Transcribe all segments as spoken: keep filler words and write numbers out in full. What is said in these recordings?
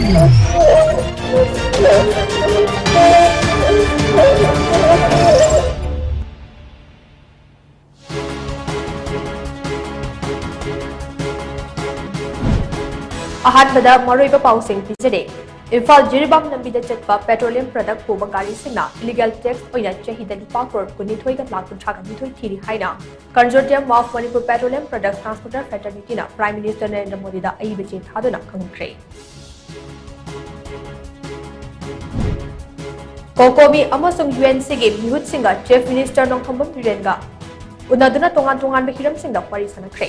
ꯑꯍꯥꯟꯕꯗ ꯃꯔꯨꯑꯣꯏꯕ ꯄꯥꯎꯁꯤꯡ ꯄꯤꯖꯔꯦ꯫ ꯏꯝꯐꯥꯜ ꯖꯤꯔꯤꯕꯥꯝ ꯂꯝꯕꯤꯗ ꯆꯠꯄ petroleum product ꯄꯨꯕ ꯒꯥꯔꯤꯁꯤꯡꯅ illegal tax ꯑꯣꯏꯅ ꯆꯍꯤꯗ ꯂꯨꯄꯥ ꯀ꯭ꯔꯣꯔ ꯀꯨꯟꯅꯤꯊꯣꯏꯒ ꯂꯥꯈ ꯀꯨꯟꯊ꯭ꯔꯥꯒ ꯅꯤꯊꯣꯏ ꯊꯤꯔꯤ ꯍꯥꯏꯅ Consortium of Manipur Petroleum Products Transporter Fraternityꯅ Prime Minister Narendra ꯃꯣꯗꯤꯗ ꯑꯏꯕ ꯆꯦ ꯊꯥꯗꯨꯅ ꯈꯪꯍꯟꯈ꯭ꯔꯦ꯫ COCOMI ꯑꯃꯁꯨꯡ UNCꯒꯤ ꯃꯤꯍꯨꯠꯁꯤꯡꯒ Chief Minister ꯅꯣꯡꯊꯣꯝꯕꯝ ꯕꯤꯔꯦꯟꯒ ꯎꯅꯗꯨꯅ ꯇꯣꯉꯥꯟ ꯇꯣꯉꯥꯟꯕ ꯍꯤꯔꯝꯁꯤꯡꯗ ꯋꯥꯔꯤ ꯁꯥꯟꯅꯈ꯭ꯔꯦ꯫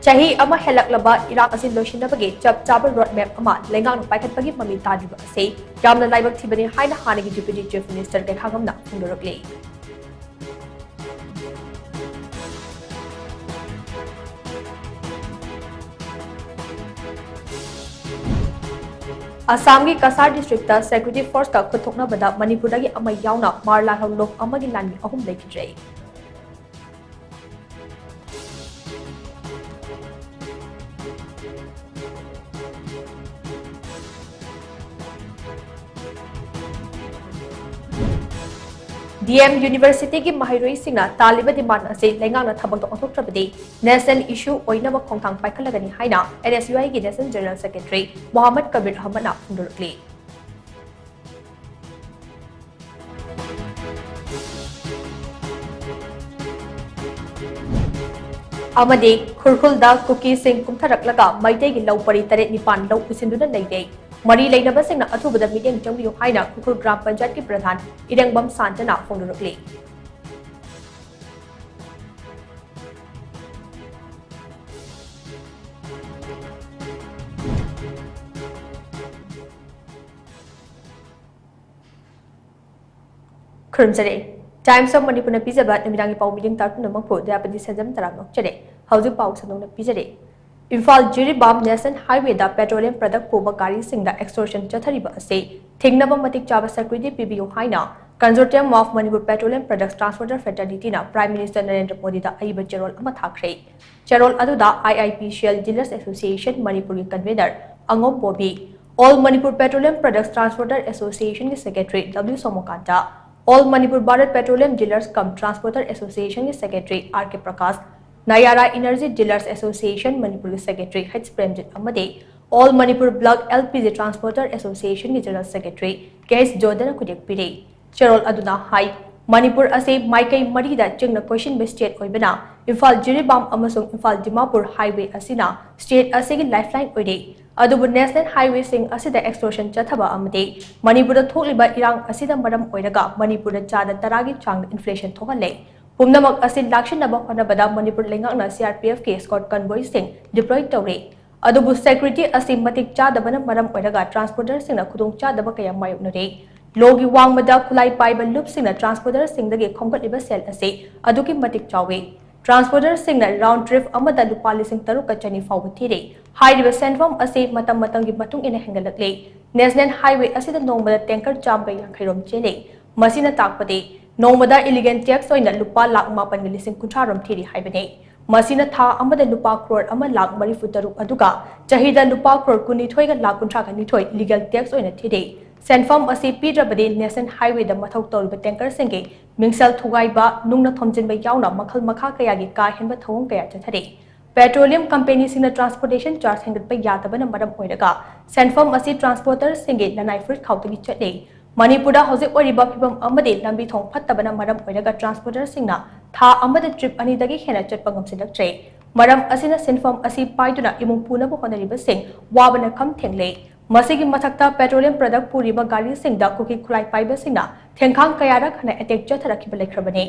ꯆꯍꯤ ꯑꯃ ꯍꯦꯜꯂꯛꯂꯕ ꯏꯔꯥꯡ ꯑꯁꯤ ꯂꯣꯏꯁꯤꯟꯅꯕꯒꯤ ꯆꯞ ꯆꯥꯕ road map ꯑꯃ ꯂꯩꯉꯥꯛꯅ ꯄꯥꯏꯈꯠꯄꯒꯤ ꯃꯃꯤ ꯇꯥꯗ꯭ꯔꯤꯕ ꯑꯁꯤ ꯌꯥꯝꯅ ꯂꯥꯏꯕꯛ ꯊꯤꯕꯅꯤ ꯍꯥꯏꯅ ꯍꯥꯟꯅꯒꯤ Deputy Chief Minister ꯀꯩꯈꯥꯉꯝꯅ ꯐꯣꯡꯗꯣꯔꯛꯂꯤ꯫ ꯑꯁꯥꯝꯒꯤ ꯀꯁꯥꯔ districtꯇ security forceꯀ ꯈꯨꯠꯊꯣꯛꯅꯕꯗ ꯃꯅꯤꯄꯨꯔꯗꯒꯤ ꯑꯃ ꯌꯥꯎꯅ ꯃꯥꯔ ꯂꯥꯜꯍꯧ ꯂꯣꯛ ꯑꯃꯒꯤ ꯂꯥꯟꯃꯤ ꯑꯍꯨꯝ ꯂꯩꯈꯤꯗ꯭ꯔꯦ꯫ DM Universityꯒꯤ ꯃꯍꯩꯔꯣꯏꯁꯤꯡꯅ ꯇꯥꯜꯂꯤꯕ demand ꯑꯁꯤ ꯂꯩꯉꯥꯛꯅ ꯊꯕꯛꯇ ꯑꯣꯟꯊꯣꯛꯇ꯭ꯔꯕꯗꯤ national issue ꯑꯣꯏꯅꯕ ꯈꯣꯡꯊꯥꯡ ꯄꯥꯏꯈꯠꯂꯒꯅꯤ ꯍꯥꯏꯅ NSUIꯒꯤ National General Secretary Mohammad Kabir ꯑꯍꯃꯗꯅ ꯐꯣꯡꯗꯣꯔꯛꯂꯤ꯫ ꯑꯃꯗꯤ ꯈꯨꯔꯈꯨꯜꯗ ꯀꯨꯀꯤꯁꯤꯡ ꯀꯨꯝꯊꯔꯛꯂꯒ ꯃꯩꯇꯩꯒꯤ ꯂꯧ ꯄꯔꯤ ꯇꯔꯦꯠ ꯅꯤꯄꯥꯟ ꯂꯧ ꯎꯁꯤꯟꯗꯨꯅ ꯂꯩꯔꯦ꯫ ꯃꯔꯤ ꯂꯩꯅꯕꯁꯤꯡꯅ ꯑꯊꯨꯕꯗ ꯃꯤꯠꯌꯦꯡ ꯆꯪꯕꯤꯌꯨ ꯍꯥꯏꯅ ꯈꯨꯔꯈꯨꯜ ꯒ꯭ꯔꯥꯝ ꯄꯟꯆꯥꯌꯠꯀꯤ ꯄ꯭ꯔꯙꯥꯟ ꯏꯔꯦꯡꯕꯝ ꯁꯥꯟꯇꯅ ꯐꯣꯡꯗꯣꯔꯛꯂꯤ꯫ ꯈꯨꯔꯨꯝꯖꯔꯤ꯫ Times of Manipurꯅ ꯄꯤꯖꯕ ꯅꯨꯃꯤꯗꯥꯡꯒꯤ ꯄꯥꯎ ꯃꯤꯠꯌꯦꯡ ꯇꯥꯔꯛ ꯄꯨꯝꯅꯃꯛꯄꯨ ꯗꯌꯥꯄꯇꯤ ꯁꯟꯖꯝ ꯇꯔꯥꯝꯅ ꯑꯣꯛꯆꯔꯤ꯫ ꯍꯧꯖꯤꯛ ꯄꯥꯎ ꯁꯟꯗꯣꯛꯅ ꯄꯤꯖꯔꯤ꯫ Imphal Jiribam National Highwayꯗ petroleum product ꯄꯨꯕ ꯒꯥꯔꯤꯁꯤꯡꯗ extortion ꯆꯠꯊꯔꯤꯕ ꯑꯁꯤ ꯊꯤꯡꯅꯕ ꯃꯇꯤꯛ ꯆꯥꯕ security ꯄꯤꯕꯤꯌꯨ ꯍꯥꯏꯅ Consortium of Manipur Petroleum Products Transporter Fraternityꯅ Prime Minister Narendra ꯃꯣꯗꯤꯗ ꯑꯏꯕ ꯆꯦꯔꯣꯜ ꯑꯃ ꯊꯥꯈ꯭ꯔꯦ꯫ ꯆꯦꯔꯣꯜ ꯑꯗꯨꯗ IIPCL Dealers Association ꯃꯅꯤꯄꯨꯔꯒꯤ convener ꯑꯉꯣꯝ Bobby, All Manipur Petroleum Products Transporter Associationꯒꯤ secretary W ꯁꯣꯃꯣꯀꯥꯟꯇ, All Manipur Bharat Petroleum Dealers cum Transporter Associationꯒꯤ secretary R K Prakash, Nayara Energy Dealers Association ꯃꯅꯤꯄꯨꯔꯒꯤ secretary H Premjit ꯑꯃꯗꯤ All Manipur Bulk LPG Transporter Associationꯒꯤ general secretary K H ꯖꯣꯗꯅ ꯈꯨꯗꯦꯛ ꯄꯤꯔꯦ꯫ ꯆꯦꯔꯣꯜ ꯑꯗꯨꯅ ꯍꯥꯏ, ꯃꯅꯤꯄꯨꯔ ꯑꯁꯤ ꯃꯥꯏꯀꯩ ꯃꯔꯤꯗ ꯆꯤꯡꯅ ꯀꯣꯏꯁꯤꯟꯕ state ꯑꯣꯏꯕꯅ ꯏꯝꯐꯥꯜ ꯖꯤꯔꯤꯕꯥꯝ ꯑꯃꯁꯨꯡ ꯏꯝꯐꯥꯜ ꯗꯤꯃꯥꯄꯨꯔ highway ꯑꯁꯤꯅ state ꯑꯁꯤꯒꯤ lifeline ꯑꯣꯏꯔꯤ꯫ ꯑꯗꯨꯕꯨ national highwayꯁꯤꯡ ꯑꯁꯤꯗ extortion ꯆꯠꯊꯕ ꯑꯃꯗꯤ ꯃꯅꯤꯄꯨꯔꯗ ꯊꯣꯛꯂꯤꯕ ꯏꯔꯥꯡ ꯑꯁꯤꯅ ꯃꯔꯝ ꯑꯣꯏꯔꯒ ꯃꯅꯤꯄꯨꯔꯗ ꯆꯥꯗ ꯇꯔꯥꯒꯤ ꯆꯥꯡꯗ inflation ꯊꯣꯛꯍꯜꯂꯦ꯫ ꯄꯨꯝꯅꯃꯛ ꯑꯁꯤ ꯂꯥꯛꯁꯤꯟꯅꯕ ꯍꯣꯠꯅꯕꯗ ꯃꯅꯤꯄꯨꯔ ꯂꯩꯉꯥꯛꯅ CRPFꯀꯤ escort convoyꯁꯤꯡ deploy ꯇꯧꯔꯤ꯫ ꯑꯗꯨꯕꯨ security ꯑꯁꯤ ꯃꯇꯤꯛ ꯆꯥꯗꯕꯅ ꯃꯔꯝ ꯑꯣꯏꯔꯒ transporterꯁꯤꯡꯅ ꯈꯨꯗꯣꯡꯆꯥꯗꯕ ꯀꯌꯥ ꯃꯥꯌꯣꯛꯅꯔꯤ꯫ ꯂꯣꯒꯤ ꯋꯥꯡꯃꯗ ꯈꯨꯠꯂꯥꯏ ꯄꯥꯏꯕ ꯂꯨꯞꯁꯤꯡꯅ transporterꯁꯤꯡꯗꯒꯤ ꯈꯣꯝꯒꯠꯂꯤꯕ ꯁꯦꯜ ꯑꯁꯤ ꯑꯗꯨꯛꯀꯤ ꯃꯇꯤꯛ ꯆꯥꯎꯏ꯫ Transporterꯁꯤꯡꯅ round trip ꯑꯃꯗ ꯂꯨꯄꯥ ꯂꯤꯁꯤꯡ ꯇꯔꯨꯛꯀ ꯆꯅꯤ ꯐꯥꯎꯕ ꯊꯤꯔꯤ꯫ ꯍꯥꯏꯔꯤꯕ ꯁꯦꯟꯐꯝ ꯑꯁꯤ ꯃꯇꯝ ꯃꯇꯝꯒꯤ ꯃꯇꯨꯡ ꯏꯟꯅ ꯍꯦꯟꯒꯠꯂꯛꯂꯤ꯫ National highway ꯑꯁꯤꯗ ꯅꯣꯡꯃꯗ tanker ꯆꯥꯝꯃꯒ ꯌꯥꯡꯈꯩ ꯔꯣꯝ ꯆꯦꯜꯂꯤ꯫ ꯃꯁꯤꯅ ꯇꯥꯛꯄꯗꯤ ꯅꯣꯡꯃꯗ illegal tax ꯑꯣꯏꯅ ꯂꯨꯄꯥ ꯂꯥꯈ ꯃꯥꯄꯟꯒ ꯂꯤꯁꯤꯡ ꯀꯨꯟꯊ꯭ꯔꯥ ꯔꯣꯝ ꯊꯤꯔꯤ ꯍꯥꯏꯕꯅꯤ꯫ ꯃꯁꯤꯅ ꯊꯥ ꯑꯃꯗ ꯂꯨꯄꯥ ꯀ꯭ꯔꯣꯔ ꯑꯃ ꯂꯥꯈ ꯃꯔꯤꯐꯨ ꯇꯔꯨꯛ ꯑꯗꯨꯒ ꯆꯍꯤꯗ ꯂꯨꯄꯥ ꯀ꯭ꯔꯣꯔ ꯀꯨꯟꯅꯤꯊꯣꯏꯒ ꯂꯥꯈ ꯀꯨꯟꯊ꯭ꯔꯥꯒ ꯅꯤꯊꯣꯏ legal tax ꯑꯣꯏꯅ ꯊꯤꯔꯤ꯫ ꯁꯦꯟꯐꯝ ꯑꯁꯤ ꯄꯤꯗ꯭ꯔꯕꯗꯤ national highwayꯗ ꯃꯊꯧ ꯇꯧꯔꯤꯕ tankerꯁꯤꯡꯒꯤ ꯃꯤꯡꯁꯦꯜ ꯊꯨꯒꯥꯏꯕ, ꯅꯨꯡꯅ ꯊꯣꯝꯖꯤꯟꯕ ꯌꯥꯎꯅ ꯃꯈꯜ ꯃꯈꯥ ꯀꯌꯥꯒꯤ ꯀꯥ ꯍꯦꯟꯕ ꯊꯧꯑꯣꯡ ꯀꯌꯥ ꯆꯠꯊꯔꯤ꯫ Petroleum companyꯁꯤꯡꯅ transportation charge ꯍꯦꯟꯒꯠꯄ ꯌꯥꯗꯕꯅ ꯃꯔꯝ ꯑꯣꯏꯔꯒ ꯁꯦꯟꯐꯝ ꯑꯁꯤ transporterꯁꯤꯡꯒꯤ ꯂꯅꯥꯏ ꯐꯨꯔꯤꯠ ꯈꯥꯎꯗꯒꯤ ꯆꯠꯂꯤ꯫ ꯃꯅꯤꯄꯨꯔꯗ ꯍꯧꯖꯤꯛ ꯑꯣꯏꯔꯤꯕ ꯐꯤꯚꯝ ꯑꯃꯗꯤ ꯂꯝꯕꯤ ꯊꯣꯡ ꯐꯠꯇꯕꯅ ꯃꯔꯝ ꯑꯣꯏꯔꯒ transporterꯁꯤꯡꯅ ꯊꯥ ꯑꯃꯗ trip ꯑꯅꯤꯗꯒꯤ ꯍꯦꯟꯅ ꯆꯠꯄ ꯉꯝꯁꯤꯜꯂꯛꯇ꯭ꯔꯦ꯫ ꯃꯔꯝ ꯑꯁꯤꯅ ꯁꯤꯟꯐꯝ ꯑꯁꯤ ꯄꯥꯏꯗꯨꯅ ꯏꯃꯨꯡ ꯄꯨꯅꯕ ꯍꯣꯠꯅꯔꯤꯕꯁꯤꯡ ꯋꯥꯕꯅ ꯈꯝ ꯊꯦꯡꯂꯦ꯫ ꯃꯁꯤꯒꯤ ꯃꯊꯛꯇ petroleum product ꯄꯨꯔꯤꯕ ꯒꯥꯔꯤꯁꯤꯡꯗ ꯀꯨꯀꯤ ꯈꯨꯠꯂꯥꯏ ꯄꯥꯏꯕꯁꯤꯡꯅ ꯊꯦꯡꯈꯥꯡ ꯀꯌꯥꯔꯛ ꯍꯟꯅ attack ꯆꯠꯊꯔꯛꯈꯤꯕ ꯂꯩꯈ꯭ꯔꯕꯅꯤ꯫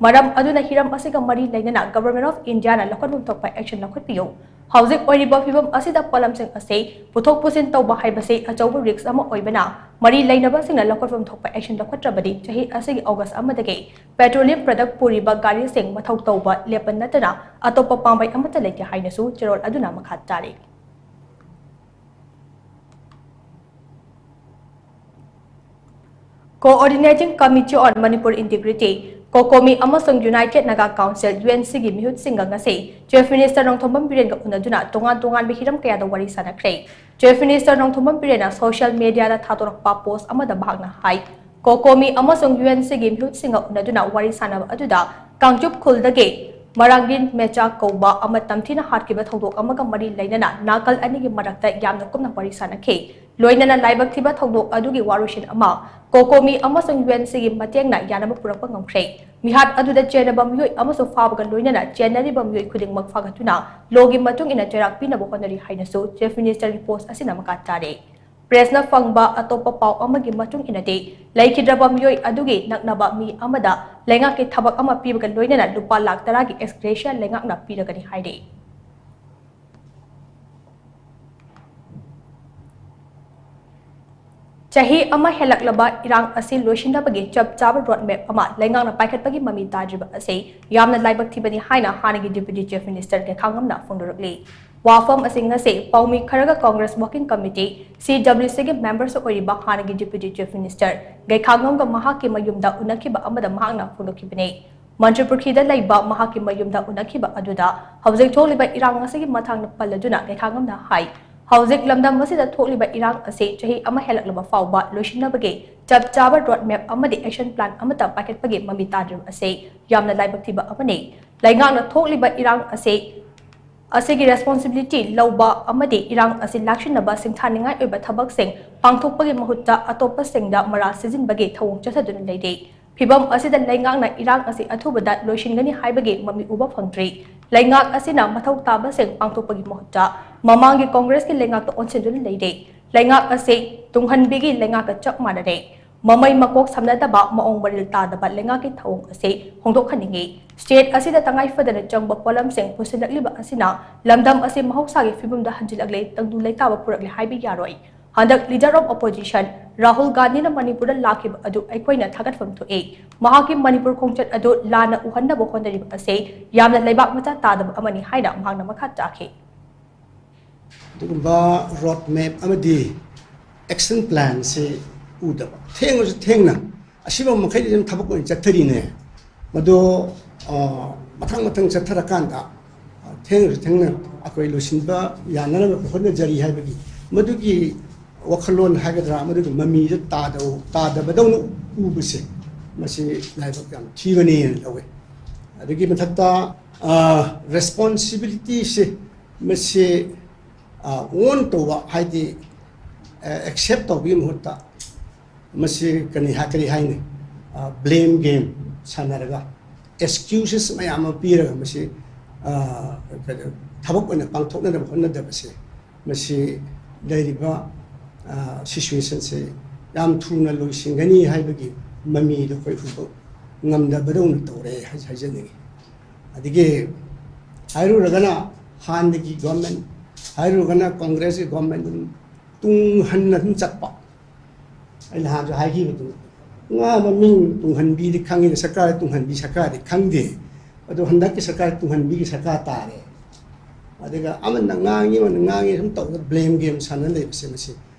ꯃꯔꯝ ꯑꯗꯨꯅ ꯍꯤꯔꯝ ꯑꯁꯤꯒ ꯃꯔꯤ ꯂꯩꯅꯅ Government of Indiaꯅ ꯂꯧꯈꯠꯐꯝ ꯊꯣꯛꯄ action ꯂꯧꯈꯠꯄꯤꯌꯨ꯫ ꯍꯧꯖꯤꯛ ꯑꯣꯏꯔꯤꯕ ꯐꯤꯚꯝ ꯑꯁꯤꯗ ꯄꯣꯠꯂꯝꯁꯤꯡ ꯑꯁꯤ ꯄꯨꯊꯣꯛ ꯄꯨꯁꯤꯟ ꯇꯧꯕ ꯍꯥꯏꯕꯁꯤ ꯑꯆꯧꯕ risk ꯑꯃ ꯑꯣꯏꯕꯅ, ꯃꯔꯤ ꯂꯩꯅꯕꯁꯤꯡꯅ ꯂꯧꯈꯠꯐꯝ ꯊꯣꯛꯄ action ꯂꯧꯈꯠꯇ꯭ꯔꯕꯗꯤ ꯆꯍꯤ ꯑꯁꯤꯒꯤ August ꯑꯃꯗꯒꯤ petroleum product ꯄꯨꯔꯤꯕ ꯒꯥꯔꯤꯁꯤꯡ ꯃꯊꯧ ꯇꯧꯕ ꯂꯦꯞꯄ ꯅꯠꯇꯅ ꯑꯇꯣꯞꯄ ꯄꯥꯝꯕꯩ ꯑꯃꯠꯇ ꯂꯩꯇꯦ ꯍꯥꯏꯅꯁꯨ ꯆꯦꯔꯣꯜ ꯑꯗꯨꯅ ꯃꯈꯥ ꯇꯥꯔꯤ꯫ Coordinating Committee on Manipur Integrity, COCOMI ꯑꯃꯁꯨꯡ United Naga Council, UNC ꯒꯤ ꯃꯤꯍꯨꯠꯁꯤꯡꯒ ꯉꯁꯤ Chief Minister ꯅꯣꯡꯊꯣꯝꯕꯝ ꯕꯤꯔꯦꯟꯒ ꯎꯅꯗꯨꯅ ꯇꯣꯉꯥꯟ ꯇꯣꯉꯥꯟꯕ ꯍꯤꯔꯝ ꯀꯌꯥꯗ ꯋꯥꯔꯤ ꯁꯥꯟꯅꯈ꯭ꯔꯦ꯫ Chief Minister Nongthombam ꯕꯤꯔꯦꯟꯅ social media ꯗ ꯊꯥꯗꯣꯔꯛꯄ post ꯑꯃꯗ ꯃꯍꯥꯛꯅ ꯍꯥꯏ, COCOMI ꯑꯃꯁꯨꯡ UNC ꯒꯤ ꯃꯤꯍꯨꯠꯁꯤꯡꯒ ꯎꯅꯗꯨꯅ ꯋꯥꯔꯤ ꯁꯥꯟꯅꯕ ꯑꯗꯨꯗ ꯀꯥꯡꯆꯨꯞ ꯈꯨꯜꯗꯒꯤ ꯃꯔꯥꯡꯒꯤꯟ ꯃꯦꯆꯥ ꯀꯧꯕ ꯑꯃ ꯇꯝꯊꯤꯅ ꯍꯥꯠꯈꯤꯕ ꯊꯧꯗꯣꯛ ꯑꯃꯒ ꯃꯔꯤ ꯂꯩꯅꯅ ꯅꯥꯀꯜ ꯑꯅꯤꯒꯤ ꯃꯔꯛꯇ ꯌꯥꯝꯅ ꯀꯨꯞꯅ ꯋꯥꯔꯤ ꯁꯥꯟꯅꯈꯤ꯫ ꯂꯣꯏꯅꯅ ꯂꯥꯏꯕꯛ ꯊꯤꯕ ꯊꯧꯗꯣꯛ ꯑꯗꯨꯒꯤ ꯋꯥꯔꯣꯏꯁꯤꯟ ꯑꯃ COCOMI ꯑꯃꯁꯨꯡ UNC ꯒꯤ ꯃꯇꯦꯡꯅ ꯌꯥꯅꯕ ꯄꯨꯔꯛꯄ ꯉꯝꯈ꯭ꯔꯦ꯫ ꯃꯤꯍꯥꯠ ꯑꯗꯨꯗ ꯆꯦꯟꯅꯕ ꯃꯤꯑꯣꯏ ꯑꯃꯁꯨ ꯐꯥꯕꯒ ꯂꯣꯏꯅꯅ ꯆꯦꯟꯅꯔꯤꯕ ꯃꯤꯑꯣꯏ ꯈꯨꯗꯤꯡꯃꯛ ꯐꯥꯒꯠꯇꯨꯅ law ꯒꯤ ꯃꯇꯨꯡ ꯏꯟꯅ ꯆꯩꯔꯥꯛ ꯄꯤꯅꯕ ꯍꯣꯠꯅꯔꯤ ꯍꯥꯏꯅꯁꯨ Chief Minister ꯒꯤ post ꯑꯁꯤꯅ ꯃꯈꯥ ꯇꯥꯔꯦ꯫ Press ꯅ ꯐꯪꯕ ꯑꯇꯣꯞꯄ ꯄꯥꯎ ꯑꯃꯒꯤ ꯃꯇꯨꯡ ꯏꯟꯅꯗꯤ, ꯂꯩꯈꯤꯗ꯭ꯔꯕ ꯃꯤꯑꯣꯏ ꯑꯗꯨꯒꯤ ꯅꯛꯅꯕ ꯃꯤ ꯑꯃꯗ ꯂꯩꯉꯥꯛꯀꯤ ꯊꯕꯛ ꯑꯃ ꯄꯤꯕꯒ ꯂꯣꯏꯅꯅ ꯂꯨꯄꯥ ꯂꯥꯈ ꯇꯔꯥꯒꯤ ex gratia ꯂꯩꯉꯥꯛꯅ ꯄꯤꯔꯒꯅꯤ ꯍꯥꯏꯔꯤ꯫ ꯆꯍꯤ ꯑꯃ ꯍꯦꯜꯂꯛꯂꯕ ꯏꯔꯥꯡ ꯑꯁꯤ ꯂꯣꯏꯁꯤꯟꯅꯕꯒꯤ ꯆꯞ ꯆꯥꯕ road map ꯑꯃ ꯂꯩꯉꯥꯛꯅ ꯄꯥꯏꯈꯠꯄꯒꯤ ꯃꯃꯤ ꯇꯥꯗ꯭ꯔꯤꯕ ꯑꯁꯤ ꯌꯥꯝꯅ ꯂꯥꯏꯕꯛ ꯊꯤꯕꯅꯤ ꯍꯥꯏꯅ ꯍꯥꯟꯅꯒꯤ Deputy Chief Minister ꯒꯩꯈꯥꯉꯝꯅ ꯐꯣꯡꯗꯣꯔꯛꯂꯤ꯫ ꯋꯥꯐꯝ ꯑꯁꯤ ꯉꯁꯤ ꯄꯥꯎꯃꯤ ꯈꯔꯒ Congress Working Committee, CWC ꯒꯤ members ꯑꯣꯏꯔꯤꯕ ꯍꯥꯟꯅꯒꯤ Deputy Chief Minister ꯒꯩꯈꯥꯉꯝꯒ ꯃꯍꯥꯛꯀꯤ ꯃꯌꯨꯝꯗ ꯎꯅꯈꯤꯕ ꯑꯃꯗ ꯃꯍꯥꯛꯅ ꯐꯣꯡꯗꯣꯛꯈꯤꯕꯅꯤ꯫ ꯃꯟꯇ꯭ꯔꯤꯄꯨꯈ꯭ꯔꯤꯗ ꯂꯩꯕ ꯃꯍꯥꯛꯀꯤ ꯃꯌꯨꯝꯗ ꯎꯅꯈꯤꯕ ꯑꯗꯨꯗ ꯍꯧꯖꯤꯛ ꯊꯣꯛꯂꯤꯕ ꯏꯔꯥꯡ ꯑꯁꯤꯒꯤ ꯃꯇꯥꯡꯗ ꯄꯜꯂꯗꯨꯅ ꯒꯩꯈꯥꯉꯝꯅ ꯍꯥꯏ, ꯍꯧꯖꯤꯛ ꯂꯝꯗꯝ ꯑꯁꯤꯗ ꯊꯣꯛꯂꯤꯕ ꯏꯔꯥꯡ ꯑꯁꯤ ꯆꯍꯤ ꯑꯃ ꯍꯦꯜꯂꯛꯂꯕ ꯐꯥꯎꯕ ꯂꯣꯏꯁꯤꯟꯅꯕꯒꯤ ꯆꯞ ꯆꯥꯕ road map ꯑꯃꯗꯤ action plan ꯑꯃꯠꯇ ꯄꯥꯏꯈꯠꯄꯒꯤ ꯃꯃꯤ ꯇꯥꯗ꯭ꯔꯤꯕ ꯑꯁꯤ ꯌꯥꯝꯅ ꯂꯥꯏꯕꯛ ꯊꯤꯕ ꯑꯃꯅꯤ꯫ ꯂꯩꯉꯥꯛꯅ ꯊꯣꯛꯂꯤꯕ ꯏꯔꯥꯡ ꯑꯁꯤ, ꯑꯁꯤꯒꯤ responsibility ꯂꯧꯕ ꯑꯃꯗꯤ ꯏꯔꯥꯡ ꯑꯁꯤ ꯂꯥꯛꯁꯤꯟꯅꯕ ꯁꯤꯡꯊꯥꯅꯤꯡꯉꯥꯏ ꯑꯣꯏꯕ ꯊꯕꯛꯁꯤꯡ ꯄꯥꯡꯊꯣꯛꯄꯒꯤ ꯃꯍꯨꯠꯇ ꯑꯇꯣꯞꯄꯁꯤꯡꯗ ꯃꯔꯥ ꯁꯤꯖꯤꯟꯕꯒꯤ ꯊꯧꯑꯣꯡ ꯆꯠꯊꯗꯨꯅ ꯂꯩꯔꯤ꯫ ꯐꯤꯚꯝ ꯑꯁꯤꯗ ꯂꯩꯉꯥꯛꯅ ꯏꯔꯥꯡ ꯑꯁꯤ ꯑꯊꯨꯕꯗ ꯂꯣꯏꯁꯤꯟꯒꯅꯤ ꯍꯥꯏꯕꯒꯤ ꯃꯃꯤ ꯎꯕ ꯐꯪꯗ꯭ꯔꯤ꯫ ꯂꯩꯉꯥꯛ ꯑꯁꯤꯅ ꯃꯊꯧ ꯇꯥꯕꯁꯤꯡ ꯄꯥꯡꯊꯣꯛꯄꯒꯤ ꯃꯍꯨꯠꯇ ꯃꯃꯥꯡꯒꯤ Congress ꯀꯤ ꯂꯩꯉꯥꯛꯇ ꯑꯣꯟꯁꯤꯟꯗꯨꯅ ꯂꯩꯔꯦ꯫ ꯂꯩꯉꯥꯛ ꯑꯁꯤ ꯇꯨꯡꯍꯟꯕꯤꯒꯤ ꯂꯩꯉꯥꯛꯀ ꯆꯞ ꯃꯥꯟꯅꯔꯦ꯫ ꯃꯃꯩ ꯃꯀꯣꯛ ꯁꯝꯅꯗꯕ, ꯃꯑꯣꯡ ꯃꯔꯤꯜ ꯇꯥꯗꯕ ꯂꯩꯉꯥꯛꯀꯤ ꯊꯧꯑꯣꯡ ꯑꯁꯤ ꯍꯣꯡꯗꯣꯛꯍꯟꯅꯤꯡꯏ꯫ State ꯑꯁꯤꯗ ꯇꯉꯥꯏ ꯐꯗꯅ ꯆꯪꯕ ꯄꯣꯠꯂꯝꯁꯤꯡ ꯄꯨꯁꯤꯜꯂꯛꯂꯤꯕ ꯑꯁꯤꯅ ꯂꯝꯗꯝ ꯑꯁꯤ ꯃꯍꯧꯁꯥꯒꯤ ꯐꯤꯕꯝꯗ ꯍꯟꯖꯤꯜꯂꯛꯂꯦ, ꯇꯪꯗꯨ ꯂꯩꯇꯥꯕ ꯄꯨꯔꯛꯂꯦ ꯍꯥꯏꯕ ꯌꯥꯔꯣꯏ꯫ ꯍꯟꯗꯛ Leader of Opposition ꯔꯥꯍꯨꯜ ꯒꯥꯟꯙꯤꯅ ꯃꯅꯤꯄꯨꯔꯗ ꯂꯥꯛꯈꯤꯕ ꯑꯗꯨ ꯑꯩꯈꯣꯏꯅ ꯊꯥꯒꯠꯐꯝ ꯊꯣꯛꯏ꯫ ꯃꯍꯥꯛꯀꯤ ꯃꯅꯤꯄꯨꯔ ꯈꯣꯡꯆꯠ ꯑꯗꯨ ꯂꯥꯟꯅ ꯎꯍꯟꯅꯕ ꯍꯣꯠꯅꯔꯤꯕ ꯑꯁꯤ ꯌꯥꯝꯅ ꯂꯩꯕꯥꯛ ꯃꯆꯥ ꯇꯥꯗꯕ ꯑꯃꯅꯤ ꯍꯥꯏꯅ ꯃꯍꯥꯛꯅ ꯃꯈꯥ ꯇꯥꯈꯤ꯫ ꯑꯗꯨꯒꯨꯝꯕ road map ꯑꯃꯗꯤ action plan ꯁꯤ ꯎꯗꯕ, ꯊꯦꯡꯉꯁꯨ ꯊꯦꯡꯅ ꯑꯁꯤꯐꯥꯎ ꯃꯈꯩꯗꯤ ꯑꯗꯨꯝ ꯊꯕꯛ ꯑꯣꯏꯅ ꯆꯠꯊꯔꯤꯅꯦ꯫ ꯃꯗꯣ ꯃꯊꯪ ꯃꯊꯪ ꯆꯠꯊꯔꯀꯥꯟꯗ ꯊꯦꯡꯅꯁꯨ ꯊꯦꯡꯅ ꯑꯩꯈꯣꯏ ꯂꯣꯏꯁꯤꯟꯕ ꯌꯥꯅꯅꯕ ꯍꯣꯠꯅꯖꯔꯤ ꯍꯥꯏꯕꯒꯤ ꯃꯗꯨꯒꯤ ꯋꯥꯈꯜꯂꯣꯟ ꯍꯥꯏꯒꯗ꯭ꯔꯥ, ꯃꯗꯨꯒꯤ ꯃꯃꯤꯗ ꯇꯥꯗꯕꯗꯧꯅ ꯎꯕꯁꯦ, ꯃꯁꯤ ꯂꯥꯏꯕꯛ ꯌꯥꯝ ꯊꯤꯕꯅꯦꯅ ꯂꯧꯋꯦ꯫ ꯑꯗꯨꯒꯤ ꯃꯊꯛꯇ ꯔꯦꯁꯄꯣꯟꯁꯤꯕꯤꯂꯤꯇꯤꯁꯦ ꯃꯁꯤ ꯑꯣꯟ ꯇꯧꯕ, ꯍꯥꯏꯗꯤ ꯑꯦꯛꯁꯦꯞ ꯇꯧꯕꯒꯤ ꯃꯍꯨꯠꯇ ꯃꯁꯤ ꯀꯔꯤ ꯀꯔꯤ ꯍꯥꯏꯅꯤ, ꯕ꯭ꯂꯦꯝ ꯒꯦꯝ ꯁꯥꯟꯅꯔꯒ, ꯑꯦꯛꯁꯀ꯭ꯌꯨꯁꯦꯁ ꯃꯌꯥꯝ ꯑꯃ ꯄꯤꯔꯒ ꯃꯁꯤ ꯊꯕꯛ ꯑꯣꯏꯅ ꯄꯥꯡꯊꯣꯛꯅꯅꯕ ꯍꯣꯠꯅꯗꯕꯁꯦ, ꯃꯁꯤ ꯂꯩꯔꯤꯕ ꯁꯤꯆꯨꯋꯦꯁꯟꯁꯦ ꯌꯥꯝ ꯊꯨꯅ ꯂꯣꯏꯁꯤꯟꯒꯅꯤ ꯍꯥꯏꯕꯒꯤ ꯃꯃꯤꯗꯣ ꯑꯩꯈꯣꯏ ꯎꯕ ꯉꯝꯗꯕꯗꯧꯅ ꯇꯧꯔꯦ ꯍꯥꯏꯖꯅꯤꯡꯉꯤ꯫ ꯑꯗꯒꯤ ꯍꯥꯏꯔꯨꯔꯒꯅ ꯍꯥꯟꯅꯒꯤ ꯒꯣꯔꯃꯦꯟ, ꯍꯥꯏꯔꯨꯔꯒꯅ ꯀꯣꯡꯒ꯭ꯔꯦꯁꯀꯤ ꯒꯣꯔꯃꯦꯟ ꯑꯗꯨꯝ ꯇꯨꯡ ꯍꯟꯅ ꯑꯗꯨꯝ ꯆꯠꯄ꯫ ꯑꯩ ꯅꯍꯥꯟꯁꯨ ꯍꯥꯏꯈꯤꯕꯗꯨ, ꯉꯥ ꯃꯃꯤꯡ ꯇꯨꯡꯍꯟꯕꯤꯗꯤ ꯈꯪꯉꯤ, ꯁꯔꯀꯥꯔ ꯇꯨꯡꯍꯟꯕꯤ ꯁꯔꯀꯥꯔꯗꯤ ꯈꯪꯗꯦ꯫ ꯑꯗꯣ ꯍꯟꯗꯛꯀꯤ ꯁꯔꯀꯥꯔ ꯇꯨꯡꯍꯟꯕꯤꯒꯤ ꯁꯔꯀꯥꯔ ꯇꯥꯔꯦ꯫ ꯑꯗꯨꯒ ꯑꯃꯅ ꯉꯥꯡꯉꯤ, ꯑꯃꯅ ꯉꯥꯡꯉꯤ, ꯁꯨꯝ ꯇꯧꯗꯅ ꯕ꯭ꯂꯦꯝ ꯒꯦꯝ ꯁꯥꯟꯅ ꯂꯩꯕꯁꯦ, ꯃꯁꯤ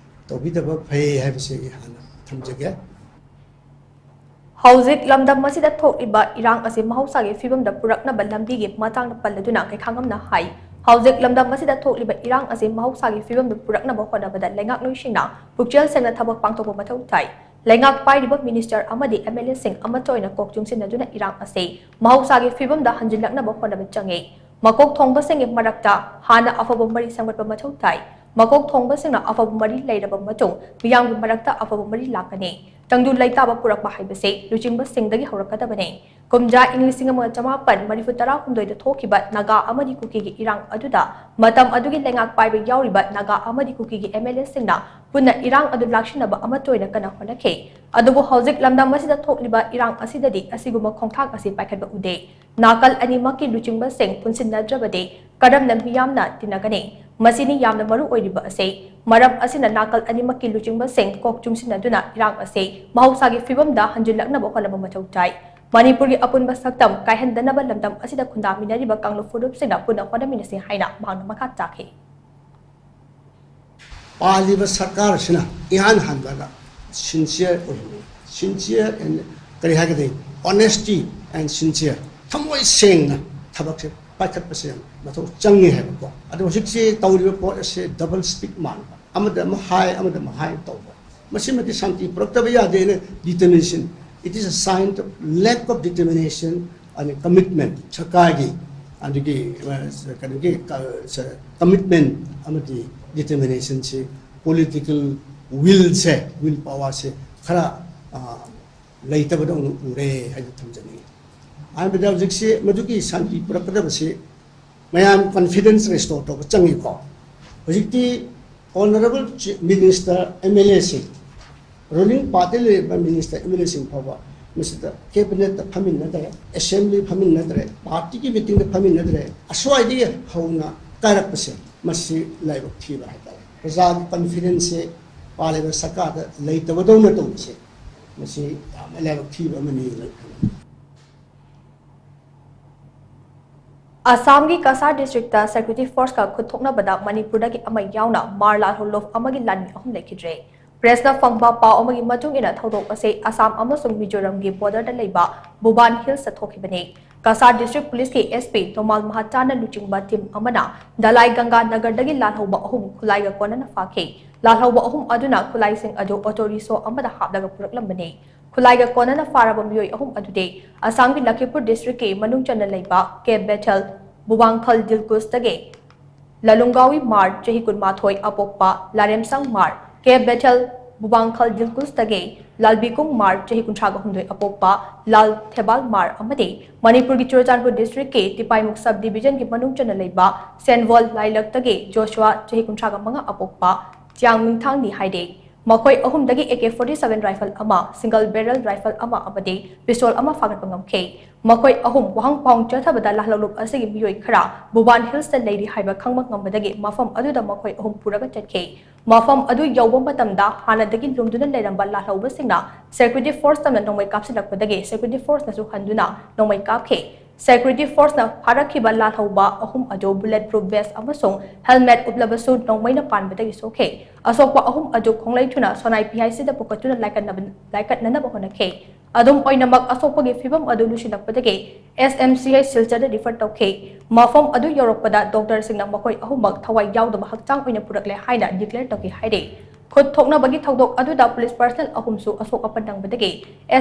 ꯇꯧꯕꯤꯗꯕ ꯐꯩ ꯍꯥꯏꯕꯁꯤ ꯑꯩ ꯍꯥꯟꯅ ꯊꯝꯖꯒꯦ꯫ ꯍꯧꯖꯤꯛ ꯂꯝꯗꯝ ꯑꯁꯤꯗ ꯊꯣꯛꯂꯤꯕ ꯏꯔꯥꯡ ꯑꯁꯤ ꯃꯍꯧꯁꯥꯒꯤ ꯐꯤꯕꯝꯗ ꯄꯨꯔꯛꯅꯕ ꯂꯝꯕꯤꯒꯤ ꯃꯇꯥꯡꯗ ꯄꯜꯂꯗꯨꯅ ꯀꯩꯈꯥꯉꯝꯅ ꯍꯥꯏ, ꯍꯧꯖꯤꯛ ꯂꯝꯗꯝ ꯑꯁꯤꯗ ꯊꯣꯛꯂꯤꯕ ꯏꯔꯥꯡ ꯑꯁꯤ ꯃꯍꯧꯁꯥꯒꯤ ꯐꯤꯕꯝꯗ ꯄꯨꯔꯛꯅꯕ ꯍꯣꯠꯅꯕꯗ ꯂꯩꯉꯥꯛꯂꯣꯏꯁꯤꯡꯅ ꯄꯨꯛꯆꯦꯜ ꯁꯦꯡꯅ ꯊꯕꯛ ꯄꯥꯡꯊꯣꯛꯄ ꯃꯊꯧ ꯇꯥꯏ꯫ ꯂꯩꯉꯥꯛ ꯄꯥꯏꯔꯤꯕ ꯃꯤꯅꯤꯁꯇꯔ ꯑꯃꯗꯤ ꯑꯦꯝ ꯑꯦꯜ ꯑꯦꯁꯤꯡ ꯑꯃꯠꯇ ꯑꯣꯏꯅ ꯀꯣꯛ ꯆꯨꯡꯁꯤꯟꯅꯗꯨꯅ ꯏꯔꯥꯡ ꯑꯁꯤ ꯃꯍꯧꯁꯥꯒꯤ ꯐꯤꯕꯝꯗ ꯍꯟꯖꯤꯜꯂꯛꯅꯕ ꯍꯣꯠꯅꯕ ꯆꯪꯏ꯫ ꯃꯀꯣꯛ ꯊꯣꯡꯕꯁꯤꯡꯒꯤ ꯃꯔꯛꯇ ꯍꯥꯟꯅ ꯑꯐꯕ ꯃꯔꯤ ꯁꯦꯝꯒꯠꯄ ꯃꯊꯧ ꯇꯥꯏ꯫ ꯃꯀꯣꯛ ꯊꯣꯡꯕꯁꯤꯡꯅ ꯑꯐꯕ ꯃꯔꯤ ꯂꯩꯔꯕ ꯃꯇꯨꯡ ꯃꯤꯌꯥꯝꯒꯤ ꯃꯔꯛꯇ ꯑꯐꯕ ꯃꯔꯤ ꯂꯥꯛꯀꯅꯤ꯫ ꯇꯪꯗꯨ ꯂꯩꯇꯥꯕ ꯄꯨꯔꯛꯄ ꯍꯥꯏꯕꯁꯤ ꯂꯨꯆꯤꯡꯕꯁꯤꯡꯗꯒꯤ ꯍꯧꯔꯛꯀꯗꯕꯅꯤ꯫ ꯀꯨꯝꯖꯥ ꯏꯪ ꯂꯤꯁꯤꯡ ꯑꯃꯒ ꯆꯃꯥꯄꯟ ꯃꯔꯤꯐꯨ ꯇꯔꯥꯍꯨꯝꯗꯣꯏꯗ ꯊꯣꯛꯈꯤꯕ ꯅꯥꯒꯥ ꯑꯃꯗꯤ ꯀꯨꯀꯤꯒꯤ ꯏꯔꯥꯡ ꯑꯗꯨꯗ ꯃꯇꯝ ꯑꯗꯨꯒꯤ ꯂꯩꯉꯥꯛ ꯄꯥꯏꯕ ꯌꯥꯎꯔꯤꯕ ꯅꯥꯒꯥ ꯑꯃꯗꯤ ꯀꯨꯀꯤꯒꯤ ꯑꯦꯝ ꯑꯦꯜ ꯑꯦꯁꯤꯡꯅ ꯄꯨꯟꯅ ꯏꯔꯥꯡ ꯑꯗꯨ ꯂꯥꯛꯁꯤꯟꯅꯕ ꯑꯃꯠꯇ ꯑꯣꯏꯅ ꯀꯟꯅ ꯍꯣꯠꯅꯈꯤ꯫ ꯑꯗꯨꯕꯨ ꯍꯧꯖꯤꯛ ꯂꯝꯗꯝ ꯑꯁꯤꯗ ꯊꯣꯛꯂꯤꯕ ꯏꯔꯥꯡ ꯑꯁꯤꯗꯗꯤ ꯑꯁꯤꯒꯨꯝꯕ ꯈꯣꯡꯊꯥꯡ ꯑꯁꯤ ꯄꯥꯏꯈꯠꯄ ꯎꯗꯦ꯫ ꯅꯥꯀꯜ ꯑꯅꯤꯃꯛꯀꯤ ꯂꯨꯆꯤꯡꯕꯁꯤꯡ ꯄꯨꯟꯁꯤꯟꯅꯗ꯭ꯔꯕꯗꯤ ꯀꯔꯝꯅ ꯃꯤꯌꯥꯝꯅ ꯇꯤꯟꯅꯒꯅꯤ? ꯃꯁꯤꯅꯤ ꯌꯥꯝꯅ ꯃꯔꯨ ꯑꯣꯏꯔꯤꯕ ꯑꯁꯤ꯫ ꯃꯔꯝ ꯑꯁꯤꯅ ꯅꯥꯀꯜ ꯑꯅꯤꯃꯛꯀꯤ ꯂꯨꯆꯤꯡꯕꯁꯤꯡ ꯀꯣꯛ ꯆꯨꯡꯁꯤꯟꯅꯗꯨꯅ ꯏꯔꯥꯡ ꯑꯁꯤ ꯃꯍꯧꯁꯥꯒꯤ ꯐꯤꯕꯝꯗ ꯍꯟꯖꯤꯜꯂꯛꯅꯕ ꯍꯣꯠꯅꯕ ꯃꯊꯧ ꯇꯥꯏ꯫ ꯃꯅꯤꯄꯨꯔꯒꯤ ꯑꯄꯨꯟꯕ ꯁꯛꯇꯝ ꯀꯥꯏꯍꯟꯗꯅꯕ ꯂꯝꯗꯝ ꯑꯁꯤꯗ ꯈꯨꯟꯗꯥꯃꯤꯟꯅꯔꯤꯕ ꯀꯥꯡꯂꯨꯞ ꯐꯨꯔꯨꯞꯁꯤꯡꯅ ꯄꯨꯟꯅ ꯍꯣꯠꯅꯃꯤꯟꯅꯁꯤ ꯍꯥꯏꯅ ꯃꯍꯥꯛꯅ ꯃꯈꯥ ꯇꯥꯈꯤ꯫ ꯄꯥꯜꯂꯤꯕ ꯁꯔꯀꯥꯔ ꯑꯁꯤꯅ ꯏꯍꯥꯟ ꯍꯥꯟꯕꯗ Sincere ꯑꯣꯏꯍꯟꯅꯤꯡꯉꯤ꯫ Sincere and ꯀꯔꯤ ꯍꯥꯏꯒꯗꯒꯦ? Honesty and sincere, ꯊꯃꯣꯏ ꯁꯦꯡꯅ ꯊꯕꯛꯁꯦ ꯄꯥꯏꯈꯠꯄꯁꯦ ꯌꯥꯝ ꯃꯊꯧ ꯆꯪꯉꯤ ꯍꯥꯏꯕꯀꯣ꯫ ꯑꯗꯣ ꯍꯧꯖꯤꯛꯁꯤ ꯇꯧꯔꯤꯕ ꯄꯣꯠ ꯑꯁꯦ double speak ꯃꯥꯟꯕ, ꯑꯃꯗ ꯑꯃ ꯍꯥꯏ, ꯑꯃꯗ ꯑꯃ ꯍꯥꯏ ꯇꯧꯕ, ꯃꯁꯤꯃꯗꯤ ꯁꯥꯟꯇꯤ ꯄꯨꯔꯛꯇꯕ ꯌꯥꯗꯦꯅ determination, it is a sign of lack of determination and commitment, ꯁꯔꯀꯥꯔꯒꯤ ꯑꯗꯒꯤ, ꯑ, ꯀꯩꯅꯣꯒꯤ, ꯀ-, ꯁ-, commitment ꯑꯃꯗꯤ determinationꯁꯤ, political willꯁꯦ, will powerꯁꯦ ꯈꯔ, ꯑ, ꯂꯩꯇꯕꯗꯧꯅ ꯎꯔꯦ ꯍꯥꯏꯅ ꯊꯝꯖꯅꯤꯡꯉꯤ꯫ ꯑꯍꯥꯟꯕꯗ ꯍꯧꯖꯤꯛꯁꯤ ꯃꯗꯨꯒꯤ ꯁꯥꯟꯇꯤ ꯄꯨꯔꯛꯀꯗꯕꯁꯤ ꯃꯌꯥꯝ confidence restore ꯇꯧꯕ ꯆꯪꯉꯤꯀꯣ꯫ ꯍꯧꯖꯤꯛꯇꯤ honourable minister, MLAꯁꯤꯡ, ruling party ꯂꯩꯔꯤꯕ minister, MLAꯁꯤꯡ ꯐꯥꯎꯕ ꯃꯁꯤꯗ cabinetꯇ ꯐꯝꯃꯤꯟꯅꯗ꯭ꯔꯦ, assembly ꯐꯝꯃꯤꯟꯅꯗ꯭ꯔꯦ, partyꯒꯤ meetingꯗ ꯐꯝꯃꯤꯟꯅꯗ꯭ꯔꯦ꯫ ꯑꯁ꯭ꯋꯥꯏꯗꯒꯤ ꯍꯧꯅ ꯀꯥꯏꯔꯛꯄꯁꯦ, ꯃꯁꯤ ꯂꯥꯏꯕꯛ ꯊꯤꯕ ꯍꯥꯏꯇꯥꯔꯦ꯫ ꯄ꯭ꯔꯖꯥꯒꯤ confidenceꯁꯦ ꯄꯥꯜꯂꯤꯕ ꯁꯔꯀꯥꯔꯗ ꯂꯩꯇꯕꯗꯧꯅ ꯇꯧꯕꯁꯦ, ꯃꯁꯤ ꯌꯥꯝꯅ ꯂꯥꯏꯕꯛ ꯊꯤꯕ ꯑꯃꯅꯤ꯫ ꯑꯁꯥꯝꯒꯤ ꯀꯁꯥꯔ districtꯇ security forceꯀ ꯈꯨꯠꯊꯣꯛꯅꯕꯗ ꯃꯅꯤꯄꯨꯔꯗꯒꯤ ꯑꯃ ꯌꯥꯎꯅ ꯃꯥꯔ ꯂꯥꯜꯍꯧꯂꯨꯞ ꯑꯃꯒꯤ ꯂꯥꯟꯃꯤ ꯑꯍꯨꯝ ꯂꯩꯈꯤꯗ꯭ꯔꯦ꯫ Pressꯅ ꯐꯪꯕ ꯄꯥꯎ ꯑꯃꯒꯤ ꯃꯇꯨꯡ ꯏꯟꯅ, ꯊꯧꯗꯣꯛ ꯑꯁꯤ ꯑꯁꯥꯝ ꯑꯃꯁꯨꯡ ꯃꯤꯖꯣꯔꯥꯝꯒꯤ borderꯗ ꯂꯩꯕ ꯕꯨꯕꯥꯟ Hillsꯇ ꯊꯣꯛꯈꯤꯕꯅꯤ꯫ ꯀꯁꯥꯔ district policeꯀꯤ SP ꯇꯣꯃꯥꯜ ꯃꯍꯥꯇꯥꯅ ꯂꯨꯆꯤꯡꯕ team ꯑꯃꯅ ꯗꯂꯥꯏ ꯒꯪꯒꯥ ꯅꯒꯔꯗꯒꯤ ꯂꯥꯜꯍꯧꯕ ꯑꯍꯨꯝ ꯈꯨꯠꯂꯥꯏꯒ ꯀꯣꯟꯅꯅ ꯐꯥꯈꯤ꯫ ꯂꯥꯜꯍꯧꯕ ꯑꯍꯨꯝ ꯑꯗꯨꯅ ꯈꯨꯠꯂꯥꯏꯁꯤꯡ ꯑꯗꯨ auto rickshaw ꯑꯃꯗ ꯍꯥꯞꯂꯒ ꯄꯨꯔꯛꯂꯝꯕꯅꯤ꯫ ꯈꯨꯠꯂꯥꯏꯒ ꯀꯣꯟꯅꯅ ꯐꯥꯔꯕ ꯃꯤꯑꯣꯏ ꯑꯍꯨꯝ ꯑꯗꯨꯗꯤ ꯑꯁꯥꯝꯒꯤ ꯂꯈꯤꯄꯨꯔ districtꯀꯤ ꯃꯅꯨꯡ ꯆꯟꯅ ꯂꯩꯕ ꯀꯦ ꯕꯦꯊꯦꯜ ꯕꯨꯕꯥꯡꯈꯜ ꯗꯤꯜꯀꯨꯁꯇꯒꯤ ꯂꯂꯨꯡꯒꯥꯎꯏ ꯃꯥꯔ, ꯆꯍꯤ ꯀꯨꯟꯃꯥꯊꯣꯏ ꯑꯄꯣꯛꯄ ꯂꯥꯔꯦꯝꯁꯪ ꯃꯥꯔ, ꯀꯦ ꯕꯦꯊꯦꯜ ꯕꯨꯕꯥꯡꯈꯜ ꯗꯤꯜꯀꯨꯁꯇꯒꯤ ꯂꯥꯜꯕꯤꯀꯨꯡ ꯃꯥꯔ, ꯆꯍꯤ ꯀꯨꯟꯊ꯭ꯔꯥꯒ ꯍꯨꯝꯗꯣꯏ ꯑꯄꯣꯛꯄ ꯂꯥꯜ ꯊꯦꯕꯥꯜ ꯃꯥꯔ ꯑꯃꯗꯤ ꯃꯅꯤꯄꯨꯔꯒꯤ ꯆꯨꯔꯆꯥꯟꯄꯨꯔ districtꯀꯤ ꯇꯤꯄꯥꯏꯃꯨꯛ sub divisionꯒꯤ ꯃꯅꯨꯡ ꯆꯟꯅ ꯂꯩꯕ ꯁꯦꯟꯋꯣꯜ ꯂꯥꯏꯂꯛꯇꯒꯤ ꯖꯣꯁꯨꯋꯥ, ꯆꯍꯤ ꯀꯨꯟꯊ꯭ꯔꯥꯒ ꯃꯉꯥ ꯑꯄꯣꯛꯄ ꯆꯤꯌꯥꯡ ꯃꯤꯡꯊꯥꯡꯅꯤ ꯍꯥꯏꯔꯤ꯫ ꯃꯈꯣꯏ ꯑꯍꯨꯝꯗꯒꯤ AK forty seven rifle ꯑꯃ, single barrel rifle ꯑꯃ ꯑꯃꯗꯤ pistol ꯑꯃ ꯐꯥꯒꯠꯄ ꯉꯝꯈꯤ꯫ ꯃꯈꯣꯏ ꯑꯍꯨꯝ ꯋꯥꯍꯪ ꯄꯥꯎꯍꯪ ꯆꯠꯊꯕꯗ ꯂꯥꯜꯍꯧꯂꯨꯞ ꯑꯁꯤꯒꯤ ꯃꯤꯑꯣꯏ ꯈꯔ ꯕꯨꯕꯥꯟ Hillsꯇ ꯂꯩꯔꯤ ꯍꯥꯏꯕ ꯈꯪꯕ ꯉꯝꯕꯗꯒꯤ ꯃꯐꯝ ꯑꯗꯨꯗ ꯃꯈꯣꯏ ꯑꯍꯨꯝ ꯄꯨꯔꯒ ꯆꯠꯈꯤ꯫ ꯃꯐꯝ ꯑꯗꯨ ꯌꯧꯕ ꯃꯇꯝꯗ ꯍꯥꯟꯅꯗꯒꯤ ꯂꯨꯝꯗꯨꯅ ꯂꯩꯔꯝꯕ ꯂꯥꯜꯍꯧꯕꯁꯤꯡꯅ security forceꯇꯅ ꯅꯣꯡꯃꯩ ꯀꯥꯞꯁꯤꯜꯂꯛꯄꯗꯒꯤ security forceꯅꯁꯨ ꯍꯟꯗꯨꯅ ꯅꯣꯡꯃꯩ ꯀꯥꯞꯈꯤ꯫ Security forceꯅ ꯐꯥꯔꯛꯈꯤꯕ ꯂꯥꯜꯍꯧꯕ ꯑꯍꯨꯝ ꯑꯗꯨ bullet proof vest ꯑꯃꯁꯨꯡ helmet ꯎꯞꯂꯕꯁꯨ ꯅꯣꯡꯃꯩꯅ ꯄꯥꯟꯕꯗꯒꯤ ꯁꯣꯛꯈꯤ꯫ ꯑꯁꯣꯛꯄ ꯑꯍꯨꯝ ꯑꯗꯨ ꯈꯣꯡꯂꯩ ꯊꯨꯅ ꯁꯣꯅꯥꯏ P H Cꯗ ꯄꯨꯈꯠꯇꯨꯅ ꯂꯥꯏꯀꯠꯅꯕ-, ꯂꯥꯏꯀꯠꯅꯅꯕ ꯍꯣꯠꯅꯈꯤ꯫ ꯑꯗꯨꯝ ꯑꯣꯏꯅꯃꯛ, ꯑꯁꯣꯛꯄꯒꯤ ꯐꯤꯕꯝ ꯑꯗꯨ ꯂꯨꯁꯤꯜꯂꯛꯄꯗꯒꯤ S M C H ꯁꯤꯜꯆꯔꯗ refer ꯇꯧꯈꯤ꯫ ꯃꯐꯝ ꯑꯗꯨ ꯌꯧꯔꯛꯄꯗ doctorꯁꯤꯡꯅ ꯃꯈꯣꯏ ꯑꯍꯨꯝꯃꯛ ꯊꯋꯥꯏ ꯌꯥꯎꯗꯕ ꯍꯛꯆꯥꯡ ꯑꯣꯏꯅ ꯄꯨꯔꯛꯂꯦ ꯍꯥꯏꯅ declare ꯇꯧꯈꯤ ꯍꯥꯏꯔꯤ꯫ ꯈꯨꯠ ꯊꯣꯛꯅꯕꯒꯤ ꯊꯧꯗꯣꯛ ꯑꯗꯨꯗ police personnel ꯑꯍꯨꯝꯁꯨ ꯑꯁꯣꯛ ꯑꯄꯟ ꯅꯪꯕꯗꯒꯤ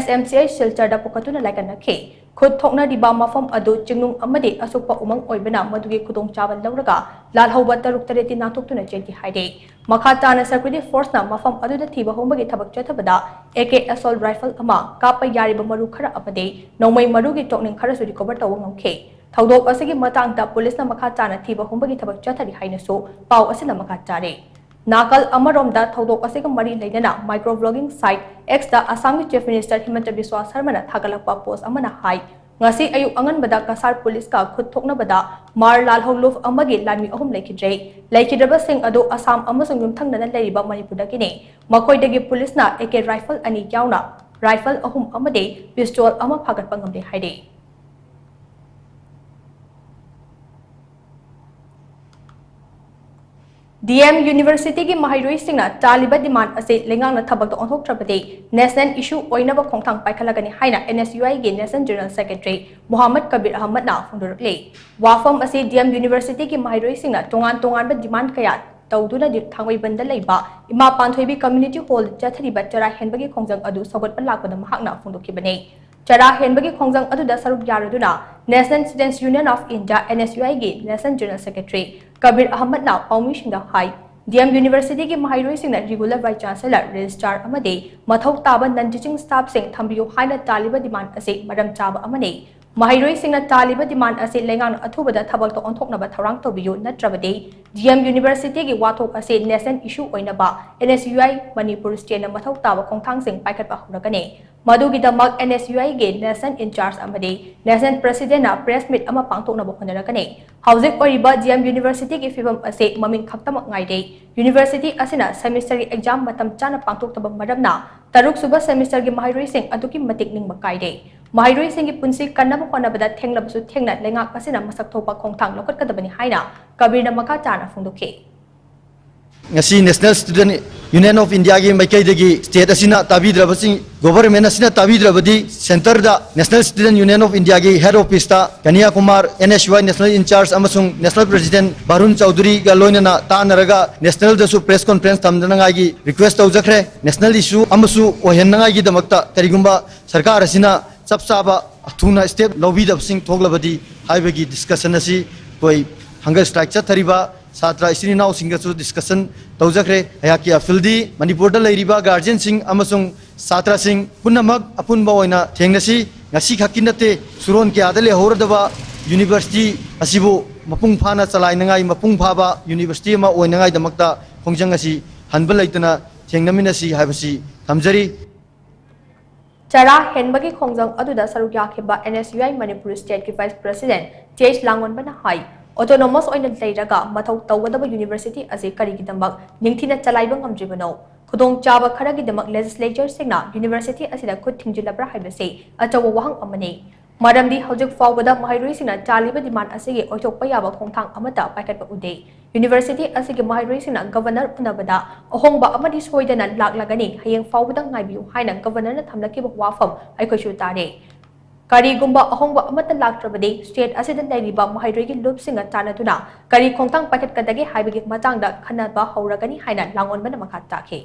S M C H ꯁꯤꯜꯆꯔꯗ ꯄꯨꯈꯠꯇꯨꯅ ꯂꯥꯏꯀꯠꯅꯈꯤ꯫ ꯈꯨꯠ ꯊꯣꯛꯅꯔꯤꯕ ꯃꯐꯝ ꯑꯗꯨ ꯆꯤꯡꯅꯨꯡ ꯑꯃꯗꯤ ꯑꯁꯣꯛꯄ ꯎꯃꯪ ꯑꯣꯏꯕꯅ ꯃꯗꯨꯒꯤ ꯈꯨꯗꯣꯡꯆꯥꯕ ꯂꯧꯔꯒ ꯂꯥꯜꯍꯧꯕ ꯇꯔꯨꯛ ꯇꯔꯦꯠꯇꯤ ꯅꯥꯟꯊꯣꯛꯇꯨꯅ ꯆꯦꯟꯈꯤ ꯍꯥꯏꯔꯤ꯫ ꯃꯈꯥ ꯇꯥꯅ security forceꯅ ꯃꯐꯝ ꯑꯗꯨꯗ ꯊꯤꯕ ꯍꯨꯝꯕꯒꯤ ꯊꯕꯛ ꯆꯠꯊꯕꯗ A K assault rifle ꯑꯃ, ꯀꯥꯞꯄ ꯌꯥꯔꯤꯕ ꯃꯔꯨ ꯈꯔ ꯑꯃꯗꯤ ꯅꯣꯡꯃꯩ ꯃꯔꯨꯒꯤ ꯇꯣꯛꯅꯤꯡ ꯈꯔꯁꯨ recover ꯇꯧꯕ ꯉꯝꯈꯤ꯫ ꯊꯧꯗꯣꯛ ꯑꯁꯤꯒꯤ ꯃꯇꯥꯡꯗ policeꯅ ꯃꯈꯥ ꯇꯥꯅ ꯊꯤꯕ ꯍꯨꯝꯕꯒꯤ ꯊꯕꯛ ꯆꯠꯊꯔꯤ ꯍꯥꯏꯅꯁꯨ ꯄꯥꯎ ꯑꯁꯤꯅ ꯃꯈꯥ ꯇꯥꯔꯤ꯫ ꯅꯥꯀꯜ ꯑꯃꯔꯣꯝꯗ, ꯊꯧꯗꯣꯛ ꯑꯁꯤꯒ ꯃꯔꯤ ꯂꯩꯅꯅ micro blogging site Xꯇ ꯑꯁꯥꯝꯒꯤ Chief Minister ꯍꯤꯃꯟꯇ ꯕꯤꯁ꯭ꯋꯥ ꯁꯔꯃꯅ ꯊꯥꯒꯠꯂꯛꯄ post ꯑꯃꯅ ꯍꯥꯏ, ꯉꯁꯤ ꯑꯌꯨꯛ ꯑꯉꯟꯕꯗ ꯀꯁꯥꯔ policeꯀ ꯈꯨꯠ ꯊꯣꯛꯅꯕꯗ ꯃꯥꯔ ꯂꯥꯜꯍꯧꯂꯨꯞ ꯑꯃꯒꯤ ꯂꯥꯟꯃꯤ ꯑꯍꯨꯝ ꯂꯩꯈꯤꯗ꯭ꯔꯦ꯫ ꯂꯩꯈꯤꯗ꯭ꯔꯕꯁꯤꯡ ꯑꯗꯨ ꯑꯁꯥꯝ ꯑꯃꯁꯨꯡ ꯌꯨꯝꯊꯪꯅꯅ ꯂꯩꯔꯤꯕ ꯃꯅꯤꯄꯨꯔꯗꯒꯤꯅꯤ꯫ ꯃꯈꯣꯏꯗꯒꯤ policeꯅ A K rifle ꯑꯅꯤ ꯌꯥꯎꯅ rifle ꯑꯍꯨꯝ ꯑꯃꯗꯤ pistol ꯑꯃ ꯐꯥꯒꯠꯄ ꯉꯝꯂꯦ ꯍꯥꯏꯔꯤ꯫ D M Universityꯒꯤ ꯃꯍꯩꯔꯣꯏꯁꯤꯡꯅ ꯇꯥꯜꯂꯤꯕ demand ꯑꯁꯤ ꯂꯩꯉꯥꯛꯅ ꯊꯕꯛꯇ ꯑꯣꯟꯊꯣꯛꯇ꯭ꯔꯕꯗꯤ national issue ꯑꯣꯏꯅꯕ ꯈꯣꯡꯊꯥꯡ ꯄꯥꯏꯈꯠꯂꯒꯅꯤ ꯍꯥꯏꯅ N S U Iꯒꯤ National General Secretary ꯃꯣꯍꯥꯃꯗ Kabir ꯑꯍꯃꯗꯅ ꯐꯣꯡꯗꯣꯔꯛꯂꯤ꯫ ꯋꯥꯐꯝ ꯑꯁꯤ D M Universityꯒꯤ ꯃꯍꯩꯔꯣꯏꯁꯤꯡꯅ ꯇꯣꯉꯥꯟ ꯇꯣꯉꯥꯟꯕ demand ꯀꯌꯥ ꯇꯧꯗꯨꯅ ꯊꯥꯡꯃꯩꯕꯟꯗ ꯂꯩꯕ ꯏꯃꯥ ꯄꯥꯟꯊꯣꯏꯕꯤ Community Hallꯗ ꯆꯠꯊꯔꯤꯕ ꯆꯔꯥ ꯍꯦꯟꯕꯒꯤ ꯈꯣꯡꯖꯪ ꯑꯗꯨ ꯁꯧꯒꯠꯄ ꯂꯥꯛꯄꯗ ꯃꯍꯥꯛꯅ ꯐꯣꯡꯗꯣꯛꯈꯤꯕꯅꯤ꯫ ꯆꯔꯥ ꯍꯦꯟꯕꯒꯤ ꯈꯣꯡꯖꯪ ꯑꯗꯨꯗ ꯁꯔꯨꯛ ꯌꯥꯔꯗꯨꯅ National Students Union of India, N S U Iꯒꯤ National General Secretary Kabir ꯑꯍꯃꯗꯅ ꯄꯥꯎꯃꯤꯁꯤꯡꯗ ꯍꯥꯏ, D M Universityꯒꯤ ꯃꯍꯩꯔꯣꯏꯁꯤꯡꯅ regular vice chancellor, registrar ꯑꯃꯗꯤ ꯃꯊꯧ ꯇꯥꯕ non teaching staffꯁꯤꯡ ꯊꯝꯕꯤꯌꯨ ꯍꯥꯏꯅ ꯇꯥꯜꯂꯤꯕ demand ꯑꯁꯤ ꯃꯔꯝ ꯆꯥꯕ ꯑꯃꯅꯤ꯫ ꯃꯍꯩꯔꯣꯏꯁꯤꯡꯅ ꯇꯥꯜꯂꯤꯕ demand ꯑꯁꯤ ꯂꯩꯉꯥꯛꯅ ꯑꯊꯨꯕꯗ ꯊꯕꯛꯇ ꯑꯣꯟꯊꯣꯛꯅꯕ ꯊꯧꯔꯥꯡ ꯇꯧꯕꯤꯌꯨ, ꯅꯠꯇ꯭ꯔꯕꯗꯤ D M Universityꯒꯤ ꯋꯥꯊꯣꯛ ꯑꯁꯤ national issue ꯑꯣꯏꯅꯕ N S U I Manipur stateꯅ ꯃꯊꯧ ꯇꯥꯕ ꯈꯣꯡꯊꯥꯡꯁꯤꯡ ꯄꯥꯏꯈꯠꯄ ꯍꯧꯔꯒꯅꯤ꯫ ꯃꯗꯨꯒꯤꯗꯃꯛ N S U Iꯒꯤ national in charge ꯑꯃꯗꯤ national presidentꯅ press meet ꯑꯃ ꯄꯥꯡꯊꯣꯛꯅꯕ ꯍꯣꯠꯅꯔꯛꯀꯅꯤ꯫ ꯍꯧꯖꯤꯛ ꯑꯣꯏꯔꯤꯕ D M Universityꯒꯤ ꯐꯤꯕꯝ ꯑꯁꯤ ꯃꯃꯤꯡ ꯈꯛꯇꯃꯛ ꯉꯥꯏꯔꯦ꯫ University ꯑꯁꯤꯅ semesterꯒꯤ exam ꯃꯇꯝ ꯆꯥꯅ ꯄꯥꯡꯊꯣꯛꯇꯕ ꯃꯔꯝꯅ ꯇꯔꯨꯛꯁꯨꯕ semesterꯒꯤ ꯃꯍꯩꯔꯣꯏꯁꯤꯡ ꯑꯗꯨꯛꯀꯤ ꯃꯇꯤꯛ ꯅꯤꯡꯕ ꯀꯥꯏꯔꯦ꯫ ꯃꯍꯩꯔꯣꯏꯁꯤꯡꯒꯤ ꯄꯨꯟꯁꯤ ꯀꯟꯅꯕ ꯍꯣꯠꯅꯕꯗ ꯊꯦꯡꯂꯕꯁꯨ ꯊꯦꯡꯅ ꯂꯩꯉꯥꯛ ꯑꯁꯤꯅ ꯃꯁꯛ ꯊꯣꯛꯄ ꯈꯣꯡꯊꯥꯡ ꯂꯧꯈꯠꯀꯗꯕꯅꯤ ꯍꯥꯏꯅ ꯀꯕꯤꯔꯅ ꯃꯈꯥ ꯇꯥꯅ ꯐꯣꯡꯗꯣꯛꯈꯤ꯫ ꯉꯁꯤ National Student Union of Indiaꯒꯤ ꯃꯥꯏꯀꯩꯗꯒꯤ state ꯑꯁꯤꯅ ꯇꯥꯕꯤꯗ꯭ꯔꯕꯁꯤꯡ, government ꯑꯁꯤꯅ ꯇꯥꯕꯤꯗ꯭ꯔꯕꯗꯤ centreꯗ National Student Union of Indiaꯒꯤ head officeꯇ ꯀꯅꯤꯌꯥ Kumar, N S U I national in charge ꯑꯃꯁꯨꯡ national president ꯕꯥꯔꯨꯟ ꯆꯧꯙꯨꯔꯤꯒ ꯂꯣꯏꯅꯅ ꯇꯥꯟꯅꯔꯒ nationalꯗꯁꯨ press conference ꯊꯝꯗꯅꯉꯥꯏꯒꯤ request ꯇꯧꯖꯈ꯭ꯔꯦ꯫ National issue ꯑꯃꯁꯨ ꯑꯣꯏꯍꯟꯅꯉꯥꯏꯒꯤꯗꯃꯛꯇ ꯀꯔꯤꯒꯨꯝꯕ ꯁꯔꯀꯥꯔ ꯑꯁꯤꯅ ꯆꯞ ꯆꯥꯕ ꯑꯊꯨꯅ step ꯂꯧꯕꯤꯗꯕꯁꯤꯡ ꯊꯣꯛꯂꯕꯗꯤ ꯍꯥꯏꯕꯒꯤ discussion ꯑꯁꯤ ꯑꯩꯈꯣꯏ hunger strike ꯆꯠꯊꯔꯤꯕ ꯁꯥꯇ꯭ꯔ ꯏꯆꯤꯟ ꯏꯅꯥꯎꯁꯤꯡꯒꯁꯨ discussion ꯇꯧꯖꯈ꯭ꯔꯦ꯫ ꯑꯩꯍꯥꯛꯀꯤ appealꯗꯤ ꯃꯅꯤꯄꯨꯔꯗ ꯂꯩꯔꯤꯕ guardianꯁꯤꯡ ꯑꯃꯁꯨꯡ ꯁꯥꯇ꯭ꯔꯁꯤꯡ ꯄꯨꯝꯅꯃꯛ ꯑꯄꯨꯟꯕ ꯑꯣꯏꯅ ꯊꯦꯡꯅꯁꯤ꯫ ꯉꯁꯤ ꯈꯛꯀꯤ ꯅꯠꯇꯦ, ꯁꯨꯔꯣꯟ ꯀꯌꯥꯗ ꯂꯩꯍꯧꯔꯗꯕ university ꯑꯁꯤꯕꯨ ꯃꯄꯨꯡ ꯐꯥꯅ ꯆꯂꯥꯏꯅꯉꯥꯏ, ꯃꯄꯨꯡ ꯐꯥꯕ university ꯑꯃ ꯑꯣꯏꯅꯉꯥꯏꯗꯃꯛꯇ ꯈꯣꯡꯖꯪ ꯑꯁꯤ ꯍꯟꯕ ꯂꯩꯇꯅ ꯊꯦꯡꯅꯃꯤꯟꯅꯁꯤ ꯍꯥꯏꯕꯁꯤ ꯊꯝꯖꯔꯤ꯫ ꯆꯔꯥ ꯍꯦꯟꯕꯒꯤ ꯈꯣꯡꯖꯪ ꯑꯗꯨꯗ ꯁꯔꯨꯛ ꯌꯥꯈꯤꯕ N S U I Manipur stateꯀꯤ vice president T H ꯂꯥꯡꯑꯣꯟꯕꯅ high, autonomous ꯑꯣꯏꯅ ꯂꯩꯔꯒ ꯃꯊꯧ ꯇꯧꯒꯗꯕ university ꯑꯁꯤ ꯀꯔꯤꯒꯤꯗꯃꯛ ꯅꯤꯡꯊꯤꯅ ꯆꯂꯥꯏꯕ ꯉꯝꯗ꯭ꯔꯤꯕꯅꯣ? ꯈꯨꯗꯣꯡꯆꯥꯕ ꯈꯔꯒꯤꯗꯃꯛ legislatureꯁꯤꯡꯅ university ꯑꯁꯤꯗ ꯈꯨꯠ ꯊꯤꯡꯖꯤꯜꯂꯕ꯭ꯔꯥ ꯍꯥꯏꯕꯁꯤ ꯑꯆꯧꯕ ꯋꯥꯍꯪ ꯑꯃꯅꯤ꯫ ꯃꯔꯝꯗꯤ ꯍꯧꯖꯤꯛ ꯐꯥꯎꯕꯗ ꯃꯍꯩꯔꯣꯏꯁꯤꯡꯅ ꯆꯥꯜꯂꯤꯕ demand ꯑꯁꯤꯒꯤ ꯑꯣꯏꯊꯣꯛꯄ ꯌꯥꯕ ꯈꯣꯡꯊꯥꯡ ꯑꯃꯠꯇ ꯄꯥꯏꯈꯠꯄ ꯎꯗꯦ꯫ University ꯑꯁꯤꯒꯤ ꯃꯍꯩꯔꯣꯏꯁꯤꯡꯅ governor ꯎꯅꯕꯗ ꯑꯍꯣꯡꯕ ꯑꯃꯗꯤ ꯁꯣꯏꯗꯅ ꯂꯥꯛꯂꯒꯅꯤ, ꯍꯌꯦꯡ ꯐꯥꯎꯕꯗ ꯉꯥꯏꯕꯤꯌꯨ ꯍꯥꯏꯅ governorꯅ ꯊꯝꯂꯛꯈꯤꯕ ꯋꯥꯐꯝ ꯑꯩꯈꯣꯏꯁꯨ ꯇꯥꯔꯦ꯫ ꯀꯔꯤꯒꯨꯝꯕ ꯑꯍꯣꯡꯕ ꯑꯃꯠꯇ ꯂꯥꯛꯇ꯭ꯔꯕꯗꯤ state ꯑꯁꯤꯗ ꯂꯩꯔꯤꯕ ꯃꯍꯩꯔꯣꯏꯒꯤ ꯂꯨꯞꯁꯤꯡꯒ ꯇꯥꯟꯅꯗꯨꯅ ꯀꯔꯤ ꯈꯣꯡꯊꯥꯡ ꯄꯥꯏꯈꯠꯀꯗꯒꯦ ꯍꯥꯏꯕꯒꯤ ꯃꯇꯥꯡꯗ ꯈꯟꯅꯕ ꯍꯧꯔꯒꯅꯤ ꯍꯥꯏꯅ ꯂꯥꯡꯑꯣꯟꯕꯅ ꯃꯈꯥ ꯇꯥꯈꯤ꯫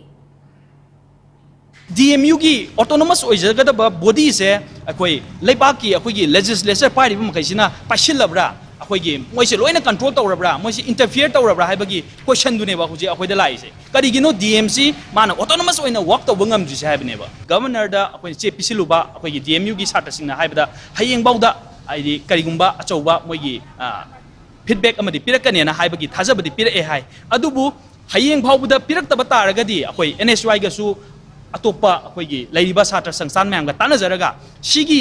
D M Uꯒꯤ autonomous ꯑꯣꯏꯖꯒꯗꯕ bodyꯁꯦ ꯑꯩꯈꯣꯏ ꯂꯩꯕꯥꯛꯀꯤ ꯑꯩꯈꯣꯏꯒꯤ legislature ꯄꯥꯏꯔꯤꯕ ꯃꯈꯩꯁꯤꯅ ꯄꯥꯏꯁꯤꯜꯂꯕ꯭ꯔꯥ, ꯑꯩꯈꯣꯏꯒꯤ ꯃꯣꯏꯁꯦ ꯂꯣꯏꯅ control ꯇꯧꯔꯕ꯭ꯔꯥ, ꯃꯣꯏꯁꯦ interfere ꯇꯧꯔꯕ꯭ꯔꯥ ꯍꯥꯏꯕꯒꯤ questionꯗꯨꯅꯦꯕ ꯍꯧꯖꯤꯛ ꯑꯩꯈꯣꯏꯗ ꯂꯥꯛꯏꯁꯦ꯫ ꯀꯔꯤꯒꯤꯅꯣ D Mꯁꯤ ꯃꯥꯅ autonomous ꯑꯣꯏꯅ work ꯇꯧꯕ ꯉꯝꯗ꯭ꯔꯤꯁꯦ ꯍꯥꯏꯕꯅꯦꯕ꯫ Governorꯗ ꯑꯩꯈꯣꯏꯅ ꯆꯦ ꯄꯤꯁꯤꯜꯂꯨꯕ ꯑꯩꯈꯣꯏꯒꯤ D M Uꯒꯤ ꯁꯥꯇ꯭ꯔꯁꯤꯡꯅ ꯍꯥꯏꯕꯗ ꯍꯌꯦꯡꯐꯥꯎꯗ ꯍꯥꯏꯗꯤ ꯀꯔꯤꯒꯨꯝꯕ ꯑꯆꯧꯕ ꯃꯣꯏꯒꯤ feedback ꯑꯃꯗꯤ ꯄꯤꯔꯛꯀꯅꯦꯅ ꯍꯥꯏꯕꯒꯤ ꯊꯥꯖꯕꯗꯤ ꯄꯤꯔꯛꯑꯦ ꯍꯥꯏ꯫ ꯑꯗꯨꯕꯨ ꯍꯌꯦꯡ ꯐꯥꯎꯕꯗ ꯄꯤꯔꯛꯇꯕ ꯇꯥꯔꯒꯗꯤ ꯑꯩꯈꯣꯏ N S U Iꯒꯁꯨ ꯑꯇꯣꯞꯄ ꯑꯩꯈꯣꯏꯒꯤ ꯂꯩꯔꯤꯕ ꯁꯥꯇ꯭ꯔ ꯁꯪꯁꯊꯥꯟ ꯃꯌꯥꯝꯒ ꯇꯥꯟꯅꯖꯔꯒ ꯁꯤꯒꯤ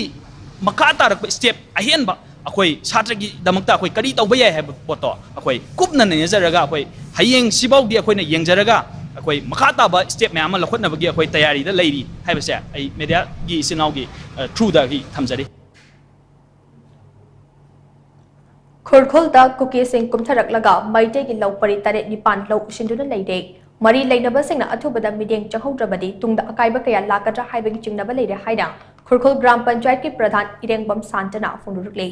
ꯃꯈꯥ ꯇꯥꯔꯛꯄ step ꯑꯍꯦꯟꯕ ꯑꯩꯈꯣꯏ ꯁꯥꯇ꯭ꯔꯒꯤꯗꯃꯛꯇ ꯑꯩꯈꯣꯏ ꯀꯔꯤ ꯇꯧꯕ ꯌꯥꯏ ꯍꯥꯏꯕ ꯄꯣꯠꯇꯣ ꯑꯩꯈꯣꯏ ꯀꯨꯞꯅ ꯅꯩꯅꯖꯔꯒ ꯑꯩꯈꯣꯏ ꯍꯌꯦꯡ ꯁꯤꯐꯥꯎꯗꯤ ꯑꯩꯈꯣꯏꯅ ꯌꯦꯡꯖꯔꯒ ꯑꯩꯈꯣꯏ ꯃꯈꯥ ꯇꯥꯕ ꯁ꯭ꯇꯦꯞ ꯃꯌꯥꯝ ꯑꯃ ꯂꯧꯈꯠꯅꯕꯒꯤ ꯑꯩꯈꯣꯏ ꯇꯌꯥꯔꯤꯗ ꯂꯩꯔꯤ ꯍꯥꯏꯕꯁꯦ ꯑꯩ ꯃꯦꯗꯤꯌꯥꯒꯤ ꯏꯆꯤꯟ ꯏꯅꯥꯎꯒꯤ ꯊ꯭ꯔꯨꯗꯒꯤ ꯊꯝꯖꯔꯤ꯫ ꯈꯨꯔꯈꯨꯜꯗ ꯀꯨꯀꯤꯁꯤꯡ ꯀꯨꯝꯊꯔꯛꯂꯒ ꯃꯩꯇꯩꯒꯤ ꯂꯧ ꯄꯔꯤ ꯇꯔꯦꯠ ꯅꯤꯄꯥꯟ ꯂꯧ ꯎꯁꯤꯟꯗꯨꯅ ꯂꯩꯔꯦ꯫ ꯃꯔꯤ ꯂꯩꯅꯕꯁꯤꯡꯅ ꯑꯊꯨꯕꯗ ꯃꯤꯠꯌꯦꯡ ꯆꯪꯍꯧꯗ꯭ꯔꯕꯗꯤ ꯇꯨꯡꯗ ꯑꯀꯥꯏꯕ ꯀꯌꯥ ꯂꯥꯛꯀꯗ꯭ꯔꯥ ꯍꯥꯏꯕꯒꯤ ꯆꯤꯡꯅꯕ ꯂꯩꯔꯦ ꯍꯥꯏꯅ ꯈꯨꯔꯈꯨꯜ ꯒ꯭ꯔꯥꯝ ꯄꯟꯆꯥꯌꯠꯀꯤ ꯄ꯭ꯔꯙꯥꯟ ꯏꯔꯦꯡꯕꯝ ꯁꯥꯟꯇꯅ ꯐꯣꯡꯗꯣꯔꯛꯂꯤ꯫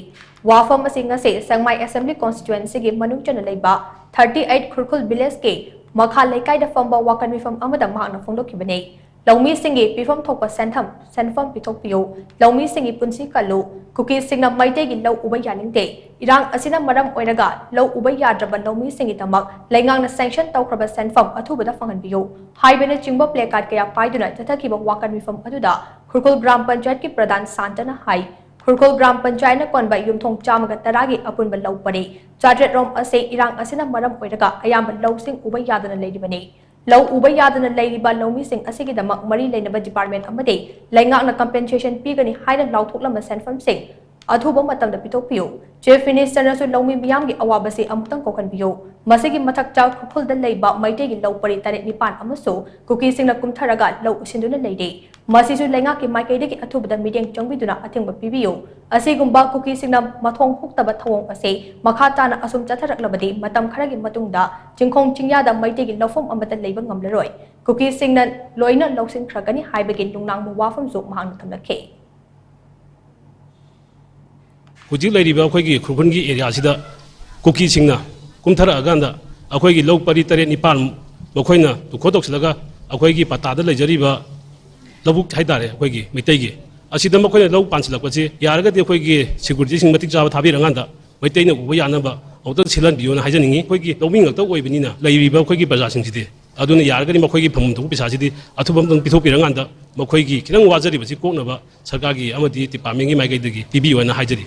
ꯋꯥꯐꯝ ꯑꯁꯤ ꯉꯁꯤ ꯁꯦꯡꯃꯥꯏ ꯑꯦꯁꯦꯝꯕ꯭ꯂꯤ ꯀꯣꯟꯁꯇꯤꯇ꯭ꯋꯦꯟꯁꯤꯒꯤ ꯃꯅꯨꯡ ꯆꯟꯅ ꯂꯩꯕ thirty eight ꯈꯨꯔꯈꯨꯜ ꯚꯤꯂꯦꯖꯀꯤ ꯃꯈꯥ ꯂꯩꯀꯥꯏꯗ ꯐꯝꯕ ꯋꯥꯀꯠ ꯃꯤꯐꯝ ꯑꯃꯗ ꯃꯍꯥꯛꯅ ꯐꯣꯡꯗꯣꯛꯈꯤꯕꯅꯤ꯫ ꯂꯧꯃꯤꯁꯤꯡꯒꯤ ꯄꯤꯐꯝ ꯊꯣꯛꯄ ꯁꯦꯟꯐꯝ, ꯁꯦꯟꯐꯝ ꯄꯤꯊꯣꯛꯄꯤꯌꯨ꯫ ꯂꯧꯃꯤꯁꯤꯡꯒꯤ ꯄꯨꯟꯁꯤ ꯀꯜꯂꯨ꯫ ꯀꯨꯀꯤꯁꯤꯡꯅ ꯃꯩꯇꯩꯒꯤ ꯂꯧ ꯎꯕ ꯌꯥꯅꯤꯡꯗꯦ꯫ ꯏꯔꯥꯡ ꯑꯁꯤꯅ ꯃꯔꯝ ꯑꯣꯏꯔꯒ ꯂꯧ ꯎꯕ ꯌꯥꯗ꯭ꯔꯕ ꯂꯧꯃꯤꯁꯤꯡꯒꯤꯗꯃꯛ ꯂꯩꯉꯥꯛꯅ ꯁꯦꯡꯁꯟ ꯇꯧꯈ꯭ꯔꯕ ꯁꯦꯟꯐꯝ ꯑꯊꯨꯕꯗ ꯐꯪꯍꯟꯕꯤꯌꯨ ꯍꯥꯏꯕꯅꯆꯤꯡꯕ ꯄ꯭ꯂꯦꯀꯥꯔꯗ ꯀꯌꯥ ꯄꯥꯏꯗꯨꯅ ꯆꯠꯊꯈꯤꯕ ꯋꯥꯀꯠ ꯃꯤꯐꯝ ꯑꯗꯨꯗ ꯈꯨꯔꯈꯨꯜ ꯒ꯭ꯔꯥꯝ ꯄꯟꯆꯥꯌꯠꯀꯤ ꯄ꯭ꯔꯙꯥꯟ ꯁꯥꯟꯇꯅ ꯍꯥꯏ꯫ ꯈꯨꯔꯈꯨꯜ ꯒ꯭ꯔꯥꯝ ꯄꯟꯆꯥꯌꯠꯅ ꯀꯣꯟꯕ ꯌꯨꯝꯊꯣꯡ ꯆꯥꯝꯃꯒ ꯇꯔꯥꯒꯤ ꯑꯄꯨꯟꯕ ꯂꯧ ꯄꯔꯤ ꯆꯥꯇ꯭ꯔꯦꯠ ꯔꯣꯝ ꯑꯁꯤ ꯏꯔꯥꯡ ꯑꯁꯤꯅ ꯃꯔꯝ ꯑꯣꯏꯔꯒ ꯑꯌꯥꯝꯕ ꯂꯧꯁꯤꯡ ꯎꯕ ꯌꯥꯗꯅ ꯂꯩꯔꯤꯕꯅꯤ꯫ ꯂꯧ ꯎꯕ ꯌꯥꯗꯅ ꯂꯩꯔꯤꯕ ꯂꯧꯃꯤꯁꯤꯡ ꯑꯁꯤꯒꯤꯗꯃꯛ ꯃꯔꯤ ꯂꯩꯅꯕ ꯗꯤꯄꯥꯔꯠꯃꯦꯟ ꯑꯃꯗꯤ ꯂꯩꯉꯥꯛꯅ ꯀꯝꯄꯦꯟꯁꯦꯁꯟ ꯄꯤꯒꯅꯤ ꯍꯥꯏꯅ ꯂꯥꯎꯊꯣꯛꯂꯝꯕ ꯁꯦꯟꯐꯝꯁꯤꯡ ꯑꯊꯨꯕ ꯃꯇꯝꯗ ꯄꯤꯊꯣꯛꯄꯤꯌꯨ꯫ ꯆꯤꯐ ꯃꯤꯅꯤꯁꯇꯔꯅꯁꯨ ꯂꯧꯃꯤ ꯃꯤꯌꯥꯝꯒꯤ ꯑꯋꯥꯕꯁꯤ ꯑꯃꯨꯛꯇꯪ ꯀꯣꯛꯍꯟꯕꯤꯌꯨ꯫ ꯃꯁꯤꯒꯤ ꯃꯊꯛꯇ ꯈꯨꯔꯈꯨꯜꯗ ꯂꯩꯕ ꯃꯩꯇꯩꯒꯤ ꯂꯧ ꯄꯔꯤ ꯇꯔꯦꯠ ꯅꯤꯄꯥꯟ ꯑꯃꯁꯨ ꯀꯨꯀꯤꯁꯤꯡꯅ ꯀꯨꯝꯊꯔꯒ ꯂꯧ ꯎꯁꯤꯟꯗꯨꯅ ꯂꯩꯔꯤ꯫ ꯃꯁꯤꯁꯨ ꯂꯩꯉꯥꯛꯀꯤ ꯃꯥꯏꯀꯩꯗꯒꯤ ꯑꯊꯨꯕꯗ ꯃꯤꯠꯌꯦꯡ ꯆꯪꯕꯤꯗꯨꯅ ꯑꯊꯤꯡꯕ ꯄꯤꯕꯤꯌꯨ꯫ ꯑꯁꯤꯒꯨꯝꯕ ꯀꯨꯀꯤꯁꯤꯡꯅ ꯃꯊꯣꯡ ꯍꯨꯛꯇꯕ ꯊꯧꯑꯣꯡ ꯑꯁꯤ ꯃꯈꯥ ꯇꯥꯅ ꯑꯁꯨꯝ ꯆꯠꯊꯔꯛꯂꯕꯗꯤ ꯃꯇꯝ ꯈꯔꯒꯤ ꯃꯇꯨꯡꯗ ꯆꯤꯡꯈꯣꯡ ꯆꯤꯡꯌꯥꯗ ꯃꯩꯇꯩꯒꯤ ꯂꯧꯐꯝ ꯑꯃꯠꯇ ꯂꯩꯕ ꯉꯝꯂꯔꯣꯏ꯫ ꯀꯨꯀꯤꯁꯤꯡꯅ ꯂꯣꯏꯅ ꯂꯧꯁꯤꯟꯈ꯭ꯔꯒꯅꯤ ꯍꯥꯏꯕꯒꯤ ꯅꯨꯡꯅꯥꯡꯕ ꯋꯥꯐꯝꯁꯨ ꯃꯍꯥꯛꯅ ꯊꯝꯂꯛꯈꯤ꯫ ꯍꯧꯖꯤꯛ ꯂꯩꯔꯤꯕ ꯑꯩꯈꯣꯏꯒꯤ ꯈꯨꯔꯈꯨꯜꯒꯤ ꯑꯦꯔꯤꯌꯥꯁꯤꯗ ꯀꯨꯀꯤꯁꯤꯡꯅ ꯀꯨꯝꯊꯔꯛꯑꯀꯥꯟꯗ ꯑꯩꯈꯣꯏꯒꯤ ꯂꯧ ꯄꯔꯤ ꯇꯔꯦꯠ ꯅꯤꯄꯥꯜ ꯃꯈꯣꯏꯅ ꯇꯨꯈꯣꯛ ꯇꯧꯁꯤꯜꯂꯒ ꯑꯩꯈꯣꯏꯒꯤ ꯄꯇꯥꯗ ꯂꯩꯖꯔꯤꯕ ꯂꯧꯕꯨꯛ ꯍꯥꯏꯇꯥꯔꯦ ꯑꯩꯈꯣꯏꯒꯤ ꯃꯩꯇꯩꯒꯤ, ꯑꯁꯤꯗ ꯃꯈꯣꯏꯅ ꯂꯧ ꯄꯥꯟꯁꯤꯜꯂꯛꯄꯁꯤ ꯌꯥꯔꯒꯗꯤ ꯑꯩꯈꯣꯏꯒꯤ ꯁꯦꯀ꯭ꯌꯨꯔꯤꯇꯤꯁꯤꯡ ꯃꯇꯤꯛ ꯆꯥꯕ ꯊꯥꯕꯤꯔꯀꯥꯟꯗ ꯃꯩꯇꯩꯅ ꯎꯕ ꯌꯥꯅꯕ ꯑꯃꯨꯛꯇꯪ ꯁꯤꯜꯍꯟꯕꯤꯌꯨꯅ ꯍꯥꯏꯖꯅꯤꯡꯉꯤ꯫ ꯑꯩꯈꯣꯏꯒꯤ ꯂꯧꯃꯤ ꯉꯥꯛꯇ ꯑꯣꯏꯕꯅꯤꯅ ꯂꯩꯔꯤꯕ ꯑꯩꯈꯣꯏꯒꯤ ꯄ꯭ꯔꯖꯥꯁꯤꯡꯁꯤꯗꯤ, ꯑꯗꯨꯅ ꯌꯥꯔꯒꯗꯤ ꯃꯈꯣꯏꯒꯤ ꯐꯪꯐꯝ ꯊꯣꯛꯄ ꯄꯩꯁꯥꯁꯤꯗꯤ ꯑꯊꯨꯕ ꯑꯃꯇꯪ ꯄꯤꯊꯣꯛꯄꯤꯔꯀꯥꯟꯗ ꯃꯈꯣꯏꯒꯤ ꯈꯤꯇꯪ ꯋꯥꯖꯔꯤꯕꯁꯤ ꯀꯣꯛꯅꯕ ꯁꯔꯀꯥꯔꯒꯤ ꯑꯃꯗꯤ ꯗꯤꯄꯥꯔꯠꯃꯦꯟꯒꯤ ꯃꯥꯏꯀꯩꯗꯒꯤ ꯄꯤꯕꯤꯌꯨ ꯍꯥꯏꯅ ꯍꯥꯏꯖꯔꯤ꯫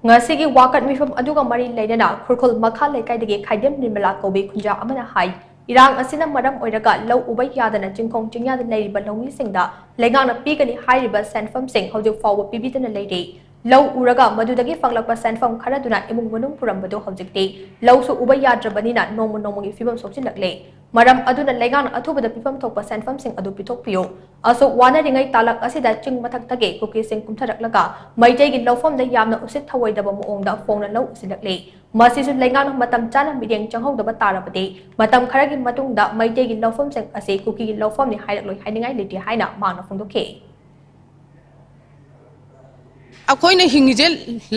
ꯉꯁꯤꯒꯤ ꯋꯥꯀꯠ ꯃꯤꯐꯝ ꯑꯗꯨꯒ ꯃꯔꯤ ꯂꯩꯅꯅ ꯈꯨꯔꯈꯨꯜ ꯃꯈꯥ ꯂꯩꯀꯥꯏꯗꯒꯤ ꯈꯥꯏꯗꯦꯝ ꯅꯤꯔꯃꯂꯥ ꯀꯧꯕꯤ ꯈꯨꯟꯖꯥ ꯑꯃꯅ ꯍꯥꯏ, ꯏꯔꯥꯡ ꯑꯁꯤꯅ ꯃꯔꯝ ꯑꯣꯏꯔꯒ ꯂꯧ ꯎꯕ ꯌꯥꯗꯅ ꯆꯤꯡꯈꯣꯡ ꯆꯤꯡꯌꯥꯗ ꯂꯩꯔꯤꯕ ꯂꯧꯃꯤꯁꯤꯡꯗ ꯂꯩꯉꯥꯛꯅ ꯄꯤꯒꯅꯤ ꯍꯥꯏꯔꯤꯕ ꯁꯦꯟꯐꯝꯁꯤꯡ ꯍꯧꯖꯤꯛ ꯐꯥꯎꯕ ꯄꯤꯕꯤꯗꯅ ꯂꯩꯔꯤ꯫ ꯂꯧ ꯎꯔꯒ ꯃꯗꯨꯗꯒꯤ ꯐꯪꯂꯛꯄ ꯁꯦꯟꯐꯝ ꯈꯔꯗꯨꯅ ꯏꯃꯨꯡ ꯃꯅꯨꯡ ꯄꯨꯔꯝꯕꯗꯨ ꯍꯧꯖꯤꯛꯇꯤ ꯂꯧꯁꯨ ꯎꯕ ꯌꯥꯗ꯭ꯔꯕꯅꯤꯅ ꯅꯣꯡꯃ ꯅꯣꯡꯃꯒꯤ ꯐꯤꯕꯝ ꯁꯣꯛꯆꯤꯜꯂꯛꯂꯦ꯫ ꯃꯔꯝ ꯑꯗꯨꯅ ꯂꯩꯉꯥꯛꯅ ꯑꯊꯨꯕꯗ ꯄꯤꯐꯝ ꯊꯣꯛꯄ ꯁꯦꯟꯐꯝꯁꯤꯡ ꯑꯗꯨ ꯄꯤꯊꯣꯛꯄꯤꯌꯨ꯫ ꯑꯁꯨꯛ ꯋꯥꯅꯔꯤꯉꯩ ꯇꯥꯂꯛ ꯑꯁꯤꯗ ꯆꯤꯡ ꯃꯊꯛꯇꯒꯤ ꯀꯨꯀꯤꯁꯤꯡ ꯀꯨꯝꯊꯔꯛꯂꯒ ꯃꯩꯇꯩꯒꯤ ꯂꯧꯐꯝꯗ ꯌꯥꯝꯅ ꯎꯁꯤꯠ ꯊꯧꯑꯣꯏꯗꯕ ꯃꯑꯣꯡꯗ ꯐꯣꯡꯅ ꯂꯧ ꯎꯁꯤꯜꯂꯛꯂꯤ꯫ ꯃꯁꯤꯁꯨ ꯂꯩꯉꯥꯛꯅ ꯃꯇꯝ ꯆꯥꯅ ꯃꯤꯠꯌꯦꯡ ꯆꯪꯍꯧꯗꯕ ꯇꯥꯔꯕꯗꯤ ꯃꯇꯝ ꯈꯔꯒꯤ ꯃꯇꯨꯡꯗ ꯃꯩꯇꯩꯒꯤ ꯂꯧꯐꯝꯁꯤꯡ ꯑꯁꯤ ꯀꯨꯀꯤꯒꯤ ꯂꯧꯐꯝꯅꯤ ꯍꯥꯏꯔꯛꯂꯣꯏ ꯍꯥꯏꯅꯤꯡꯉꯥꯏ ꯂꯩꯇꯦ ꯍꯥꯏꯅ ꯃꯍꯥꯛꯅ ꯐꯣꯡꯗꯣꯛꯈꯤ꯫ ꯑꯩꯈꯣꯏꯅ ꯍꯤꯡꯉꯤꯁꯦ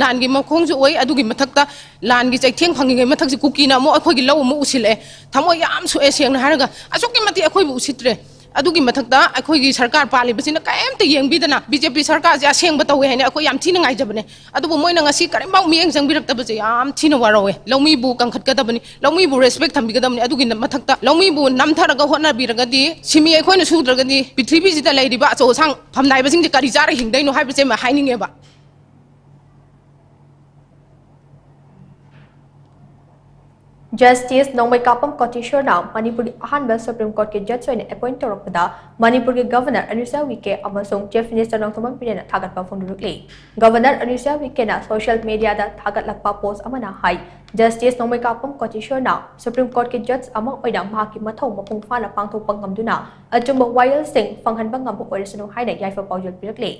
ꯂꯥꯟꯒꯤ ꯃꯈꯣꯡꯁꯨ ꯑꯣꯏ, ꯑꯗꯨꯒꯤ ꯃꯊꯛꯇ ꯂꯥꯟꯒꯤ ꯆꯩꯊꯦꯡ ꯐꯪꯉꯤꯉꯩ ꯃꯊꯛꯁꯤ ꯀꯨꯀꯤꯅ ꯑꯃꯨꯛ ꯑꯩꯈꯣꯏꯒꯤ ꯂꯧ ꯑꯃꯨꯛ ꯎꯁꯤꯜꯂꯛꯑꯦ꯫ ꯊꯃꯣꯏ ꯌꯥꯝ ꯁꯣꯛꯑꯦ, ꯁꯦꯡꯅ ꯍꯥꯏꯔꯒ ꯑꯁꯨꯛꯀꯤ ꯃꯇꯤꯛ ꯑꯩꯈꯣꯏꯕꯨ ꯎꯁꯤꯠꯇ꯭ꯔꯦ꯫ ꯑꯗꯨꯒꯤ ꯃꯊꯛꯇ ꯑꯩꯈꯣꯏꯒꯤ ꯁꯔꯀꯥꯔ ꯄꯥꯜꯂꯤꯕꯁꯤꯅ ꯀꯔꯤꯝꯇ ꯌꯦꯡꯕꯤꯗꯅ ꯕꯤ ꯖꯦ ꯄꯤ ꯁꯔꯀꯥꯔꯁꯦ ꯑꯁꯦꯡꯕ ꯇꯧꯋꯦ ꯍꯥꯏꯅ ꯑꯩꯈꯣꯏ ꯌꯥꯝ ꯊꯤꯅ ꯉꯥꯏꯖꯕꯅꯦ꯫ ꯑꯗꯨꯕꯨ ꯃꯣꯏꯅ ꯉꯁꯤ ꯀꯔꯤꯝꯐꯥꯎ ꯃꯤꯠꯌꯦꯡ ꯆꯪꯕꯤꯔꯛꯇꯕꯁꯦ ꯌꯥꯝ ꯊꯤꯅ ꯋꯥꯔꯧꯋꯦ꯫ ꯂꯧꯃꯤꯕꯨ ꯀꯟꯈꯠꯀꯗꯕꯅꯤ, ꯂꯧꯃꯤꯕꯨ respect ꯊꯝꯕꯤꯒꯗꯕꯅꯤ꯫ ꯑꯗꯨꯒꯤ ꯃꯊꯛꯇ ꯂꯧꯃꯤꯕꯨ ꯅꯝꯊꯔꯒ ꯍꯣꯠꯅꯕꯤꯔꯒꯗꯤ, ꯁꯤꯃꯤ ꯑꯩꯈꯣꯏꯅ ꯁꯨꯗ꯭ꯔꯒꯗꯤ ꯄ꯭ꯔꯤꯊꯤꯕꯤꯁꯤꯗ ꯂꯩꯔꯤꯕ ꯑꯆꯧ ꯑꯁꯥꯡ ꯐꯝꯅꯥꯏꯕꯁꯤꯡꯁꯦ ꯀꯔꯤ ꯆꯥꯔ ꯍꯤꯡꯗꯣꯏꯅꯣ ꯍꯥꯏꯕꯁꯦ ꯑꯃ ꯍꯥꯏꯅꯤꯡꯉꯦꯕ꯫ ꯖꯁꯇꯤꯁ ꯅꯣꯡꯃꯩꯀꯥꯄꯝ ꯀꯣꯇꯦꯁꯣꯔꯅ ꯃꯅꯤꯄꯨꯔꯒꯤ ꯑꯍꯥꯟꯕ ꯁꯨꯄ꯭ꯔꯤꯝ ꯀꯣꯔꯠꯀꯤ ꯖꯖ ꯑꯣꯏꯅ ꯑꯦꯄꯣꯏꯟꯠ ꯇꯧꯔꯛꯄꯗ ꯃꯅꯤꯄꯨꯔꯒꯤ ꯒꯚꯔꯅꯔ ꯑꯅꯨꯁ꯭ꯌꯥ ꯎꯏꯀꯦ ꯑꯃꯁꯨꯡ ꯆꯤꯐ ꯃꯤꯅꯤꯁꯇꯔ ꯅꯣꯡꯊꯣꯝꯕꯝ ꯕꯤꯔꯦꯟꯅ ꯊꯥꯒꯠꯄ ꯐꯣꯡꯗꯣꯔꯛꯂꯤ꯫ ꯒꯚꯔꯅꯔ ꯑꯅꯨꯁ꯭ꯌꯥ ꯎꯏꯀꯦꯅ ꯁꯣꯁꯤꯌꯦꯜ ꯃꯤꯗꯤꯌꯥꯗ ꯊꯥꯒꯠꯂꯛꯄ ꯄꯣꯁꯠ ꯑꯃꯅ ꯍꯥꯏ, ꯖꯁꯇꯤꯁ ꯅꯣꯡꯃꯩꯀꯥꯄꯝ ꯀꯣꯇꯦꯁꯣꯔꯅ ꯁꯨꯄ꯭ꯔꯤꯝ ꯀꯣꯔꯠꯀꯤ ꯖꯖ ꯑꯃ ꯑꯣꯏꯅ ꯃꯍꯥꯛꯀꯤ ꯃꯊꯧ ꯃꯄꯨꯡ ꯐꯥꯅ ꯄꯥꯡꯊꯣꯛꯄ ꯉꯝꯗꯨꯅ ꯑꯆꯨꯝꯕ ꯋꯥꯌꯦꯜꯁꯤꯡ ꯐꯪꯍꯟꯕ ꯉꯝꯕ ꯑꯣꯏꯔꯁꯅꯨ ꯍꯥꯏꯅ ꯌꯥꯏꯐ ꯄꯥꯎꯖꯦꯜ ꯄꯤꯔꯛꯂꯤ꯫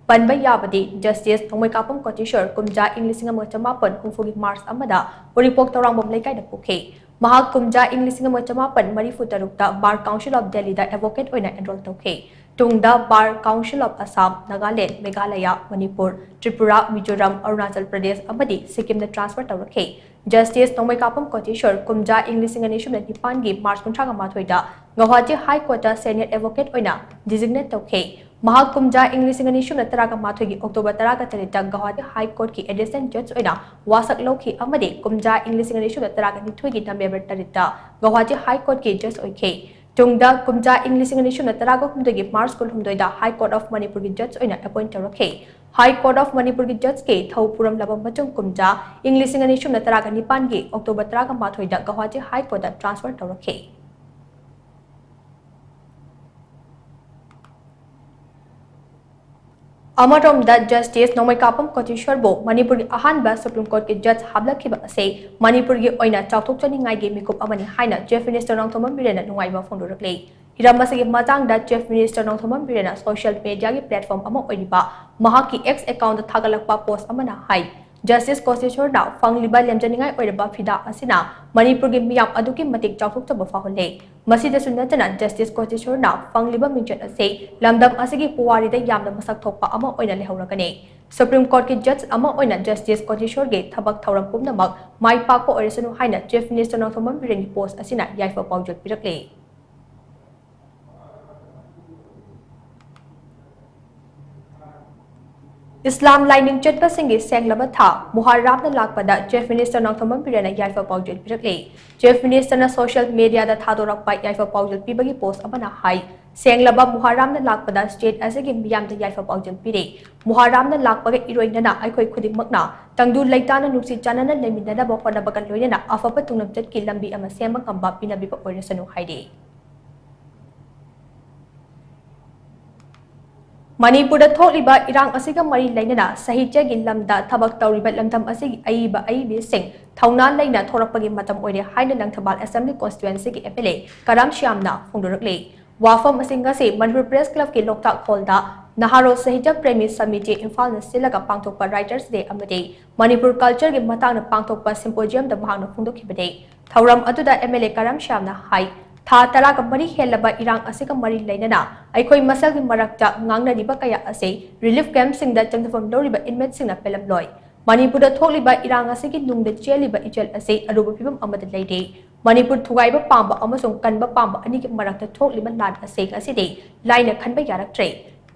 ꯄꯟꯕ ꯌꯥꯕꯗꯤ, ꯖꯁꯇꯤꯁ ꯅꯣꯡꯃꯩꯀꯥꯄꯝ ꯀꯣꯇꯦꯁꯣꯔ ꯀꯨꯝꯖꯥ ꯏꯪ ꯂꯤꯁꯤꯡ ꯑꯃ ꯆꯃꯥꯄꯟ ꯍꯨꯝꯐꯨꯒꯤ ꯃꯥꯔꯆ ꯑꯃꯗ ꯎꯔꯤꯄꯣꯛ ꯇꯧꯔꯥꯡꯕꯝ ꯂꯩꯀꯥꯏꯗ ꯄꯣꯛꯈꯤ꯫ ꯃꯍꯥꯛ ꯀꯨꯝꯖꯥ ꯏꯪ ꯂꯤꯁꯤꯡ ꯑꯃ ꯆꯃꯥꯄꯟ ꯃꯔꯤꯐꯨ ꯇꯔꯨꯛꯇ ꯕꯥꯔ ꯀꯥꯎꯟꯁꯤꯜ ꯑꯣꯐ ꯗꯦꯜꯂꯤꯗ ꯑꯦꯗꯚꯣꯀꯦꯠ ꯑꯣꯏꯅ ꯑꯦꯟꯔꯣꯜ ꯇꯧꯈꯤ꯫ ꯇꯨꯡꯗ bar council of Assam, Nagaland, Meghalaya, Manipur, Tripura, Mizoram, Arunachal Pradesh ꯑꯃꯗꯤ ꯁꯤꯛꯀꯤꯝꯗ ꯇ꯭ꯔꯥꯟꯁꯐꯔ ꯇꯧꯔꯛꯈꯤ꯫ ꯖꯁꯇꯤꯁ ꯅꯣꯡꯃꯩꯀꯥꯄꯝ ꯀꯣꯇꯦꯁꯣꯔ ꯀꯨꯝꯖꯥ ꯏꯪ ꯂꯤꯁꯤꯡ ꯑꯅꯤ ꯁꯨꯞꯅ ꯅꯤꯄꯥꯟꯒꯤ ꯃꯥꯔꯆ ꯀꯨꯟꯊ꯭ꯔꯥꯒ ꯃꯥꯊꯣꯏꯗ ꯒꯧꯍꯥꯇꯤ ꯍꯥꯏ ꯀꯣꯔꯠꯇ ꯁꯦꯅꯤꯌꯔ ꯑꯦꯗꯚꯣꯀꯦꯠ ꯑꯣꯏꯅ ꯗꯤꯖꯤꯒꯅꯦꯠ ꯇꯧꯈꯤ꯫ ꯃꯍꯥꯛ ꯀꯨꯝꯖꯥ ꯏꯪ ꯂꯤꯁꯤꯡ ꯑꯅꯤ ꯁꯨꯞꯅ ꯇꯔꯥꯒ ꯃꯥꯊꯣꯏꯒꯤ ꯑꯣꯛꯇꯣꯕꯔ ꯇꯔꯥꯒ ꯇꯔꯦꯠꯇ ꯒꯧꯍꯥꯇꯤ ꯍꯥꯏ ꯀꯣꯔꯠꯀꯤ ꯑꯦꯗꯤꯁꯅꯦꯜ ꯖꯖ ꯑꯣꯏꯅ ꯋꯥꯁꯛ ꯂꯧꯈꯤ ꯑꯃꯗꯤ ꯀꯨꯝꯖꯥ ꯏꯪ ꯂꯤꯁꯤꯡ ꯑꯅꯤ ꯁꯨꯞꯅ ꯇꯔꯥꯒ ꯅꯤꯊꯣꯏꯒꯤ ꯅꯕꯦꯝꯕꯔ ꯇꯔꯦꯠꯇ ꯒꯧꯍꯥꯇꯤ ꯍꯥꯏ ꯀꯣꯔꯠꯀꯤ ꯖꯖ ꯑꯣꯏꯈꯤ꯫ ꯇꯨꯡꯗ ꯀꯨꯝꯖꯥ ꯏꯪ ꯂꯤꯁꯤꯡ ꯑꯅꯤ ꯁꯨꯞꯅ ꯇꯔꯥꯒ ꯍꯨꯝꯗꯣꯏꯒꯤ ꯃꯥꯔꯆ ꯀꯨꯟꯍꯨꯝꯗꯣꯏꯗ ꯍꯥꯏ ꯀꯣꯔꯠ ꯑꯣꯐ ꯃꯅꯤꯄꯨꯔꯒꯤ ꯖꯖ ꯑꯣꯏꯅ ꯑꯦꯄꯣꯏꯟꯠ ꯇꯧꯔꯛꯈꯤ꯫ ꯍꯥꯏ ꯀꯣꯔꯠ ꯑꯣꯐ ꯃꯅꯤꯄꯨꯔꯒꯤ ꯖꯖꯀꯤ ꯊꯧ ꯄꯨꯔꯝꯂꯕ ꯃꯇꯨꯡ ꯀꯨꯝꯖꯥ ꯏꯪ ꯂꯤꯁꯤꯡ ꯑꯅꯤ ꯁꯨꯞꯅ ꯇꯔꯥꯒ ꯅꯤꯄꯥꯟꯒꯤ ꯑꯣꯛꯇꯣꯕꯔ ꯇꯔꯥꯒ ꯃꯥꯊꯣꯏꯗ ꯒꯧꯍꯥꯇꯤ ꯍꯥꯏ ꯀꯣꯔꯠꯇ ꯇ꯭ꯔꯥꯟꯁꯐꯔ ꯇꯧꯔꯛꯈꯤ꯫ ꯑꯃꯔꯣꯝꯗ, ꯖꯁꯇꯤꯁ ꯅꯣꯡꯃꯩꯀꯥꯄꯝ ꯀꯣꯇꯦꯁꯣꯔꯕꯨ ꯃꯅꯤꯄꯨꯔꯒꯤ ꯑꯍꯥꯟꯕ ꯁꯨꯄ꯭ꯔꯤꯝ ꯀꯣꯔꯠꯀꯤ ꯖꯖ ꯍꯥꯞꯂꯛꯈꯤꯕ ꯑꯁꯤ ꯃꯅꯤꯄꯨꯔꯒꯤ ꯑꯣꯏꯅ ꯆꯥꯎꯊꯣꯛꯆꯅꯤꯡꯉꯥꯏꯒꯤ ꯃꯤꯀꯨꯞ ꯑꯃꯅꯤ ꯍꯥꯏꯅ ꯆꯤꯐ ꯃꯤꯅꯤꯁꯇꯔ ꯅꯣꯡꯊꯣꯝꯕꯝ ꯕꯤꯔꯦꯟꯅ ꯅꯨꯡꯉꯥꯏꯕ ꯐꯣꯡꯗꯣꯔꯛꯂꯤ꯫ ꯍꯤꯔꯝ ꯑꯁꯤꯒꯤ ꯃꯇꯥꯡꯗ ꯆꯤꯐ ꯃꯤꯅꯤꯁꯇꯔ ꯅꯣꯡꯊꯣꯝꯕꯝ ꯕꯤꯔꯦꯟꯅ ꯁꯣꯁꯤꯌꯦꯜ ꯃꯦꯗꯤꯌꯥꯒꯤ ꯄ꯭ꯂꯦꯠꯐꯣꯔꯝ ꯑꯃ ꯑꯣꯏꯔꯤꯕ ꯃꯍꯥꯛꯀꯤ ꯑꯦꯛꯁ ꯑꯦꯀꯥꯎꯟꯗ ꯊꯥꯒꯠꯂꯛꯄ ꯄꯣꯁ ꯑꯃꯅ ꯍꯥꯏ, ꯖꯁꯇꯤꯁ ꯀꯣꯇꯦꯁꯣꯔꯅ ꯐꯪꯂꯤꯕ ꯂꯦꯝꯖꯅꯤꯡꯉꯥꯏ ꯑꯣꯏꯔꯕ ꯐꯤꯗꯥ ꯑꯁꯤꯅ ꯃꯅꯤꯄꯨꯔꯒꯤ ꯃꯤꯌꯥꯝ ꯑꯗꯨꯛꯀꯤ ꯃꯇꯤꯛ ꯆꯥꯎꯊꯣꯛꯆꯕ ꯐꯥꯎꯍꯜꯂꯦ꯫ ꯃꯁꯤꯗꯁꯨ ꯅꯠꯇꯅ, ꯖꯁꯇꯤꯁ ꯀꯣꯇꯦꯁꯣꯔꯅ ꯐꯪꯂꯤꯕ ꯃꯤꯡꯆꯠ ꯑꯁꯤ ꯂꯝꯗꯝ ꯑꯁꯤꯒꯤ ꯄꯨꯋꯥꯔꯤꯗ ꯌꯥꯝꯅ ꯃꯁꯛ ꯊꯣꯛꯄ ꯑꯃ ꯑꯣꯏꯅ ꯂꯩꯍꯧꯔꯒꯅꯤ꯫ ꯁꯨꯄ꯭ꯔꯤꯝ ꯀꯣꯔꯠꯀꯤ ꯖꯖ ꯑꯃ ꯑꯣꯏꯅ ꯖꯁꯇꯤꯁ ꯀꯣꯇꯦꯁꯣꯔꯒꯤ ꯊꯕꯛ ꯊꯧꯔꯝ ꯄꯨꯝꯅꯃꯛ ꯃꯥꯏ ꯄꯥꯛꯄ ꯑꯣꯏꯔꯁꯅꯨ ꯍꯥꯏꯅ ꯆꯤꯐ ꯃꯤꯅꯤꯁꯇꯔ ꯅꯣꯡꯊꯣꯝꯕꯝ ꯕꯤꯔꯦꯟꯒꯤ ꯄꯣꯁ ꯑꯁꯤꯅ ꯌꯥꯏꯐ ꯄꯥꯎꯖꯦꯜ ꯄꯤꯔꯛꯂꯤ꯫ ꯏꯁꯂꯥꯝ ꯂꯥꯏꯅꯤꯡ ꯆꯠꯄꯁꯤꯡꯒꯤ ꯁꯦꯡꯂꯕ ꯊꯥ ꯃꯨꯍꯥꯔꯥꯝꯅ ꯂꯥꯛꯄꯗ ꯆꯤꯐ ꯃꯤꯅꯤꯁꯇꯔ ꯅꯣꯡꯊꯣꯝꯕꯝ ꯕꯤꯔꯦꯟꯅ ꯌꯥꯏꯐ ꯄꯥꯎꯖꯦꯜ ꯄꯤꯔꯛꯂꯤ꯫ ꯆꯤꯐ ꯃꯤꯅꯤꯁꯇꯔꯅ ꯁꯣꯁꯤꯌꯦꯜ ꯃꯦꯗꯤꯌꯥꯗ ꯊꯥꯗꯣꯔꯛꯄ ꯌꯥꯏꯐ ꯄꯥꯎꯖꯦꯜ ꯄꯤꯕꯒꯤ ꯄꯣꯁ ꯑꯃꯅ ꯍꯥꯏ, ꯁꯦꯡꯂꯕ ꯃꯨꯍꯥꯔꯥꯝꯅ ꯂꯥꯛꯄꯗ ꯁ꯭ꯇꯦꯠ ꯑꯁꯤꯒꯤ ꯃꯤꯌꯥꯝꯗ ꯌꯥꯏꯐ ꯄꯥꯎꯖꯦꯜ ꯄꯤꯔꯤ꯫ ꯃꯨꯍꯥꯔꯥꯝꯅ ꯂꯥꯛꯄꯒ ꯏꯔꯣꯏꯅꯅ ꯑꯩꯈꯣꯏ ꯈꯨꯗꯤꯡꯃꯛꯅ ꯇꯪꯗꯨ ꯂꯩꯇꯥꯅ ꯅꯨꯡꯁꯤ ꯆꯥꯟꯅꯅ ꯂꯩꯃꯤꯟꯅꯅꯕ ꯍꯣꯠꯅꯕꯒ ꯂꯣꯏꯅꯅ ꯑꯐꯕ ꯇꯨꯡꯂꯝꯆꯠꯀꯤ ꯂꯝꯕꯤ ꯑꯃ ꯁꯦꯝꯕ ꯉꯝꯕ ꯄꯤꯅꯕꯤꯕ ꯑꯣꯏꯔꯁꯅꯨ ꯍꯥꯏꯔꯤ꯫ ꯃꯅꯤꯄꯨꯔꯗ ꯊꯣꯛꯂꯤꯕ ꯏꯔꯥꯡ ꯑꯁꯤꯒ ꯃꯔꯤ ꯂꯩꯅꯅ ꯁꯥꯍꯤꯇ꯭ꯌꯒꯤ ꯂꯝꯗ ꯊꯕꯛ ꯇꯧꯔꯤꯕ ꯂꯝꯗꯝ ꯑꯁꯤꯒꯤ ꯑꯏꯕ ꯑꯏꯕꯤꯁꯤꯡ ꯊꯧꯅꯥ ꯂꯩꯅ ꯊꯣꯔꯛꯄꯒꯤ ꯃꯇꯝ ꯑꯣꯏꯔꯦ ꯍꯥꯏꯅ ꯂꯪꯊꯕꯥꯜ ꯑꯦꯁꯦꯝꯕ꯭ꯂꯤ ꯀꯣꯟꯁꯇꯤꯇ꯭ꯋꯦꯟꯁꯤꯒꯤ ꯑꯦꯝ ꯑꯦꯜ ꯑꯦ ꯀꯔꯥꯝ ꯁ꯭ꯌꯥꯝꯅ ꯐꯣꯡꯗꯣꯔꯛꯂꯤ꯫ ꯋꯥꯐꯝ ꯑꯁꯤꯡ ꯑꯁꯤ ꯃꯅꯤꯄꯨꯔ ꯄ꯭ꯔꯦꯁ ꯀ꯭ꯂꯕꯀꯤ ꯂꯣꯛꯇꯥꯛ ꯍꯣꯜꯗ ꯅꯍꯥꯔꯣꯜ ꯁꯥꯍꯤꯇ꯭ꯌ ꯄ꯭ꯔꯦꯃꯤ ꯁꯃꯤꯇꯤ ꯏꯝꯐꯥꯜꯅ ꯁꯤꯜꯂꯒ ꯄꯥꯡꯊꯣꯛꯄ ꯔꯥꯏꯇꯔꯁ ꯗꯦ ꯑꯃꯗꯤ ꯃꯅꯤꯄꯨꯔ ꯀꯜꯆꯔꯒꯤ ꯃꯇꯥꯡꯗ ꯄꯥꯡꯊꯣꯛꯄ ꯁꯤꯝꯄꯣꯖꯤꯌꯝꯗ ꯃꯍꯥꯛꯅ ꯐꯣꯡꯗꯣꯛꯈꯤꯕꯅꯤ꯫ ꯊꯧꯔꯝ ꯑꯗꯨꯗ ꯑꯦꯝ ꯑꯦꯜ ꯑꯦ ꯀꯔꯥꯝ ꯁ꯭ꯌꯥꯝꯅ ꯍꯥꯏ, ꯊꯥ ꯇꯔꯥꯒ ꯃꯔꯤ ꯍꯦꯜꯂꯕ ꯏꯔꯥꯡ ꯑꯁꯤꯒ ꯃꯔꯤ ꯂꯩꯅꯅ ꯑꯩꯈꯣꯏ ꯃꯁꯦꯜꯒꯤ ꯃꯔꯛꯇ ꯉꯥꯡꯅꯔꯤꯕ ꯀꯌꯥ ꯑꯁꯤ ꯔꯤꯂꯤꯐ ꯀꯦꯝꯞꯁꯤꯡꯗ ꯆꯪꯖꯐꯝ ꯂꯧꯔꯤꯕ ꯏꯟꯃꯦꯠꯁꯤꯡꯅ ꯄꯦꯜꯂꯝꯂꯣꯏ꯫ ꯃꯅꯤꯄꯨꯔꯗ ꯊꯣꯛꯂꯤꯕ ꯏꯔꯥꯡ ꯑꯁꯤꯒꯤ ꯅꯨꯡꯗ ꯆꯦꯜꯂꯤꯕ ꯏꯆꯜ ꯑꯁꯤ ꯑꯔꯨꯕ ꯐꯤꯕꯝ ꯑꯃꯗ ꯂꯩꯔꯤ꯫ ꯃꯅꯤꯄꯨꯔ ꯊꯨꯒꯥꯏꯕ ꯄꯥꯝꯕ ꯑꯃꯁꯨꯡ ꯀꯟꯕ ꯄꯥꯝꯕ ꯑꯅꯤꯒꯤ ꯃꯔꯛꯇ ꯊꯣꯛꯂꯤꯕ ꯂꯥꯟ ꯑꯁꯤ ꯉꯁꯤꯗꯤ ꯂꯥꯏꯅ ꯈꯟꯕ ꯌꯥꯔꯛꯇ꯭ꯔꯦ꯫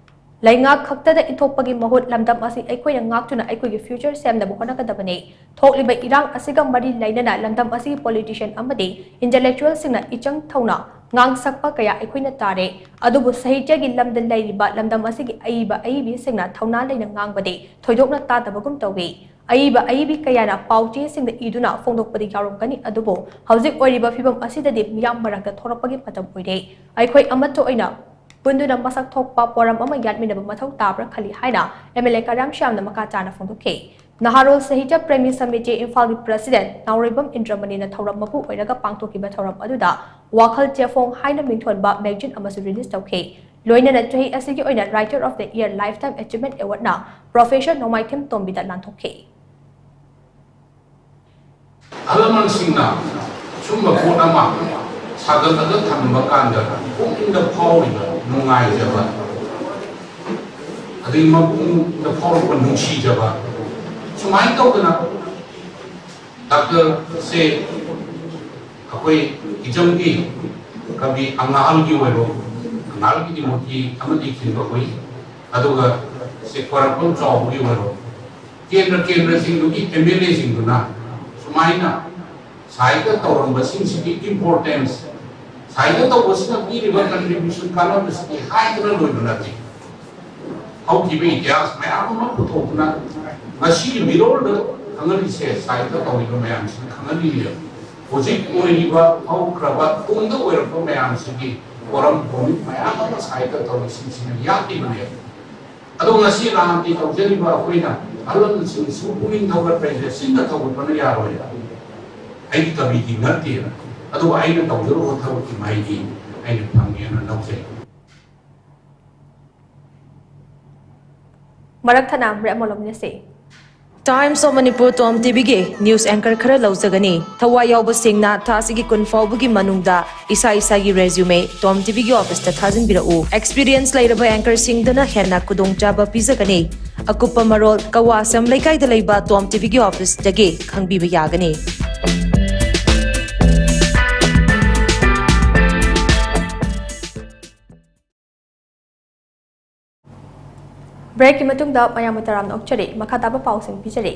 ꯂꯩꯉꯥꯛ ꯈꯛꯇꯗ ꯏꯟꯊꯣꯛꯄꯒꯤ ꯃꯍꯨꯠ ꯂꯝꯗꯝ ꯑꯁꯤ ꯑꯩꯈꯣꯏꯅ ꯉꯥꯛꯇꯨꯅ ꯑꯩꯈꯣꯏꯒꯤ ꯐ꯭ꯌꯨꯆꯔ ꯁꯦꯝꯅꯕ ꯍꯣꯠꯅꯒꯗꯕꯅꯤ꯫ ꯊꯣꯛꯂꯤꯕ ꯏꯔꯥꯡ ꯑꯁꯤꯒ ꯃꯔꯤ ꯂꯩꯅꯅ ꯂꯝꯗꯝ ꯑꯁꯤꯒꯤ ꯄꯣꯂꯤꯇꯤꯁꯤꯌꯟ ꯑꯃꯗꯤ ꯏꯟꯇꯦꯂꯦꯛꯆꯨꯋꯦꯜꯁꯤꯡꯅ ꯏꯆꯪ ꯊꯧꯅ ꯉꯥꯡꯁꯛꯄ ꯀꯌꯥ ꯑꯩꯈꯣꯏꯅ ꯇꯥꯔꯦ꯫ ꯑꯗꯨꯕꯨ ꯁꯥꯍꯤꯇ꯭ꯌꯒꯤ ꯂꯝꯗ ꯂꯩꯔꯤꯕ ꯂꯝꯗꯝ ꯑꯁꯤꯒꯤ ꯑꯏꯕ ꯑꯏꯕꯤꯁꯤꯡꯅ ꯊꯧꯅꯥ ꯂꯩꯅ ꯉꯥꯡꯕꯗꯤ ꯊꯣꯏꯗꯣꯛꯅ ꯇꯥꯗꯕꯒꯨꯝ ꯇꯧꯏ꯫ ꯑꯏꯕ ꯑꯏꯕꯤ ꯀꯌꯥꯅ ꯄꯥꯎꯆꯦꯁꯤꯡꯗ ꯏꯗꯨꯅ ꯐꯣꯡꯗꯣꯛꯄꯗꯤ ꯌꯥꯎꯔꯝꯒꯅꯤ, ꯑꯗꯨꯕꯨ ꯍꯧꯖꯤꯛ ꯑꯣꯏꯔꯤꯕ ꯐꯤꯕꯝ ꯑꯁꯤꯗꯗꯤ ꯃꯤꯌꯥꯝ ꯃꯔꯛꯇ ꯊꯣꯔꯛꯄꯒꯤ ꯃꯇꯝ ꯑꯣꯏꯔꯦ꯫ ꯑꯩꯈꯣꯏ ꯑꯃꯠꯇ ꯑꯣꯏꯅ ꯄꯨꯟꯗꯨꯅ ꯃꯁꯛ ꯊꯣꯛꯄ ꯄꯣꯔꯝ ꯑꯃ ꯌꯥꯠꯃꯤꯟꯅꯕ ꯃꯊꯧ ꯇꯥꯕ꯭ꯔꯥ ꯈꯜꯂꯤ ꯍꯥꯏꯅ MLA ꯀꯔꯥꯝ ꯁ꯭ꯌꯥꯝꯅ ꯃꯈꯥ ꯇꯥꯅ ꯐꯣꯡꯗꯣꯛꯈꯤ꯫ ꯅꯍꯥꯔꯣꯜ ꯁꯥꯍꯤꯇ꯭ꯌ ꯄ꯭ꯔꯦꯃꯤ ꯁꯃꯤꯇꯤ ꯏꯝꯐꯥꯜꯒꯤ ꯄ꯭ꯔꯁꯤꯗꯦꯟꯠ ꯅꯥꯎꯔꯩꯕꯝ ꯏꯟꯗ꯭ꯔꯃꯅꯤꯅ ꯊꯧꯔꯝ ꯃꯄꯨ ꯑꯣꯏꯔꯒ ꯄꯥꯡꯊꯣꯛꯈꯤꯕ ꯊꯧꯔꯝ ꯑꯗꯨꯗ ꯋꯥꯈꯜ ꯆꯦꯐꯣꯡ ꯍꯥꯏꯅ ꯃꯤꯡꯊꯣꯟꯕ magazine ꯑꯃꯁꯨ release ꯇꯧꯈꯤ꯫ ꯂꯣꯏꯅꯅ ꯆꯍꯤ ꯑꯁꯤꯒꯤ ꯑꯣꯏꯅ Writer of the Year Lifetime Achievement Awardꯅ Professor ꯅꯣꯡꯃꯥꯏꯊꯦꯝ ꯇꯣꯝꯕꯤꯗ ꯂꯥꯟꯊꯣꯛꯈꯤ꯫ ꯑꯍꯜ ꯂꯃꯟꯁꯤꯡꯅ ꯁꯨꯝꯕ ꯄꯣꯠ ꯑꯃ ꯁꯥꯒꯠꯂꯒ ꯊꯝꯕ ꯀꯥꯟꯗ ꯄꯨꯛꯅꯤꯡꯗ ꯐꯥꯎꯔꯤꯕ ꯅꯨꯡꯉꯥꯏꯖꯕ, ꯑꯗꯒꯤ ꯃꯄꯨꯛꯅꯤꯡꯗ ꯐꯥꯎꯔꯛꯄ ꯅꯨꯡꯁꯤꯖꯕ, ꯁꯨꯃꯥꯏꯅ ꯇꯧꯗꯅ ꯗꯥꯛꯇꯔꯁꯦ ꯑꯩꯈꯣꯏ ꯏꯆꯝꯒꯤ ꯀꯕꯤ ꯑꯉꯥꯡꯒꯤ ꯑꯣꯏꯔꯣ, ꯑꯉꯥꯡꯒꯤꯗꯤ ꯃꯨꯔꯇꯤ ꯑꯃꯗꯤ ꯈꯤꯟꯕ ꯎꯏ, ꯑꯗꯨꯒ ꯁꯤ ꯈ꯭ꯋꯥꯏꯔꯥꯛꯄꯝ ꯆꯥꯎꯕꯒꯤ ꯑꯣꯏꯔꯣ, ꯀꯦꯟꯗ꯭ꯔ ꯀꯦꯟꯗ꯭ꯔꯁꯤꯡꯗꯨꯒꯤ MLAꯁꯤꯡꯗꯨꯅ ꯁꯨꯃꯥꯏꯅ ꯁꯥꯏꯗ ꯇꯧꯔꯝꯕꯁꯤꯡꯁꯤꯒꯤ importance, ꯁꯥꯏꯗ ꯇꯧꯕꯁꯤꯅ ꯄꯤꯔꯤꯕ contribution, ꯀꯥꯟꯅꯕꯁꯤꯗꯤ ꯍꯥꯏꯗꯅ ꯂꯣꯏꯕ ꯅꯠꯇꯦ꯫ ꯍꯧꯈꯤꯕ ꯏꯇꯤꯍꯥꯁ ꯃꯌꯥꯝ ꯑꯃ ꯄꯨꯊꯣꯛꯇꯨꯅ ꯉꯁꯤꯒꯤ ꯃꯤꯔꯣꯜꯗ ꯈꯪꯍꯜꯂꯤꯁꯦ ꯁꯥꯏꯗ ꯇꯧꯔꯤꯕ ꯃꯌꯥꯝꯁꯤꯅ ꯈꯪꯍꯜꯂꯤꯅꯦꯕ꯫ ꯍꯧꯖꯤꯛ ꯑꯣꯏꯔꯤꯕ ꯍꯧꯈ꯭ꯔꯕ ꯇꯨꯡꯗ ꯑꯣꯏꯔꯛꯄ ꯃꯌꯥꯝꯁꯤꯒꯤ ꯄꯣꯔꯝ ꯄꯣꯔꯝ ꯃꯌꯥꯝ ꯑꯃ ꯁꯥꯏꯗ ꯇꯧꯔꯤꯁꯤꯡꯁꯤꯅ ꯌꯥꯠꯂꯤꯕꯅꯦꯕ꯫ ꯑꯗꯣ ꯉꯁꯤ ꯔꯥꯝꯒꯤ ꯇꯧꯖꯔꯤꯕ ꯑꯩꯈꯣꯏꯅ ꯑꯍꯜ ꯂꯃꯟꯁꯤꯡꯁꯤꯕꯨ ꯄꯨꯛꯅꯤꯡ ꯊꯧꯒꯠꯄ ꯍꯥꯏꯁꯦ ꯆꯤꯟꯅ ꯊꯧꯒꯠꯄꯅ ꯌꯥꯔꯣꯏ꯫ ꯑꯩꯒꯤ ꯀꯕꯤꯗꯤ ꯅꯠꯇꯦꯅ, ꯑꯗꯨꯕꯨ ꯑꯩꯅ ꯇꯧꯖꯔꯨꯕ ꯊꯕꯛꯀꯤ ꯃꯍꯩꯗꯤ ꯑꯩꯅ ꯐꯪꯉꯦꯅ ꯂꯧꯖꯩ꯫ ꯃꯔꯛ ꯊꯠꯅ break ꯑꯃ ꯂꯧꯃꯤꯟꯅꯁꯤ꯫ Times of Manipur Tom ꯇꯤꯚꯤꯒꯤ news anchor ꯈꯔ ꯂꯧꯖꯒꯅꯤ꯫ ꯊꯋꯥꯏ ꯌꯥꯎꯕꯁꯤꯡꯅ ꯊꯥ ꯑꯁꯤꯒꯤ ꯀꯨꯟ ꯐꯥꯎꯕꯒꯤ ꯃꯅꯨꯡꯗ ꯏꯁꯥ ꯏꯁꯥꯒꯤ resume ꯇꯣꯝ ꯇꯤꯚꯤꯒꯤ officeꯇ ꯊꯥꯖꯤꯟꯕꯤꯔꯛꯎ꯫ Experience ꯂꯩꯔꯕ anchorꯁꯤꯡꯗꯅ ꯍꯦꯟꯅ ꯈꯨꯗꯣꯡꯆꯥꯕ ꯄꯤꯖꯒꯅꯤ꯫ ꯑꯀꯨꯞꯄ ꯃꯔꯣꯜ ꯀꯋꯥꯁꯝ ꯂꯩꯀꯥꯏꯗ ꯂꯩꯕ ꯇꯣꯝ ꯇꯤꯚꯤꯒꯤ officeꯇꯒꯤ ꯈꯪꯕꯤꯕ ꯌꯥꯒꯅꯤ꯫ Breakꯀꯤ ꯃꯇꯨꯡꯗ ꯃꯌꯥꯝꯕꯨ ꯇꯔꯥꯝꯅ ꯑꯣꯛꯆꯔꯤ꯫ ꯃꯈꯥ ꯇꯥꯕ ꯄꯥꯎꯁꯤꯡ ꯄꯤꯖꯔꯤ꯫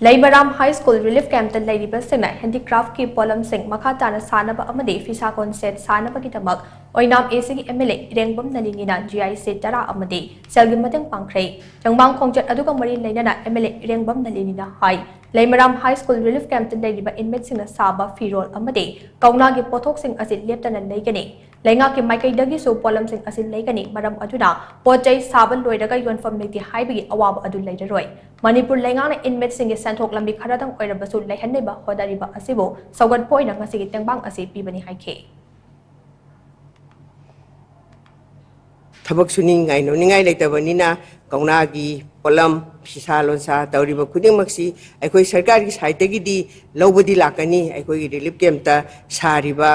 ꯂꯩꯃꯔꯥꯝ High School Relief Campꯇ ꯂꯩꯔꯤꯕꯁꯤꯡꯅ handicraftꯀꯤ ꯄꯣꯠꯂꯝꯁꯤꯡ ꯃꯈꯥ ꯇꯥꯅ ꯁꯥꯅꯕ ꯑꯃꯗꯤ ꯐꯤꯁꯥꯀꯣꯟ set ꯁꯥꯅꯕꯒꯤꯗꯃꯛ ꯑꯣꯏꯅꯥꯝ ACꯒꯤ MLA ꯏꯔꯦꯡꯕꯝ ꯅꯂꯤꯅꯤꯅ GIC ꯇꯔꯥ ꯑꯃꯗꯤ ꯁꯦꯜꯒꯤ ꯃꯇꯦꯡ ꯄꯥꯡꯈ꯭ꯔꯦ꯫ ꯇꯦꯡꯕꯥꯡ ꯈꯣꯡꯆꯠ ꯑꯗꯨꯒ ꯃꯔꯤ ꯂꯩꯅꯅ MLA ꯏꯔꯦꯡꯕꯝ ꯅꯂꯤꯅꯤꯅ ꯍꯥꯏ, ꯂꯩꯃꯔꯥꯝ High School Relief Campꯇ ꯂꯩꯔꯤꯕ inmateꯁꯤꯡꯅ ꯁꯥꯕ ꯐꯤꯔꯣꯜ ꯑꯃꯗꯤ ꯀꯧꯅꯥꯒꯤ ꯄꯣꯠꯊꯣꯛꯁꯤꯡ ꯑꯁꯤ ꯂꯦꯞꯇꯅ ꯂꯩꯒꯅꯤ꯫ ꯂꯩꯉꯥꯛꯀꯤ ꯃꯥꯏꯀꯩꯗꯒꯤꯁꯨ ꯄꯣꯠꯂꯝꯁꯤꯡ ꯑꯁꯤ ꯂꯩꯒꯅꯤ, ꯃꯔꯝ ꯑꯗꯨꯅ ꯄꯣꯠ ꯆꯩ ꯁꯥꯕ ꯂꯣꯏꯔꯒ ꯌꯣꯟꯐꯝ ꯂꯩꯇꯦ ꯍꯥꯏꯕꯒꯤ ꯑꯋꯥꯕ ꯑꯗꯨ ꯂꯩꯔꯔꯣꯏ꯫ ꯃꯅꯤꯄꯨꯔ ꯂꯩꯉꯥꯛꯅ inmateꯁꯤꯡꯒꯤ ꯁꯦꯟꯊꯣꯛ ꯂꯝꯕꯤ ꯈꯔꯗꯪ ꯑꯣꯏꯔꯕꯁꯨ ꯂꯩꯍꯟꯅꯕ ꯍꯣꯠꯅꯔꯤꯕ ꯑꯁꯤꯕꯨ ꯁꯧꯒꯠꯄ ꯑꯣꯏꯅ ꯉꯁꯤꯒꯤ ꯇꯦꯡꯕꯥꯡ ꯑꯁꯤ ꯄꯤꯕꯅꯤ ꯍꯥꯏꯈꯤ꯫ ꯊꯕꯛ ꯁꯨꯅꯤꯡꯉꯥꯏ ꯅꯣꯝꯅꯤꯡꯉꯥꯏ ꯂꯩꯇꯕꯅꯤꯅ, ꯀꯧꯅꯥꯒꯤ ꯄꯣꯠꯂꯝ, ꯐꯤꯁꯥ ꯂꯣꯟꯁꯥ ꯇꯧꯔꯤꯕ ꯈꯨꯗꯤꯡꯃꯛꯁꯤ ꯑꯩꯈꯣꯏ ꯁꯔꯀꯥꯔꯒꯤ ꯁꯥꯏꯠꯇꯒꯤꯗꯤ ꯂꯧꯕꯗꯤ ꯂꯥꯛꯀꯅꯤ꯫ ꯑꯩꯈꯣꯏꯒꯤ relief campꯇ ꯁꯥꯔꯤꯕ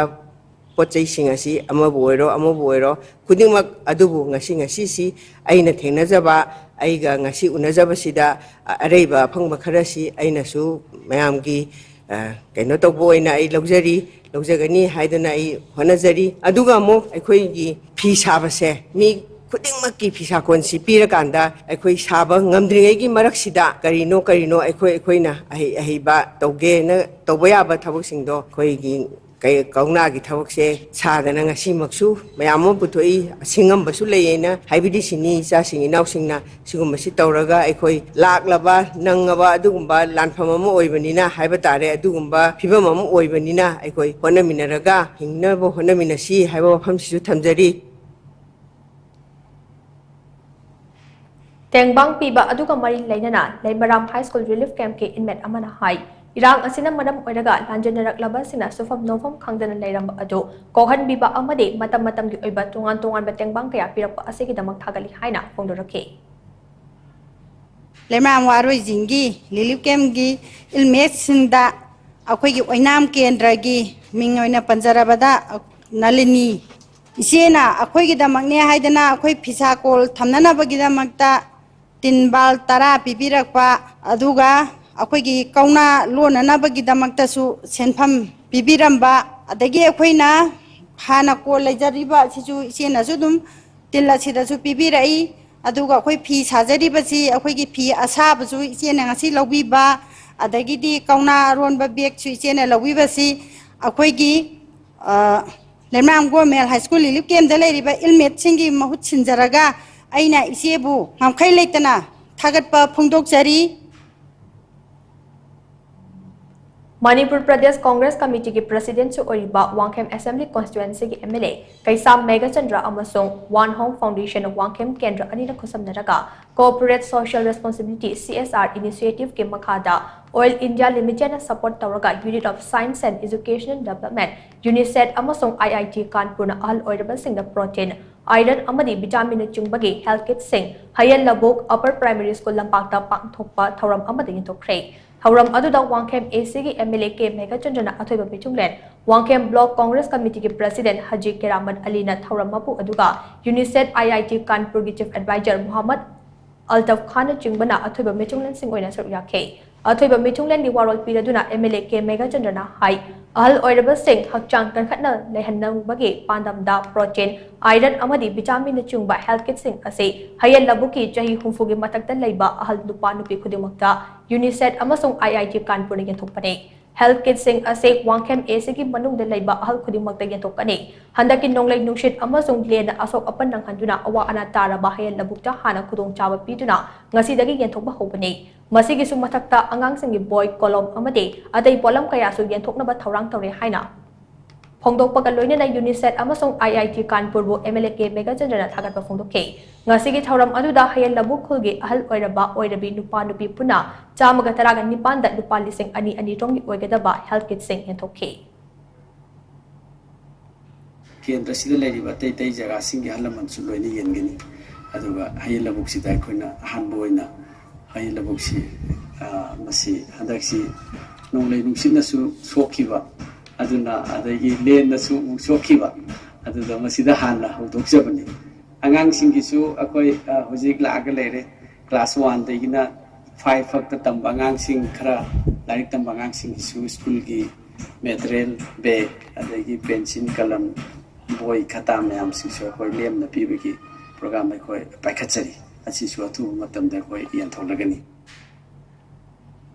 ꯄꯣꯠ ꯆꯩꯁꯤꯡ ꯑꯁꯤ ꯑꯃꯕꯨ ꯑꯣꯏꯔꯣ, ꯑꯃꯕꯨ ꯑꯣꯏꯔꯣ, ꯈꯨꯗꯤꯡꯃꯛ ꯑꯗꯨꯕꯨ ꯉꯁꯤ, ꯉꯁꯤꯁꯤ ꯑꯩꯅ ꯊꯦꯡꯅꯖꯕ, ꯑꯩꯒ ꯉꯁꯤ ꯎꯅꯖꯕꯁꯤꯗ, ꯑ-, ꯑꯔꯩꯕ ꯑꯐꯪꯕ ꯈꯔꯁꯤ ꯑꯩꯅꯁꯨ ꯃꯌꯥꯝꯒꯤ, ꯑ, ꯀꯩꯅꯣ ꯇꯧꯕ ꯑꯣꯏꯅ ꯑꯩ ꯂꯧꯖꯔꯤ, ꯂꯧꯖꯒꯅꯤ ꯍꯥꯏꯗꯨꯅ ꯑꯩ ꯍꯣꯠꯅꯖꯔꯤ꯫ ꯑꯗꯨꯒ ꯑꯃꯨꯛ ꯑꯩꯈꯣꯏꯒꯤ ꯐꯤ ꯁꯥꯕꯁꯦ ꯃꯤ ꯈꯨꯗꯤꯡꯃꯛꯀꯤ ꯐꯤ ꯁꯥꯀꯣꯟꯁꯤ ꯄꯤꯔꯀꯥꯟꯗ ꯑꯩꯈꯣꯏ ꯁꯥꯕ ꯉꯝꯗ꯭ꯔꯤꯉꯩꯒꯤ ꯃꯔꯛꯁꯤꯗ ꯀꯔꯤꯅꯣ ꯀꯔꯤꯅꯣ ꯑꯩꯈꯣꯏ, ꯑꯩꯈꯣꯏꯅ ꯑꯍꯩ ꯑꯍꯩꯕ ꯇꯧꯒꯦꯅ ꯇꯧꯕ ꯌꯥꯕ ꯊꯕꯛꯁꯤꯡꯗꯣ ꯑꯩꯈꯣꯏꯒꯤ ꯀꯩ-, ꯀꯧꯅꯥꯒꯤ ꯊꯕꯛꯁꯦ ꯁꯥꯗꯅ ꯉꯁꯤꯃꯛꯁꯨ ꯃꯌꯥꯝ ꯑꯃ ꯄꯨꯊꯣꯛꯏ꯫ ꯑꯁꯤꯡꯉꯝꯕꯁꯨ ꯂꯩꯌꯦꯅ ꯍꯥꯏꯕꯗꯤ ꯁꯤꯅꯤ, ꯏꯆꯥꯁꯤꯡ ꯏꯅꯥꯎꯁꯤꯡꯅ ꯁꯤꯒꯨꯝꯕꯁꯤ ꯇꯧꯔꯒ ꯑꯩꯈꯣꯏ ꯂꯥꯛꯂꯕ ꯅꯪꯉꯕ ꯑꯗꯨꯒꯨꯝꯕ ꯂꯥꯟꯐꯝ ꯑꯃ ꯑꯣꯏꯕꯅꯤꯅ ꯍꯥꯏꯕ ꯇꯥꯔꯦ, ꯑꯗꯨꯒꯨꯝꯕ ꯐꯤꯕꯝ ꯑꯃ ꯑꯣꯏꯕꯅꯤꯅ ꯑꯩꯈꯣꯏ ꯍꯣꯠꯅꯃꯤꯟꯅꯔꯒ ꯍꯤꯡꯅꯕ ꯍꯣꯠꯅꯃꯤꯟꯅꯁꯤ ꯍꯥꯏꯕ ꯋꯥꯐꯝꯁꯤꯁꯨ ꯊꯝꯖꯔꯤ꯫ ꯇꯦꯡꯕꯥꯡ ꯄꯤꯕ ꯑꯗꯨꯒ ꯃꯔꯤ ꯂꯩꯅꯅ ꯂꯩꯃꯔꯥꯝ High School relief campꯀꯤ inmate ꯑꯃꯅ ꯍꯥꯏ, ꯏꯔꯥꯡ ꯑꯁꯤꯅ ꯃꯔꯝ ꯑꯣꯏꯔꯒ ꯂꯥꯟꯖꯦꯟꯅꯔꯛꯂꯕꯁꯤꯡꯅ ꯁꯨꯐꯝ ꯅꯣꯝꯐꯝ ꯈꯪꯗꯅ ꯂꯩꯔꯝꯕ ꯑꯗꯨ ꯀꯣꯛꯍꯟꯕꯤꯕ ꯑꯃꯗꯤ ꯃꯇꯝ ꯃꯇꯝꯒꯤ ꯑꯣꯏꯕ ꯇꯣꯉꯥꯟ ꯇꯣꯉꯥꯟꯕ ꯇꯦꯡꯕꯥꯡ ꯀꯌꯥ ꯄꯤꯔꯛꯄ ꯑꯁꯤꯒꯤꯗꯃꯛ ꯊꯥꯒꯠꯂꯤ ꯍꯥꯏꯅ ꯐꯣꯡꯗꯣꯔꯛꯈꯤ꯫ ꯂꯩꯃꯔꯥꯝ ꯋꯥꯔꯣꯏꯖꯤꯡꯒꯤ relief campꯀꯤ inmateꯁꯤꯡꯗ ꯑꯩꯈꯣꯏꯒꯤ ꯑꯣꯏꯅꯥꯝ ꯀꯦꯟꯗ꯭ꯔꯒꯤ ꯃꯤꯡ ꯑꯣꯏꯅ ꯄꯟꯖꯔꯕꯗ ꯅꯂꯤꯅꯤ ꯏꯆꯦꯅ ꯑꯩꯈꯣꯏꯒꯤꯗꯃꯛꯅꯦ ꯍꯥꯏꯗꯅ ꯑꯩꯈꯣꯏ ꯐꯤꯁꯥꯀꯣꯜ ꯊꯝꯅꯅꯕꯒꯤꯗꯃꯛꯇ ꯇꯤꯟꯕꯥꯜ ꯇꯔꯥ ꯄꯤꯕꯤꯔꯛꯄ, ꯑꯗꯨꯒ ꯑꯩꯈꯣꯏꯒꯤ ꯀꯧꯅꯥ ꯂꯣꯟꯅꯅꯕꯒꯤꯗꯃꯛꯇꯁꯨ ꯁꯦꯟꯐꯝ ꯄꯤꯕꯤꯔꯝꯕ, ꯑꯗꯒꯤ ꯑꯩꯈꯣꯏꯅ ꯍꯥꯟꯅ ꯀꯣꯜ ꯂꯩꯖꯔꯤꯕ ꯑꯁꯤꯁꯨ ꯏꯆꯦꯅꯁꯨ ꯑꯗꯨꯝ ꯇꯤꯜ ꯑꯁꯤꯗꯁꯨ ꯄꯤꯕꯤꯔꯛꯏ꯫ ꯑꯗꯨꯒ ꯑꯩꯈꯣꯏ ꯐꯤ ꯁꯥꯖꯔꯤꯕꯁꯤ, ꯑꯩꯈꯣꯏꯒꯤ ꯐꯤ ꯑꯁꯥꯕꯁꯨ ꯏꯆꯦꯅ ꯉꯁꯤ ꯂꯧꯕꯤꯕ, ꯑꯗꯒꯤꯗꯤ ꯀꯧꯅꯥ ꯑꯔꯣꯟꯕ ꯕꯦꯒꯁꯨ ꯏꯆꯦꯅ ꯂꯧꯕꯤꯕꯁꯤ ꯑꯩꯈꯣꯏꯒꯤ, ꯑ, ꯂꯩꯃꯔꯥꯝ Government High School relief campꯗ ꯂꯩꯔꯤꯕ inmateꯁꯤꯡꯒꯤ ꯃꯍꯨꯠ ꯁꯤꯟꯖꯔꯒ ꯑꯩꯅ ꯏꯆꯦꯕꯨ ꯉꯝꯈꯩ ꯂꯩꯇꯅ ꯊꯥꯒꯠꯄ ꯐꯣꯡꯗꯣꯛꯆꯔꯤ꯫ ꯃꯅꯤꯄꯨꯔ ꯄ꯭ꯔꯗꯦꯁ ꯀꯣꯡꯒ꯭ꯔꯦꯁ ꯀꯃꯤꯇꯤꯒꯤ ꯄ꯭ꯔꯁꯤꯗꯦꯟꯠꯁꯨ ꯑꯣꯏꯔꯤꯕ ꯋꯥꯡꯈꯦꯝ ꯑꯦꯁꯦꯝꯕ꯭ꯂꯤ ꯀꯣꯟꯁꯇꯤꯇ꯭ꯋꯦꯟꯁꯤꯒꯤ M L A Keisham Meghachandra ꯑꯃꯁꯨꯡ ꯋꯥꯟ ꯍꯣꯝ ꯐꯥꯎꯟꯗꯦꯁꯟ ꯋꯥꯡꯈꯦꯝ ꯀꯦꯟꯗ꯭ꯔ ꯑꯅꯤꯅ ꯈꯨꯠꯁꯝꯅꯔꯒ Corporate Social Responsibility, C S R, initiative ꯀꯤ ꯃꯈꯥꯗ Oil India Limited ꯅ support ꯇꯧꯔꯒ Unit of Science and Educational Development, ꯌꯨꯅꯤꯁꯦꯠ, ꯑꯃꯁꯨꯡ I I T ꯀꯥꯟꯄꯨꯔꯅ ꯑꯍꯜ ꯑꯣꯏꯔꯕꯁꯤꯡꯗ protein, iron ꯑꯃꯗꯤ vitamin ꯅꯆꯤꯡꯕꯒꯤ health kit ꯁꯤꯡ ꯍꯌꯦꯜ ꯂꯕꯨꯛ Upper Primary School ꯂꯝꯄꯥꯛꯇ ꯄꯥꯡꯊꯣꯛꯄ ꯊꯧꯔꯝ ꯑꯃꯗ ꯌꯦꯟꯊꯣꯛꯈ꯭ꯔꯦ꯫ ꯊꯧꯔꯝ ꯑꯗꯨꯗ ꯋꯥꯡꯈꯦꯝ A C ꯒꯤ M L A K ꯃꯦꯘꯆꯟꯗ꯭ꯔꯅ ꯑꯊꯣꯏꯕ ꯃꯤꯊꯨꯡꯂꯦꯟ, ꯋꯥꯡꯈꯦꯝ Block Congress Committee ꯒꯤ President ꯍꯖꯤ ꯀꯦꯔꯥꯃꯠ ꯑꯂꯤꯅ ꯊꯧꯔꯝ ꯃꯄꯨ ꯑꯗꯨꯒ ꯌꯨꯅꯤꯁꯦꯠ I I T ꯀꯥꯟꯄꯨꯔꯒꯤ Chief Advisor ꯃꯨꯍꯝꯃꯗ ꯑꯜꯇꯐ ꯈꯥꯟꯅꯆꯤꯡꯕꯅ ꯑꯊꯣꯏꯕ ꯃꯤꯊꯨꯡꯂꯦꯟꯁꯤꯡ ꯑꯣꯏꯅ ꯁꯔꯨꯛ ꯌꯥꯈꯤ꯫ ꯑꯊꯣꯏꯕ ꯃꯤꯊꯨꯡꯂꯦꯟꯒꯤ ꯋꯥꯔꯣꯜ ꯄꯤꯔꯗꯨꯅ M L A K ꯃꯦꯘꯆꯟꯗ꯭ꯔꯅ ꯍꯥꯏ, ꯑꯍꯜ ꯑꯣꯏꯔꯕꯁꯤꯡ ꯍꯛꯆꯥꯡ ꯀꯟꯈꯠꯅ ꯂꯩꯍꯟꯅꯕꯒꯤ ꯄꯥꯟꯗꯝꯗ protein, iron ꯑꯃꯗꯤ vitamin ꯅꯆꯤꯡꯕ health kit ꯁꯤꯡ ꯑꯁꯤ ꯍꯌꯦꯜ ꯂꯕꯨꯛꯀꯤ ꯆꯍꯤ ꯍꯨꯝꯐꯨꯒꯤ ꯃꯊꯛꯇ ꯂꯩꯕ ꯑꯍꯜ ꯅꯨꯄꯥ ꯅꯨꯄꯤ ꯈꯨꯗꯤꯡꯃꯛꯇ ꯌꯨꯅꯤꯁꯦꯠ ꯑꯃꯁꯨꯡ I I T ꯀꯥꯟꯄꯨꯔꯅ ꯌꯦꯟꯊꯣꯛꯄꯅꯤ꯫ Health kit ꯁꯤꯡ ꯑꯁꯤ ꯋꯥꯡꯈꯦꯝ A C ꯒꯤ ꯃꯅꯨꯡꯗ ꯂꯩꯕ ꯑꯍꯜ ꯈꯨꯗꯤꯡꯃꯛꯇ ꯌꯦꯟꯊꯣꯛꯀꯅꯤ꯫ ꯍꯟꯗꯛꯀꯤ ꯅꯣꯡꯂꯩ ꯅꯨꯡꯁꯤꯠ ꯑꯃꯁꯨꯡ ꯂꯦꯟꯅ ꯑꯁꯣꯛ ꯑꯄꯟ ꯅꯪꯍꯟꯗꯨꯅ ꯑꯋꯥ ꯑꯅꯥ ꯇꯥꯔꯕ ꯍꯌꯦꯜ ꯂꯕꯨꯛꯇ ꯍꯥꯟꯅ ꯈꯨꯗꯣꯡꯆꯥꯕ ꯄꯤꯗꯨꯅ ꯉꯁꯤꯗꯒꯤ ꯌꯦꯟꯊꯣꯛꯄ ꯍꯧꯕꯅꯤ꯫ ꯃꯁꯤꯒꯤꯁꯨ ꯃꯊꯛꯇ ꯑꯉꯥꯡꯁꯤꯡꯒꯤ ꯕꯣꯏ, ꯀꯣꯂꯣꯝ ꯑꯃꯗꯤ ꯑꯇꯩ ꯄꯣꯠꯂꯝ ꯀꯌꯥꯁꯨ ꯌꯦꯟꯊꯣꯛꯅꯕ ꯊꯧꯔꯥꯡ ꯇꯧꯔꯦ ꯍꯥꯏꯅ ꯐꯣꯡꯗꯣꯛꯄꯒ ꯂꯣꯏꯅꯅ ꯌꯨꯅꯤꯁꯦꯠ ꯑꯃꯁꯨꯡ I I T ꯀꯥꯟꯄꯨꯔꯕꯨ M L A K ꯃꯦꯘꯆꯟꯗ꯭ꯔꯅ ꯊꯥꯒꯠꯄ ꯐꯣꯡꯗꯣꯛꯈꯤ꯫ ꯉꯁꯤꯒꯤ ꯊꯧꯔꯝ ꯑꯗꯨꯗ ꯍꯌꯦꯜ ꯂꯕꯨꯛ ꯈꯨꯜꯒꯤ ꯑꯍꯜ ꯑꯣꯏꯔꯕ ꯑꯣꯏꯔꯕꯤ ꯅꯨꯄꯥ ꯅꯨꯄꯤ ꯄꯨꯟꯅ ꯆꯥꯝꯃꯒ ꯇꯔꯥꯒ ꯅꯤꯄꯥꯟꯗ ꯂꯨꯄꯥ ꯂꯤꯁꯤꯡ ꯑꯅꯤ ꯑꯅꯤ ꯔꯣꯝꯒꯤ ꯑꯣꯏꯒꯗꯕ health kit ꯁꯤꯡ ꯌꯦꯟꯊꯣꯛꯈꯤ꯫ ꯀꯦꯟꯗ꯭ꯔꯁꯤꯗ ꯂꯩꯔꯤꯕ ꯑꯇꯩ ꯑꯇꯩ ꯖꯒꯥꯁꯤꯡꯒꯤ ꯑꯍꯜ ꯂꯃꯟꯁꯨ ꯂꯣꯏꯅ ꯌꯦꯟꯒꯅꯤ꯫ ꯑꯗꯨꯒ ꯍꯌꯦꯜ ꯂꯕꯨꯛꯁꯤꯗ ꯑꯩꯈꯣꯏꯅ ꯑꯍꯥꯟꯕ ꯑꯣꯏꯅ ꯍꯌꯦꯜ ꯂꯕꯨꯛꯁꯤ, ꯑ, ꯃꯁꯤ ꯍꯟꯗꯛꯁꯤ ꯅꯣꯡꯂꯩ ꯅꯨꯡꯁꯤꯠꯅꯁꯨ ꯁꯣꯛꯈꯤꯕ, ꯑꯗꯨꯅ ꯑꯗꯒꯤ ꯂꯦꯟꯅꯁꯨ ꯑꯃꯨꯛ ꯁꯣꯛꯈꯤꯕ, ꯑꯗꯨꯗ ꯃꯁꯤꯗ ꯍꯥꯟꯅ ꯍꯧꯗꯣꯛꯆꯕꯅꯤ꯫ ꯑꯉꯥꯡꯁꯤꯡꯒꯤꯁꯨ ꯑꯩꯈꯣꯏ, ꯑ, ꯍꯧꯖꯤꯛ ꯂꯥꯛꯑꯒ ꯂꯩꯔꯦ꯫ Class one ꯗꯒꯤꯅ five ꯐꯥꯎꯇ ꯇꯝꯕ ꯑꯉꯥꯡꯁꯤꯡ, ꯈꯔ ꯂꯥꯏꯔꯤꯛ ꯇꯝꯕ ꯑꯉꯥꯡꯁꯤꯡꯒꯤꯁꯨ ꯁ꯭ꯀꯨꯜꯒꯤ material, bag, ꯑꯗꯒꯤ pencil, ꯀꯂꯝ, ꯕꯣꯏ, ꯈꯇꯥ ꯃꯌꯥꯝꯁꯤꯡꯁꯨ ꯑꯩꯈꯣꯏ ꯂꯦꯝꯅ ꯄꯤꯕꯒꯤ program ꯑꯩꯈꯣꯏ ꯄꯥꯏꯈꯠꯆꯔꯤ꯫ ꯑꯁꯤꯁꯨ ꯑꯊꯨꯕ ꯃꯇꯝꯗ ꯑꯩꯈꯣꯏ ꯌꯦꯟꯊꯣꯛꯂꯒꯅꯤ꯫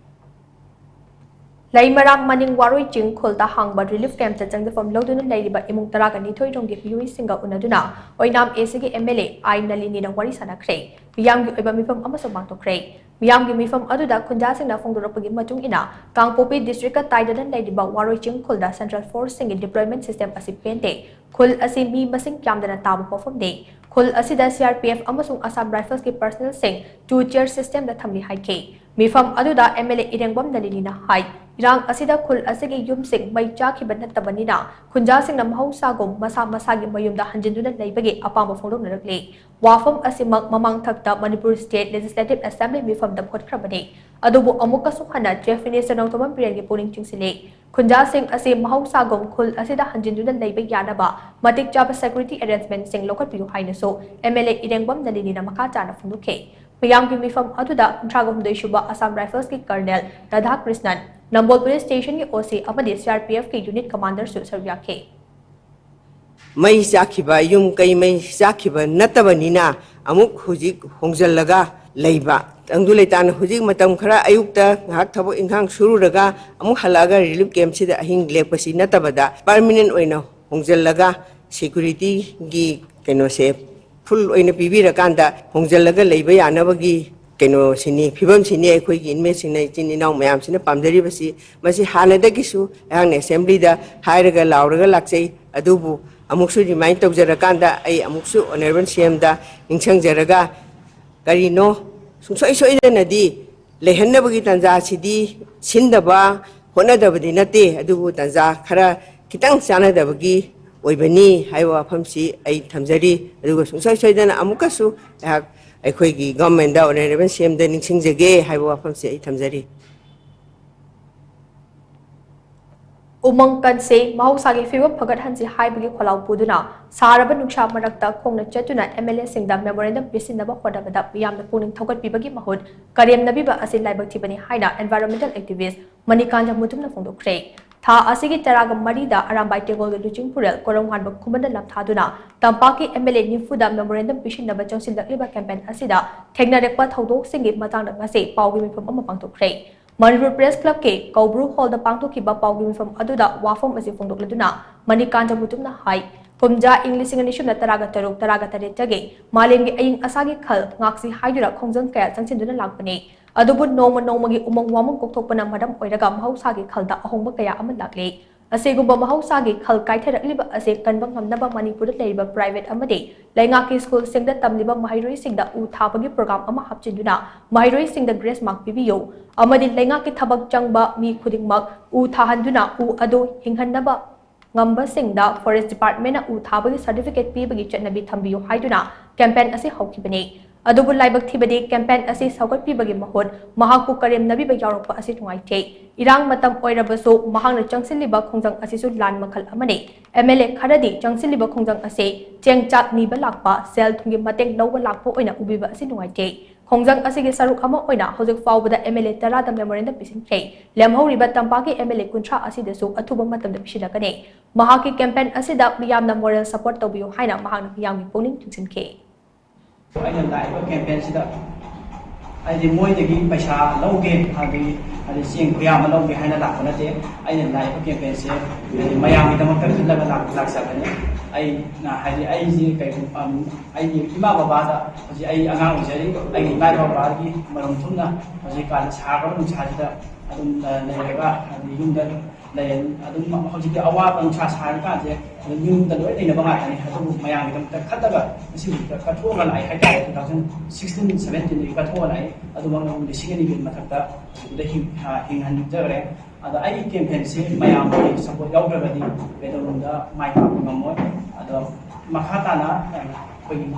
ꯂꯩꯃꯔꯥꯝ ꯃꯅꯤꯡ ꯋꯥꯔꯣꯏ ꯆꯤꯡ ꯈꯨꯜꯗ ꯍꯥꯡꯕ relief camp ꯇ ꯆꯪꯖꯐꯝ ꯂꯧꯗꯨꯅ ꯂꯩꯔꯤꯕ ꯏꯃꯨꯡ ꯇꯔꯥꯒ ꯅꯤꯊꯣꯏ ꯔꯣꯝꯒꯤ ꯃꯤꯑꯣꯏꯁꯤꯡꯒ ꯎꯅꯗꯨꯅ ꯑꯣꯏꯅꯥꯝ A C ꯒꯤ M L A ꯑꯥꯏ ꯅꯂꯤꯅꯤꯅ ꯋꯥꯔꯤ ꯁꯥꯟꯅꯈ꯭ꯔꯦ꯫ ꯃꯤꯌꯥꯝꯒꯤ ꯑꯣꯏꯕ ꯃꯤꯐꯝ ꯑꯃꯁꯨ ꯄꯥꯡꯊꯣꯛꯈ꯭ꯔꯦ꯫ ꯃꯤꯌꯥꯝꯒꯤ ꯃꯤꯐꯝ ꯑꯗꯨꯗ ꯈꯨꯟꯖꯥꯁꯤꯡꯅ ꯐꯣꯡꯗꯣꯔꯛꯄꯒꯤ ꯃꯇꯨꯡ ꯏꯟꯅ, ꯀꯥꯡꯄꯣꯛꯄꯤ district ꯀ ꯇꯥꯏꯗꯅ ꯂꯩꯔꯤꯕ ꯋꯥꯔꯣꯏ ꯆꯤꯡ ꯈꯨꯜꯗ central force ꯁꯤꯡꯒꯤ deployment system ꯑꯁꯤ ꯄꯦꯟꯗꯦ꯫ ꯈꯨꯜ ꯑꯁꯤ ꯃꯤ ꯃꯁꯤꯡ ꯌꯥꯝꯗꯅ ꯇꯥꯕ ꯃꯐꯝꯅꯤ꯫ ꯈꯨꯜ ꯑꯁꯤꯗ C R P F ꯑꯃꯁꯨꯡ Assam Rifles ꯀꯤ personnel ꯁꯤꯡ two tier system ꯗ ꯊꯝꯂꯤ ꯍꯥꯏꯈꯤ꯫ ꯃꯤꯐꯝ ꯑꯗꯨꯗ M L A ꯏꯔꯦꯡꯕꯝ ꯅꯂꯤꯅꯤꯅ ꯍꯥꯏ, ꯏꯔꯥꯡ ꯑꯁꯤꯗ ꯈꯨꯜ ꯑꯁꯤꯒꯤ ꯌꯨꯝꯁꯤꯡ ꯃꯩ ꯆꯥꯈꯤꯕ ꯅꯠꯇꯕꯅꯤꯅ, ꯈꯨꯟꯖꯥꯁꯤꯡꯅ ꯃꯍꯧꯁꯥꯒꯨꯝ ꯃꯁꯥ ꯃꯁꯥꯒꯤ ꯃꯌꯨꯝꯗ ꯍꯟꯖꯤꯟꯗꯨꯅ ꯂꯩꯕꯒꯤ ꯑꯄꯥꯝꯕ ꯐꯣꯡꯗꯣꯛꯅꯔꯛꯂꯤ꯫ ꯋꯥꯐꯝ ꯑꯁꯤꯃꯛ ꯃꯃꯥꯡꯊꯛꯇ Manipur State Legislative Assembly ꯃꯤꯐꯝꯗ ꯐꯣꯠꯈ꯭ꯔꯕꯅꯤ꯫ ꯑꯗꯨꯕꯨ ꯑꯃꯨꯛꯀꯁꯨ ꯍꯟꯅ Chief Minister ꯅꯣꯡꯊꯣꯝꯕꯝ ꯕꯤꯔꯦꯟꯒꯤ ꯄꯨꯛꯅꯤꯡ ꯆꯤꯡꯁꯤꯜꯂꯤ꯫ ꯈꯨꯟꯖꯥꯁꯤꯡ ꯑꯁꯤ ꯃꯍꯧꯁꯥꯒꯨꯝ ꯈꯨꯜ ꯑꯁꯤꯗ ꯍꯟꯖꯤꯟꯗꯨꯅ ꯂꯩꯕ ꯌꯥꯅꯕ ꯃꯇꯤꯛ ꯆꯥꯕ security arrangement ꯁꯤꯡ ꯂꯧꯈꯠꯄꯤꯌꯨ ꯍꯥꯏꯅꯁꯨ M L A ꯏꯔꯦꯡꯕꯝ ꯅꯂꯤꯅꯤꯅ ꯃꯈꯥ ꯇꯥꯅ ꯐꯣꯡꯗꯣꯛꯈꯤ꯫ ꯃꯤꯌꯥꯝꯒꯤ ꯃꯤꯐꯝ ꯑꯗꯨꯗ ꯀꯨꯟꯊ꯭ꯔꯥ ꯍꯨꯝꯗꯣꯏ ꯁꯨꯕ Assam Rifles ꯀꯤ Colonel ꯔꯥꯙꯥꯀ꯭ꯔꯤꯁꯅꯟ, ꯅꯝꯕꯣꯜ Police Station ꯒꯤ O C ꯑꯃꯗꯤ C R P F ꯀꯤ unit commander ꯁꯨ ꯁꯔꯨꯛ ꯌꯥꯈꯤ꯫ ꯃꯩ ꯆꯥꯛꯈꯤꯕ, ꯌꯨꯝ ꯀꯩ ꯃꯩ ꯆꯥꯛꯈꯤꯕ ꯅꯠꯇꯕꯅꯤꯅ, ꯑꯃꯨꯛ ꯍꯧꯖꯤꯛ ꯍꯣꯡꯖꯤꯜꯂꯒ ꯂꯩꯕ꯫ ꯇꯪꯗꯨ ꯂꯩꯇꯥꯅ ꯍꯧꯖꯤꯛ ꯃꯇꯝ ꯈꯔ ꯑꯌꯨꯛꯇ ꯉꯥꯏꯍꯥꯛ ꯊꯕꯛ ꯏꯪꯈꯥꯡ ꯁꯨꯔꯨꯔꯒ ꯑꯃꯨꯛ ꯍꯜꯂꯛꯑꯒ relief camp ꯁꯤꯗ ꯑꯍꯤꯡ ꯂꯦꯛꯄꯁꯤ ꯅꯠꯇꯕꯗ, permanent ꯑꯣꯏꯅ ꯍꯣꯡꯖꯤꯜꯂꯒ security ꯒꯤ ꯀꯩꯅꯣꯁꯦ full ꯑꯣꯏꯅ ꯄꯤꯕꯤꯔꯀꯥꯟꯗ ꯍꯣꯡꯖꯤꯜꯂꯒ ꯂꯩꯕ ꯌꯥꯅꯕꯒꯤ ꯀꯩꯅꯣꯁꯤꯅꯤ, ꯐꯤꯕꯝꯁꯤꯅꯤ ꯑꯩꯈꯣꯏꯒꯤ inmate ꯁꯤꯡꯅ, ꯏꯆꯤꯟ ꯏꯅꯥꯎ ꯃꯌꯥꯝꯁꯤꯅ ꯄꯥꯝꯖꯔꯤꯕꯁꯤ꯫ ꯃꯁꯤ ꯍꯥꯟꯅꯗꯒꯤꯁꯨ ꯑꯩꯍꯥꯛꯅ assembly ꯗ ꯍꯥꯏꯔꯒ ꯂꯥꯎꯔꯒ ꯂꯥꯛꯆꯩ꯫ ꯑꯗꯨꯕꯨ ꯑꯃꯨꯛꯁꯨ remind ꯇꯧꯖꯔꯀꯥꯟꯗ ꯑꯩ ꯑꯃꯨꯛꯁꯨ Honourable C M ꯗ ꯅꯤꯡꯁꯤꯡꯖꯔꯒ, ꯀꯔꯤꯅꯣ, ꯁꯨꯡꯁꯣꯏ ꯁꯣꯏꯗꯅꯗꯤ ꯂꯩꯍꯟꯅꯕꯒꯤ ꯇꯥꯟꯖꯥꯁꯤꯗꯤ ꯁꯤꯟꯗꯕ ꯍꯣꯠꯅꯗꯕꯗꯤ ꯅꯠꯇꯦ, ꯑꯗꯨꯕꯨ ꯇꯥꯟꯖꯥ ꯈꯔ ꯈꯤꯇꯪ ꯆꯥꯟꯅꯗꯕꯒꯤ ꯑꯣꯏꯕꯅꯤ ꯍꯥꯏꯕ ꯋꯥꯐꯝꯁꯤ ꯑꯩ ꯊꯝꯖꯔꯤ꯫ ꯑꯗꯨꯒ ꯁꯨꯡꯁꯣꯏ ꯁꯣꯏꯗꯅ ꯑꯃꯨꯛꯀꯁꯨ ꯑꯩꯍꯥꯛ ꯑꯩꯈꯣꯏꯒꯤ government ꯗ, Honourable C M ꯗ ꯅꯤꯡꯁꯤꯡꯖꯒꯦ ꯍꯥꯏꯕ ꯋꯥꯐꯝꯁꯤ ꯑꯩ ꯊꯝꯖꯔꯤ꯫ ꯎꯃꯪ ꯀꯟꯁꯦ, ꯃꯍꯧꯁꯥꯒꯤ ꯐꯤꯕꯝ ꯐꯒꯠꯍꯟꯁꯤ ꯍꯥꯏꯕꯒꯤ ꯈꯣꯜꯂꯥꯎ ꯄꯨꯗꯨꯅ ꯁꯥꯔꯕ ꯅꯨꯡꯁꯥ ꯃꯔꯛꯇ ꯈꯣꯡꯅ ꯆꯠꯇꯨꯅ M L A ꯁꯤꯡꯗ memorandum ꯄꯤꯁꯤꯟꯅꯕ ꯍꯣꯠꯅꯕꯗ ꯃꯤꯌꯥꯝꯅ ꯄꯨꯛꯅꯤꯡ ꯊꯧꯒꯠꯄꯤꯕꯒꯤ ꯃꯍꯨꯠ ꯀꯔꯦꯝꯅꯕꯤꯕ ꯑꯁꯤ ꯂꯥꯏꯕꯛ ꯊꯤꯕꯅꯤ ꯍꯥꯏꯅ environmental activist ꯃꯅꯤꯀꯥꯟꯇ ꯃꯨꯇꯨꯝꯅ ꯐꯣꯡꯗꯣꯛꯈ꯭ꯔꯦ꯫ ꯊꯥ ꯑꯁꯤꯒꯤ ꯇꯔꯥꯒ ꯃꯔꯤꯗ ꯑꯔꯥꯝꯕꯥꯏ ꯇꯦꯡꯒꯣꯜꯒꯤ ꯂꯨꯆꯤꯡꯄꯨꯔꯦꯜ ꯀꯣꯔꯧꯉꯥꯟꯕ ꯈꯨꯃꯟꯗ ꯂꯝꯊꯥꯗꯨꯅ ꯇꯝꯄꯥꯛꯀꯤ M L A ꯅꯤꯐꯨꯗ memorandum ꯄꯤꯁꯤꯟꯅꯕ ꯆꯪꯁꯤꯜꯂꯛꯂꯤꯕ campaign ꯑꯁꯤꯗ ꯊꯦꯡꯅꯔꯛꯄ ꯊꯧꯗꯣꯛꯁꯤꯡꯒꯤ ꯃꯇꯥꯡꯗ ꯉꯁꯤ ꯄꯥꯎꯒꯤ ꯃꯤꯐꯝ ꯑꯃ ꯄꯥꯡꯊꯣꯛꯈ꯭ꯔꯦ꯫ ꯃꯅꯤꯄꯨꯔ Press Club ꯀꯤ ꯀꯧꯕ꯭ꯔꯨ hall ꯗ ꯄꯥꯡꯊꯣꯛꯈꯤꯕ ꯄꯥꯎꯒꯤ ꯃꯤꯐꯝ ꯑꯗꯨꯗ ꯋꯥꯐꯝ ꯑꯁꯤ ꯐꯣꯡꯗꯣꯛꯂꯗꯨꯅ ꯃꯅꯤꯀꯥꯟꯇ ꯃꯨꯇꯨꯝꯅ ꯍꯥꯏ, ꯀꯨꯝꯖꯥ ꯏꯪ ꯂꯤꯁꯤꯡ ꯑꯅꯤ ꯁꯨꯞꯅ ꯇꯔꯥꯒ ꯇꯔꯨꯛ ꯇꯔꯥꯒ ꯇꯔꯦꯠꯇꯒꯤ ꯃꯥꯂꯦꯝꯒꯤ ꯑꯏꯪ ꯑꯁꯥꯒꯤ ꯈꯜ ꯉꯥꯛꯁꯤ ꯍꯥꯏꯗꯨꯅ ꯈꯣꯡꯖꯪ ꯀꯌꯥ ꯆꯪꯁꯤꯟꯗꯨꯅ ꯂꯥꯛꯄꯅꯤ꯫ ꯑꯗꯨꯕꯨ ꯅꯣꯡꯃ ꯅꯣꯡꯃꯒꯤ ꯎꯃꯪ ꯋꯥꯃꯪ ꯀꯣꯛꯊꯣꯛꯄꯅ ꯃꯔꯝ ꯑꯣꯏꯔꯒ ꯃꯍꯧꯁꯥꯒꯤ ꯈꯜꯗ ꯑꯍꯣꯡꯕ ꯀꯌꯥ ꯑꯃ ꯂꯥꯛꯂꯤ꯫ ꯑꯁꯤꯒꯨꯝꯕ ꯃꯍꯧꯁꯥꯒꯤ ꯈꯜ ꯀꯥꯏꯊꯔꯛꯂꯤꯕ ꯑꯁꯤ ꯀꯟꯕ ꯉꯝꯅꯕ ꯃꯅꯤꯄꯨꯔꯗ ꯂꯩꯔꯤꯕ private ꯑꯃꯗꯤ ꯂꯩꯉꯥꯛꯀꯤ ꯁ꯭ꯀꯨꯜꯁꯤꯡꯗ ꯇꯝꯂꯤꯕ ꯃꯍꯩꯔꯣꯏꯁꯤꯡꯗ ꯎ ꯊꯥꯕꯒꯤ program ꯑꯃ ꯍꯥꯞꯆꯤꯟꯗꯨꯅ ꯃꯍꯩꯔꯣꯏꯁꯤꯡꯗ grace mark ꯄꯤꯕꯤꯌꯨ ꯑꯃꯗꯤ ꯂꯩꯉꯥꯛꯀꯤ ꯊꯕꯛ ꯆꯪꯕ ꯃꯤ ꯈꯨꯗꯤꯡꯃꯛ ꯎ ꯊꯥꯍꯟꯗꯨꯅ ꯎ ꯑꯗꯨ ꯍꯤꯡꯍꯟꯅꯕ ꯉꯝꯕꯁꯤꯡꯗ Forest Department ꯅ ꯎ ꯊꯥꯕꯒꯤ certificate ꯄꯤꯕꯒꯤ ꯆꯠꯅꯕꯤ ꯊꯝꯕꯤꯌꯨ ꯍꯥꯏꯗꯨꯅ campaign ꯑꯁꯤ ꯍꯧꯈꯤꯕꯅꯤ꯫ ꯑꯗꯨꯕꯨ ꯂꯥꯏꯕꯛ ꯊꯤꯕꯗꯤ campaign ꯑꯁꯤ ꯁꯧꯒꯠꯄꯤꯕꯒꯤ ꯃꯍꯨꯠ ꯃꯍꯥꯛꯄꯨ ꯀꯔꯦꯝꯅꯕꯤꯕ ꯌꯥꯎꯔꯛꯄ ꯑꯁꯤ ꯅꯨꯡꯉꯥꯏꯇꯦ꯫ ꯏꯔꯥꯡ ꯃꯇꯝ ꯑꯣꯏꯔꯕꯁꯨ ꯃꯍꯥꯛꯅ ꯆꯪꯁꯤꯜꯂꯤꯕ ꯈꯣꯡꯖꯪ ꯑꯁꯤꯁꯨ ꯂꯥꯟ ꯃꯈꯜ ꯑꯃꯅꯤ꯫ M L A ꯈꯔꯗꯤ ꯆꯪꯁꯤꯜꯂꯤꯕ ꯈꯣꯡꯖꯪ ꯑꯁꯤ ꯆꯦꯡ ꯆꯥꯛ ꯅꯤꯕ ꯂꯥꯛꯄ, ꯁꯦꯜ ꯊꯨꯝꯒꯤ ꯃꯇꯦꯡ ꯂꯧꯕ ꯂꯥꯛꯄ ꯑꯣꯏꯅ ꯎꯕꯤꯕ ꯑꯁꯤ ꯅꯨꯡꯉꯥꯏꯇꯦ꯫ ꯈꯣꯡꯖꯪ ꯑꯁꯤꯒꯤ ꯁꯔꯨꯛ ꯑꯃ ꯑꯣꯏꯅ ꯍꯧꯖꯤꯛ ꯐꯥꯎꯕꯗ M L A ꯇꯔꯥꯗ memorandum ꯄꯤꯁꯤꯟꯈ꯭ꯔꯦ꯫ ꯂꯦꯝꯍꯧꯔꯤꯕ ꯇꯝꯄꯥꯛꯀꯤ M L A ꯀꯨꯟꯊ꯭ꯔꯥ ꯑꯁꯤꯗꯁꯨ ꯑꯊꯨꯕ ꯃꯇꯝꯗ ꯄꯤꯁꯤꯜꯂꯛꯀꯅꯤ꯫ ꯃꯍꯥꯛꯀꯤ campaign ꯑꯁꯤꯗ ꯃꯤꯌꯥꯝꯅ moral support ꯇꯧꯕꯤꯌꯨ ꯍꯥꯏꯅ ꯃꯍꯥꯛꯅ ꯃꯤꯌꯥꯝꯒꯤ ꯄꯨꯛꯅꯤꯡ ꯆꯤꯡꯁꯤꯟꯈꯤ꯫ ꯑꯩꯅ ꯂꯥꯛꯏꯕ campaign ꯁꯤꯗ ꯍꯥꯏꯗꯤ ꯃꯣꯏꯗꯒꯤ ꯄꯩꯁꯥ ꯂꯧꯒꯦ, ꯍꯥꯏꯗꯤ ꯍꯥꯏꯗꯤ ꯆꯦꯡ ꯈꯨꯌꯥꯝ ꯑꯃ ꯂꯧꯒꯦ ꯍꯥꯏꯅ ꯂꯥꯛꯄ ꯅꯠꯇꯦ꯫ ꯑꯩꯅ ꯂꯥꯛꯏꯕ campaign ꯁꯦ ꯍꯥꯏꯗꯤ ꯃꯌꯥꯝꯒꯤꯗꯃꯛꯇ ꯈꯜꯂꯒ ꯂꯥꯛ-, ꯂꯥꯛꯆꯕꯅꯤ꯫ ꯑꯩꯅ ꯍꯥꯏꯗꯤ ꯑꯩꯁꯤ ꯀꯩꯒꯨꯝꯕ, ꯑꯝ, ꯑꯩꯒꯤ ꯏꯃꯥ ꯕꯕꯥꯗ ꯍꯧꯖꯤꯛ ꯑꯩ ꯑꯉꯥꯡ ꯑꯣꯏꯖꯔꯤ꯫ ꯑꯩꯒꯤ ꯏꯃꯥ ꯕꯕꯥꯒꯤ ꯃꯔꯨꯝ ꯊꯨꯝꯅ ꯍꯧꯖꯤꯛꯀꯥꯟ ꯁꯥꯈ꯭ꯔꯕ ꯅꯨꯡꯁꯥꯁꯤꯗ ꯑꯗꯨꯝ, ꯑ, ꯂꯩꯔꯒ ꯍꯥꯏꯗꯤ ꯌꯨꯝꯗ ꯂꯩ-, ꯑꯗꯨꯝ ꯍꯧꯖꯤꯛꯇꯤ ꯑꯋꯥꯕ ꯅꯨꯡꯁꯥ ꯁꯥꯔꯀꯥꯟꯁꯦ ꯑꯗꯨꯝ ꯌꯨꯝꯗ ꯂꯣꯏ ꯂꯩꯅꯕ ꯉꯥꯛꯇꯅꯤ꯫ ꯑꯗꯨꯕꯨ ꯃꯌꯥꯝꯒꯤꯗꯃꯛꯇ ꯈꯜꯂꯒ ꯉꯁꯤꯐꯥꯎꯗ ꯀꯠꯊꯣꯛꯑꯒ ꯂꯥꯛꯑꯦ ꯍꯥꯏꯇꯥꯔꯦ꯫ Two thousand sixteen seventeen ꯗꯒꯤ ꯀꯠꯊꯣꯛꯑꯒ ꯂꯥꯛꯑꯦ꯫ ꯑꯗꯨꯃꯛꯅ ꯑꯗꯨꯝ ꯂꯤꯁꯤꯡ ꯑꯅꯤꯒꯤ ꯃꯊꯛꯇ ꯑꯗꯨꯗ ꯍꯤꯡ-, ꯑ, ꯍꯤꯡꯍꯟꯖꯈ꯭ꯔꯦ꯫ ꯑꯗꯣ ꯑꯩꯒꯤ campaign ꯁꯤ ꯃꯌꯥꯝꯒꯤ support ꯌꯥꯎꯗ꯭ꯔꯒꯗꯤ ꯀꯩꯗꯧꯅꯨꯡꯗ ꯃꯥꯏ ꯄꯥꯛꯄ ꯉꯝꯃꯣꯏ꯫ ꯑꯗꯣ ꯃꯈꯥ ꯇꯥꯅ, ꯑ, ꯑꯩꯈꯣꯏꯒꯤ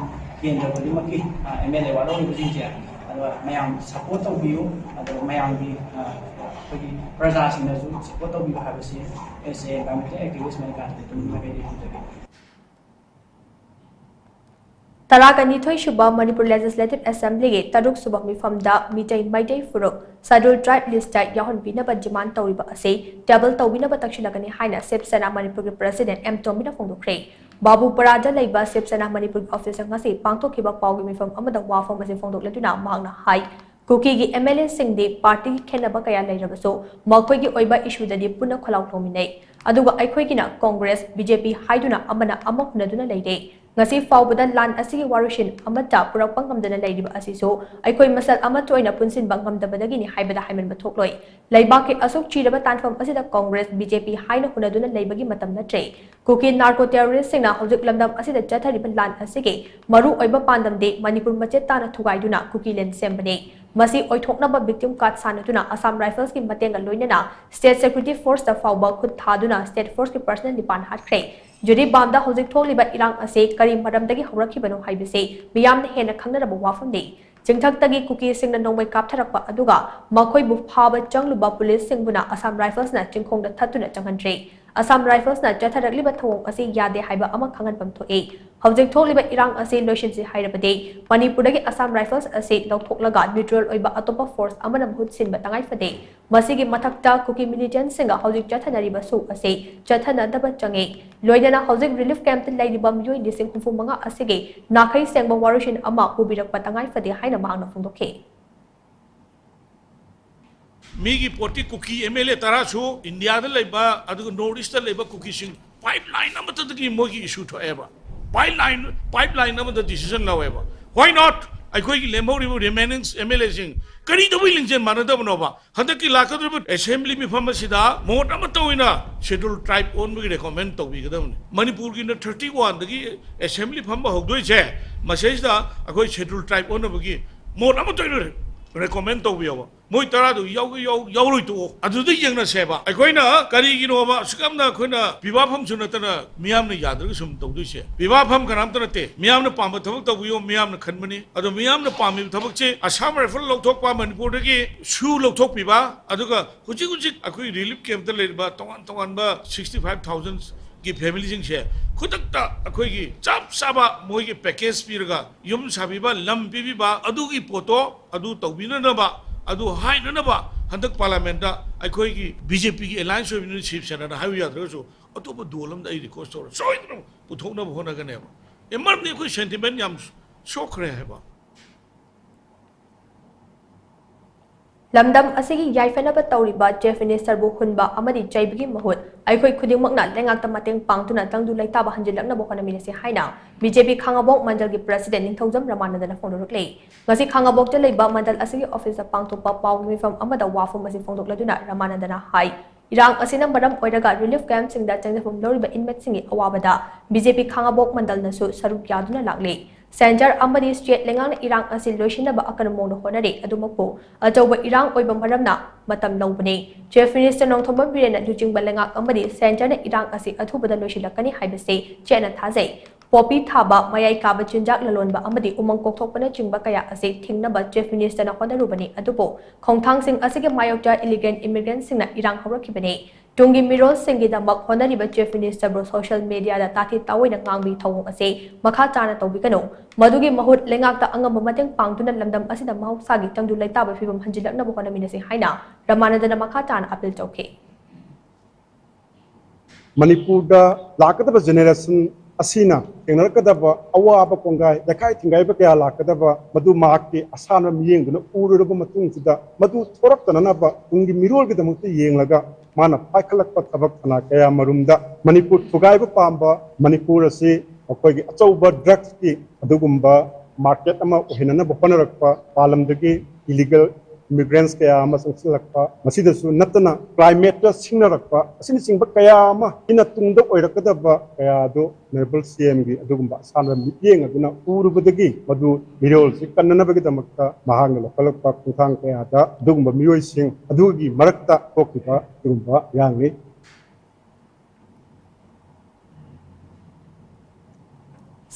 ꯀꯦꯟꯗ꯭ꯔ ꯈꯨꯗꯤꯡꯃꯛꯀꯤ, ꯑ, M L A ꯋꯥꯠꯍꯧꯔꯤꯕꯁꯤꯡꯁꯦ, ꯑꯗꯣ ꯃꯌꯥꯝ support ꯇꯧꯕꯤꯌꯨ꯫ ꯑꯗꯣ ꯃꯌꯥꯝꯒꯤ, ꯑ, ꯑꯩꯈꯣꯏꯒꯤ ꯄ꯭ꯔꯖꯥꯁꯤꯡꯅꯁꯨ support ꯇꯧꯕꯤꯌꯨ ꯍꯥꯏꯕꯁꯤ as a environmental activist Manikanta ꯑꯗꯨꯝ ꯃꯥꯏꯀꯩꯗꯒꯤ ꯊꯝꯖꯒꯦ꯫ ꯇꯔꯥꯒ ꯅꯤꯊꯣꯏ ꯁꯨꯕ ꯃꯅꯤꯄꯨꯔ Legislative Assembly ꯒꯤ ꯇꯔꯨꯛ ꯁꯨꯕ ꯃꯤꯐꯝꯗ ꯃꯤꯇꯩ ꯃꯩꯇꯩ ꯐꯨꯔꯨꯞ Scheduled Tribe list ꯇ ꯌꯥꯎꯍꯟꯕꯤꯅꯕ demand ꯇꯧꯔꯤꯕ ꯑꯁꯤ table ꯇꯧꯕꯤꯅꯕ ꯇꯛꯁꯤꯜꯂꯒꯅꯤ ꯍꯥꯏꯅ ꯁꯤꯕ ꯁꯦꯅꯥ ꯃꯅꯤꯄꯨꯔꯒꯤ president ꯑꯦꯝ ꯇꯣꯝꯕꯤꯅ ꯐꯣꯡꯗꯣꯛꯈ꯭ꯔꯦ꯫ ꯕꯥꯕꯨꯄꯔꯥꯗ ꯂꯩꯕ ꯁꯤꯕ ꯁꯦꯅꯥ ꯃꯅꯤꯄꯨꯔꯒꯤ office ꯇ ꯉꯁꯤ ꯄꯥꯡꯊꯣꯛꯈꯤꯕ ꯄꯥꯎꯒꯤ ꯃꯤꯐꯝ ꯑꯃꯗ ꯋꯥꯐꯝ ꯑꯁꯤ ꯐꯣꯡꯗꯣꯛꯂꯗꯨꯅ ꯃꯍꯥꯛꯅ ꯍꯥꯏ, ꯀꯨꯀꯤꯒꯤ M L A ꯁꯤꯡꯗꯤ party ꯒꯤ ꯈꯦꯠꯅꯕ ꯀꯌꯥ ꯂꯩꯔꯕꯁꯨ ꯃꯈꯣꯏꯒꯤ ꯑꯣꯏꯕ issue ꯗꯗꯤ ꯄꯨꯟꯅ ꯈꯣꯜꯂꯥꯎ ꯇꯧꯃꯤꯟꯅꯩ꯫ ꯑꯗꯨꯒ ꯑꯩꯈꯣꯏꯒꯤꯅ ꯀꯣꯡꯒ꯭ꯔꯦꯁ, ꯕꯤ ꯖꯦ ꯄꯤ ꯍꯥꯏꯗꯨꯅ ꯑꯃꯅ ꯑꯃ ꯍꯨꯟꯅꯗꯨꯅ ꯂꯩꯔꯦ꯫ ꯉꯁꯤ ꯐꯥꯎꯕꯗ ꯂꯥꯟ ꯑꯁꯤꯒꯤ ꯋꯥꯔꯣꯏꯁꯤꯟ ꯑꯃꯠꯇ ꯄꯨꯔꯛꯄ ꯉꯝꯗꯅ ꯂꯩꯔꯤꯕ ꯑꯁꯤꯁꯨ ꯑꯩꯈꯣꯏ ꯃꯁꯦꯜ ꯑꯃꯠꯇ ꯑꯣꯏꯅ ꯄꯨꯟꯁꯤꯟꯕ ꯉꯝꯗꯕꯗꯒꯤꯅꯤ ꯍꯥꯏꯕꯗ ꯍꯥꯏꯃꯟꯕ ꯊꯣꯛꯂꯣꯏ꯫ ꯂꯩꯕꯥꯛꯀꯤ ꯑꯁꯨꯛ ꯆꯤꯔꯕ ꯇꯥꯟꯐꯝ ꯑꯁꯤꯗ ꯀꯣꯡꯒ꯭ꯔꯦꯁ, ꯕꯤ ꯖꯦ ꯄꯤ ꯍꯥꯏꯅ ꯍꯨꯟꯅꯗꯨꯅ ꯂꯩꯕꯒꯤ ꯃꯇꯝ ꯅꯠꯇ꯭ꯔꯦ꯫ ꯀꯨꯀꯤ ꯅꯥꯔꯀꯣ ꯇꯦꯔꯣꯔꯤꯁꯁꯤꯡꯅ ꯍꯧꯖꯤꯛ ꯂꯝꯗꯝ ꯑꯁꯤꯗ ꯆꯠꯊꯔꯤꯕ ꯂꯥꯟ ꯑꯁꯤꯒꯤ ꯃꯔꯨ ꯑꯣꯏꯕ ꯄꯥꯟꯗꯝꯗꯤ ꯃꯅꯤꯄꯨꯔ ꯃꯆꯦꯠ ꯇꯥꯅ ꯊꯨꯒꯥꯏꯗꯨꯅ ꯀꯨꯀꯤꯂꯦꯟ ꯁꯦꯝꯕꯅꯤ꯫ ꯃꯁꯤ ꯑꯣꯏꯊꯣꯛꯅꯕ victim card ꯁꯥꯟꯅꯗꯨꯅ ꯑꯁꯥꯝ ꯔꯥꯏꯐꯜꯁꯀꯤ ꯃꯇꯦꯡꯒ ꯂꯣꯏꯅꯅ state security forceꯇ ꯐꯥꯎꯕ ꯈꯨꯠ ꯊꯥꯗꯨꯅ state forceꯀꯤ personnel ꯅꯤꯄꯥꯟ ꯍꯥꯠꯈ꯭ꯔꯦ꯫ ꯖꯤꯔꯤꯕꯥꯝꯗ ꯍꯧꯖꯤꯛ ꯊꯣꯛꯂꯤꯕ ꯏꯔꯥꯡ ꯑꯁꯤ ꯀꯔꯤ ꯃꯔꯝꯗꯒꯤ ꯍꯧꯔꯛꯈꯤꯕꯅꯣ ꯍꯥꯏꯕꯁꯤ ꯃꯤꯌꯥꯝꯅ ꯍꯦꯟꯅ ꯈꯪꯅꯔꯕ ꯋꯥꯐꯝꯅꯤ꯫ ꯆꯤꯡꯊꯛꯇꯒꯤ ꯀꯨꯀꯤꯁꯤꯡꯅ ꯅꯣꯡꯃꯩ ꯀꯥꯞꯊꯔꯛꯄ ꯑꯗꯨꯒ ꯃꯈꯣꯏꯕꯨ ꯐꯥꯕ ꯆꯪꯂꯨꯕ ꯄꯨꯂꯤꯁꯁꯤꯡꯕꯨꯅ ꯑꯁꯥꯝ ꯔꯥꯏꯐꯜꯁꯅ ꯆꯤꯡꯈꯣꯡꯗ ꯊꯠꯇꯨꯅ ꯆꯪꯍꯟꯈ꯭ꯔꯦ꯫ ꯑꯁꯥꯝ ꯔꯥꯏꯐꯜꯁꯅ ꯆꯠꯊꯔꯛꯂꯤꯕ ꯊꯧꯑꯣꯡ ꯑꯁꯤ ꯌꯥꯗꯦ ꯍꯥꯏꯕ ꯑꯃ ꯈꯪꯍꯟꯐꯝ ꯊꯣꯛꯏ꯫ ꯍꯧꯖꯤꯛ ꯊꯣꯛꯂꯤꯕ ꯏꯔꯥꯡ ꯑꯁꯤ ꯂꯣꯏꯁꯤꯟꯁꯤ ꯍꯥꯏꯔꯕꯗꯤ ꯃꯅꯤꯄꯨꯔꯗꯒꯤ ꯑꯁꯥꯝ ꯔꯥꯏꯐꯜꯁ ꯑꯁꯤ ꯂꯧꯊꯣꯛꯂꯒ neutral ꯑꯣꯏꯕ ꯑꯇꯣꯞꯄ force ꯑꯃꯅ ꯃꯍꯨꯠ ꯁꯤꯟꯕ ꯇꯉꯥꯏ ꯐꯗꯦ꯫ ꯃꯁꯤꯒꯤ ꯃꯊꯛꯇ ꯀꯨꯀꯤ militantꯁꯤꯡꯒ ꯍꯧꯖꯤꯛ ꯆꯠꯊꯅꯔꯤꯕ ꯁꯣꯛ ꯑꯁꯤ ꯆꯠꯊꯅꯗꯕ ꯆꯪꯉꯤ꯫ ꯂꯣꯏꯅꯅ ꯍꯧꯖꯤꯛ relief campꯇ ꯂꯩꯔꯤꯕ ꯃꯤꯑꯣꯏ ꯂꯤꯁꯤꯡ ꯍꯨꯝꯐꯨ ꯃꯉꯥ ꯑꯁꯤꯒꯤ ꯅꯥꯈꯩ ꯁꯦꯡꯕ ꯋꯥꯔꯣꯏꯁꯤꯟ ꯑꯃ ꯄꯨꯕꯤꯔꯛꯄ ꯇꯉꯥꯏ ꯐꯗꯦ ꯍꯥꯏꯅ ꯃꯍꯥꯛꯅ ꯐꯣꯡꯗꯣꯛꯈꯤ꯫ ꯃꯤꯒꯤ ꯄꯣꯠꯇꯤ ꯀꯨꯀꯤ ꯑꯦꯝ ꯑꯦꯜ ꯑꯦ ꯇꯔꯥꯁꯨ ꯏꯟꯗꯤꯌꯥꯗ ꯂꯩꯕ ꯑꯗꯨꯒ North Eastꯇ ꯂꯩꯕ ꯀꯨꯀꯤꯁꯤꯡ pipeline ꯑꯃꯠꯇꯗꯒꯤ ꯃꯣꯏꯒꯤ issue ꯊꯣꯛꯑꯦꯕ꯫ Pipeline, pipeline ꯑꯃꯗ decision ꯂꯧꯋꯦꯕ꯫ Why not? ꯑꯩꯈꯣꯏꯒꯤ ꯂꯦꯝꯍꯧꯔꯤꯕ remaining ꯑꯦꯝ ꯑꯦꯜ ꯑꯦꯁꯤꯡ ꯀꯔꯤ ꯇꯧꯕꯩ ꯂꯤꯡꯖꯦꯜ ꯃꯥꯟꯅꯗꯕꯅꯣꯕ? ꯍꯟꯗꯛꯀꯤ ꯂꯥꯛꯀꯗꯧꯔꯤꯕ assembly ꯃꯤꯐꯝ ꯑꯁꯤꯗ ꯃꯣꯠ ꯑꯃꯠꯇ ꯑꯣꯏꯅ schedule tribe ꯑꯣꯟꯕꯒꯤ recommend ꯇꯧꯕꯤꯒꯗꯕꯅꯤ꯫ ꯃꯅꯤꯄꯨꯔꯒꯤꯅ thirty oneꯗꯒꯤ assembly ꯐꯝꯕ ꯍꯧꯗꯣꯏꯁꯦ, ꯃꯁꯤꯗꯩꯁꯤꯗ ꯑꯩꯈꯣꯏ schedule tribe ꯑꯣꯟꯅꯕꯒꯤ ꯃꯣꯠ ꯑꯃꯠꯇ ꯑꯣꯏꯅ recommend ꯇꯧꯕꯤꯌꯣꯕ꯫ ꯃꯣꯏ ꯇꯔꯥꯗꯨ ꯌꯥꯎꯒꯦ ꯌꯥꯎ-, ꯌꯥꯎꯔꯣꯏ ꯇꯣꯛꯑꯣ꯫ ꯑꯗꯨꯗ ꯌꯦꯡꯅꯁꯦꯕ꯫ ꯑꯩꯈꯣꯏꯅ ꯀꯔꯤꯒꯤꯅꯣꯕ ꯑꯁꯨꯛ ꯌꯥꯝꯅ ꯑꯩꯈꯣꯏꯅ ꯄꯤꯕꯥꯐꯝꯁꯨ ꯅꯠꯇꯅ ꯃꯤꯌꯥꯝꯅ ꯌꯥꯗ꯭ꯔꯒ ꯁꯨꯝ ꯇꯧꯗꯣꯏꯁꯦ? ꯄꯤꯕꯥꯐꯝ ꯀꯅꯥꯝꯇ ꯅꯠꯇꯦ꯫ ꯃꯤꯌꯥꯝꯅ ꯄꯥꯝꯕ ꯊꯕꯛ ꯇꯧꯕꯤꯌꯣ, ꯃꯤꯌꯥꯝꯅ ꯈꯟꯕꯅꯤ꯫ ꯑꯗꯣ ꯃꯤꯌꯥꯝꯅ ꯄꯥꯝꯃꯤꯕ ꯊꯕꯛꯁꯦ ꯑꯁꯥꯝ ꯔꯥꯏꯐꯜ ꯂꯧꯊꯣꯛꯄ, ꯃꯅꯤꯄꯨꯔꯗꯒꯤ ꯁꯨ ꯂꯧꯊꯣꯛꯄꯤꯕ, ꯑꯗꯨꯒ ꯍꯧꯖꯤꯛ ꯍꯧꯖꯤꯛ ꯑꯩꯈꯣꯏ relief campꯇ ꯂꯩꯔꯤꯕ ꯇꯣꯉꯥꯟ ꯇꯣꯉꯥꯟꯕ sixty five thousandꯒꯤ familyꯁꯤꯡꯁꯦ ꯈꯨꯗꯛꯇ ꯑꯩꯈꯣꯏꯒꯤ ꯆꯞ ꯆꯥꯕ ꯃꯣꯏꯒꯤ package ꯄꯤꯔꯒ ꯌꯨꯝ ꯁꯥꯕꯤꯕ, ꯂꯝ ꯄꯤꯕꯤꯕ, ꯑꯗꯨꯒꯤ ꯄꯣꯠꯇꯣ ꯑꯗꯨ ꯇꯧꯕꯤꯅꯅꯕ, ꯑꯗꯨ ꯍꯥꯏꯅꯅꯕ ꯍꯟꯗꯛ parliamentꯇ ꯑꯩꯈꯣꯏꯒꯤ BJPꯒꯤ alliance ꯑꯣꯏꯕꯅꯤꯅ ꯁꯤꯕ ꯁꯦꯅꯥꯗ ꯍꯥꯏꯌꯨ ꯌꯥꯗ꯭ꯔꯒꯁꯨ ꯑꯇꯣꯞꯄ ꯗꯣꯜ ꯑꯃꯗ ꯑꯩ request ꯇꯧꯔ ꯁꯣꯏꯗꯅ ꯄꯨꯊꯣꯛꯅꯕ ꯍꯣꯠꯅꯒꯅꯦꯕ꯫ ꯑꯦ, ꯃꯔꯝꯗꯤ ꯑꯩꯈꯣꯏ sentiment ꯌꯥꯝ ꯁꯣꯛꯈ꯭ꯔꯦ ꯍꯥꯏꯕ꯫ ꯂꯝꯗꯝ ꯑꯁꯤꯒꯤ ꯌꯥꯏꯐꯅꯕ ꯇꯧꯔꯤꯕ Chief Minister ꯕꯨ ꯍꯨꯟꯕ ꯑꯃꯗꯤ ꯆꯩꯕꯒꯤ ꯃꯍꯨꯠ ꯑꯩꯈꯣꯏ ꯈꯨꯗꯤꯡꯃꯛꯅ ꯂꯩꯉꯥꯛꯇ ꯃꯇꯦꯡ ꯄꯥꯡꯗꯨꯅ ꯇꯪꯗꯨ ꯂꯩꯇꯥꯕ ꯍꯟꯖꯤꯜꯂꯛꯅꯕ ꯍꯣꯠꯅꯃꯤꯟꯅꯁꯤ ꯍꯥꯏꯅ B J P ꯈꯥꯉꯕꯣꯛ ꯃꯟꯗꯜꯒꯤ President ꯅꯤꯡꯊꯧꯖꯝ ꯔꯃꯥꯅꯟꯗꯅ ꯐꯣꯡꯗꯣꯔꯛꯂꯤ꯫ ꯉꯁꯤ ꯈꯥꯉꯕꯣꯛꯇ ꯂꯩꯕ ꯃꯟꯗꯜ ꯑꯁꯤꯒꯤ office ꯇ ꯄꯥꯡꯊꯣꯛꯄ ꯄꯥꯎꯒꯤ ꯃꯤꯐꯝ ꯑꯃꯗ ꯋꯥꯐꯝ ꯑꯁꯤ ꯐꯣꯡꯗꯣꯛꯂꯗꯨꯅ ꯔꯃꯥꯅꯟꯗꯅ ꯍꯥꯏ, ꯏꯔꯥꯡ ꯑꯁꯤꯅ ꯃꯔꯝ ꯑꯣꯏꯔꯒ relief camp ꯁꯤꯡꯗ ꯆꯪꯖꯐꯝ ꯂꯧꯔꯤꯕ inmate ꯁꯤꯡꯒꯤ ꯑꯋꯥꯕꯗ B J P ꯈꯥꯉꯕꯣꯛ ꯃꯟꯗꯜꯅꯁꯨ ꯁꯔꯨꯛ ꯌꯥꯗꯨꯅ ꯂꯥꯛꯂꯤ꯫ Centre ꯑꯃꯗꯤ state ꯂꯩꯉꯥꯛꯅ ꯏꯔꯥꯡ ꯑꯁꯤ ꯂꯣꯏꯁꯤꯟꯅꯕ ꯑꯀꯟꯕ ꯃꯑꯣꯡꯗ ꯍꯣꯠꯅꯔꯤ꯫ ꯑꯗꯨꯃꯛꯄꯨ ꯑꯆꯧꯕ ꯏꯔꯥꯡ ꯑꯣꯏꯕ ꯃꯔꯝꯅ ꯃꯇꯝ ꯂꯧꯕꯅꯤ꯫ Chief Minister ꯅꯣꯡꯊꯣꯝꯕꯝ ꯕꯤꯔꯦꯟꯅ ꯂꯨꯆꯤꯡꯕ ꯂꯩꯉꯥꯛ ꯑꯃꯗꯤ Centre ꯅ ꯏꯔꯥꯡ ꯑꯁꯤ ꯑꯊꯨꯕꯗ ꯂꯣꯏꯁꯤꯜꯂꯛꯀꯅꯤ ꯍꯥꯏꯕꯁꯤ ꯆꯦꯠꯅ ꯊꯥꯖꯩ꯫ ꯄꯣꯄꯤ ꯊꯥꯕ, ꯃꯌꯥꯏ ꯀꯥꯕ ꯆꯤꯟꯖꯥꯛ ꯂꯂꯣꯟꯕ ꯑꯃꯗꯤ ꯎꯃꯪ ꯀꯣꯛꯊꯣꯛꯄꯅꯆꯤꯡꯕ ꯀꯌꯥ ꯑꯁꯤ ꯊꯤꯡꯅꯕ Chief Minister ꯅ ꯍꯣꯠꯅꯔꯨꯕꯅꯤ, ꯑꯗꯨꯕꯨ ꯈꯣꯡꯊꯥꯡꯁꯤꯡ ꯑꯁꯤꯒꯤ ꯃꯥꯌꯣꯛꯇ illegal immigrant ꯁꯤꯡꯅ ꯏꯔꯥꯡ ꯍꯧꯔꯛꯈꯤꯕꯅꯤ꯫ ꯇꯨꯡꯒꯤ ꯃꯤꯔꯣꯜꯁꯤꯡꯒꯤꯗꯃꯛ ꯍꯣꯠꯅꯔꯤꯕ Chief Minister ꯕꯨ social media ꯗ ꯇꯥꯊꯤ ꯇꯥꯑꯣꯏꯅ ꯉꯥꯡꯕꯒꯤ ꯊꯧꯑꯣꯡ ꯑꯁꯤ ꯃꯈꯥ ꯇꯥꯅ ꯇꯧꯕꯤꯒꯅꯨ꯫ ꯃꯗꯨꯒꯤ ꯃꯍꯨꯠ ꯂꯩꯉꯥꯛꯇ ꯑꯉꯝꯕ ꯃꯇꯦꯡ ꯄꯥꯡꯗꯨꯅ ꯂꯝꯗꯝ ꯑꯁꯤꯗ ꯃꯍꯧꯁꯥꯒꯤ ꯇꯪꯗꯨ ꯂꯩꯇꯥꯕꯒꯤ ꯐꯤꯕꯝ ꯍꯟꯖꯤꯜꯂꯛꯅꯕ ꯍꯣꯠꯅꯃꯤꯟꯅꯁꯤ ꯍꯥꯏꯅ ꯔꯃꯥꯅꯟꯗꯅ ꯃꯈꯥ ꯇꯥꯅ appeal ꯇꯧꯈꯤ꯫ ꯃꯅꯤꯄꯨꯔꯗ ꯂꯥꯛꯀꯗꯕ generation ꯑꯁꯤꯅ ꯊꯦꯡꯅꯔꯛꯀꯗꯕ ꯑꯋꯥꯕ ꯀꯣꯡꯒꯥꯏ, ꯌꯥꯈꯥꯏ ꯊꯤꯡꯒꯥꯏꯕ ꯀꯌꯥ ꯂꯥꯛꯀꯗꯕ, ꯃꯗꯨ ꯃꯍꯥꯛꯀꯤ ꯑꯁꯥꯟꯕ ꯃꯤꯠꯌꯦꯡꯗꯨꯅ ꯎꯔꯨꯔꯕ ꯃꯇꯨꯡꯁꯤꯗ, ꯃꯗꯨ ꯊꯣꯔꯛꯇꯅꯅꯕ ꯇꯨꯡꯒꯤ ꯃꯤꯔꯣꯜꯒꯤꯗꯃꯛꯇ ꯌꯦꯡꯂꯒ ꯃꯥꯅ ꯄꯥꯏꯈꯠꯂꯛꯄ ꯊꯕꯛ ꯊꯅꯥ ꯀꯌꯥ ꯃꯔꯨꯝꯗ ꯃꯅꯤꯄꯨꯔ ꯊꯨꯒꯥꯏꯕ ꯄꯥꯝꯕ, ꯃꯅꯤꯄꯨꯔ ꯑꯁꯤ ꯑꯩꯈꯣꯏꯒꯤ ꯑꯆꯧꯕ drugs ꯀꯤ ꯑꯗꯨꯒꯨꯝꯕ market ꯑꯃ ꯑꯣꯏꯍꯟꯅꯅꯕ ꯍꯣꯠꯅꯔꯛꯄ, ꯃꯄꯥꯟ ꯂꯝꯗꯒꯤ illegal immigrants ꯀꯌꯥ ꯑꯃ ꯆꯪꯁꯤꯜꯂꯛꯄ, ꯃꯁꯤꯗꯁꯨ ꯅꯠꯇꯅ climate ꯇ ꯁꯤꯡꯅꯔꯛꯄ ꯑꯁꯤꯅꯆꯤꯡꯕ ꯀꯌꯥ ꯑꯃ ꯑꯩꯅ ꯇꯨꯡꯗ ꯑꯣꯏꯔꯛꯀꯗꯕ ꯀꯌꯥ ꯑꯗꯨ Honourable C M ꯒꯤ ꯑꯗꯨꯒꯨꯝꯕ ꯑꯁꯥꯟꯕ ꯃꯤꯠꯌꯦꯡ ꯑꯗꯨꯅ ꯎꯔꯨꯕꯗꯒꯤ ꯃꯗꯨ ꯃꯤꯔꯣꯜꯁꯤ ꯀꯟꯅꯅꯕꯒꯤꯗꯃꯛꯇ ꯃꯍꯥꯛꯅ ꯂꯧꯈꯠꯂꯛꯄ ꯈꯣꯡꯊꯥꯡ ꯀꯌꯥꯗ ꯑꯗꯨꯒꯨꯝꯕ ꯃꯤꯑꯣꯏꯁꯤꯡ ꯑꯗꯨꯒꯤ ꯃꯔꯛꯇ ꯊꯣꯛꯈꯤꯕ ꯑꯗꯨꯒꯨꯝꯕ ꯏꯔꯥꯡꯅꯤ꯫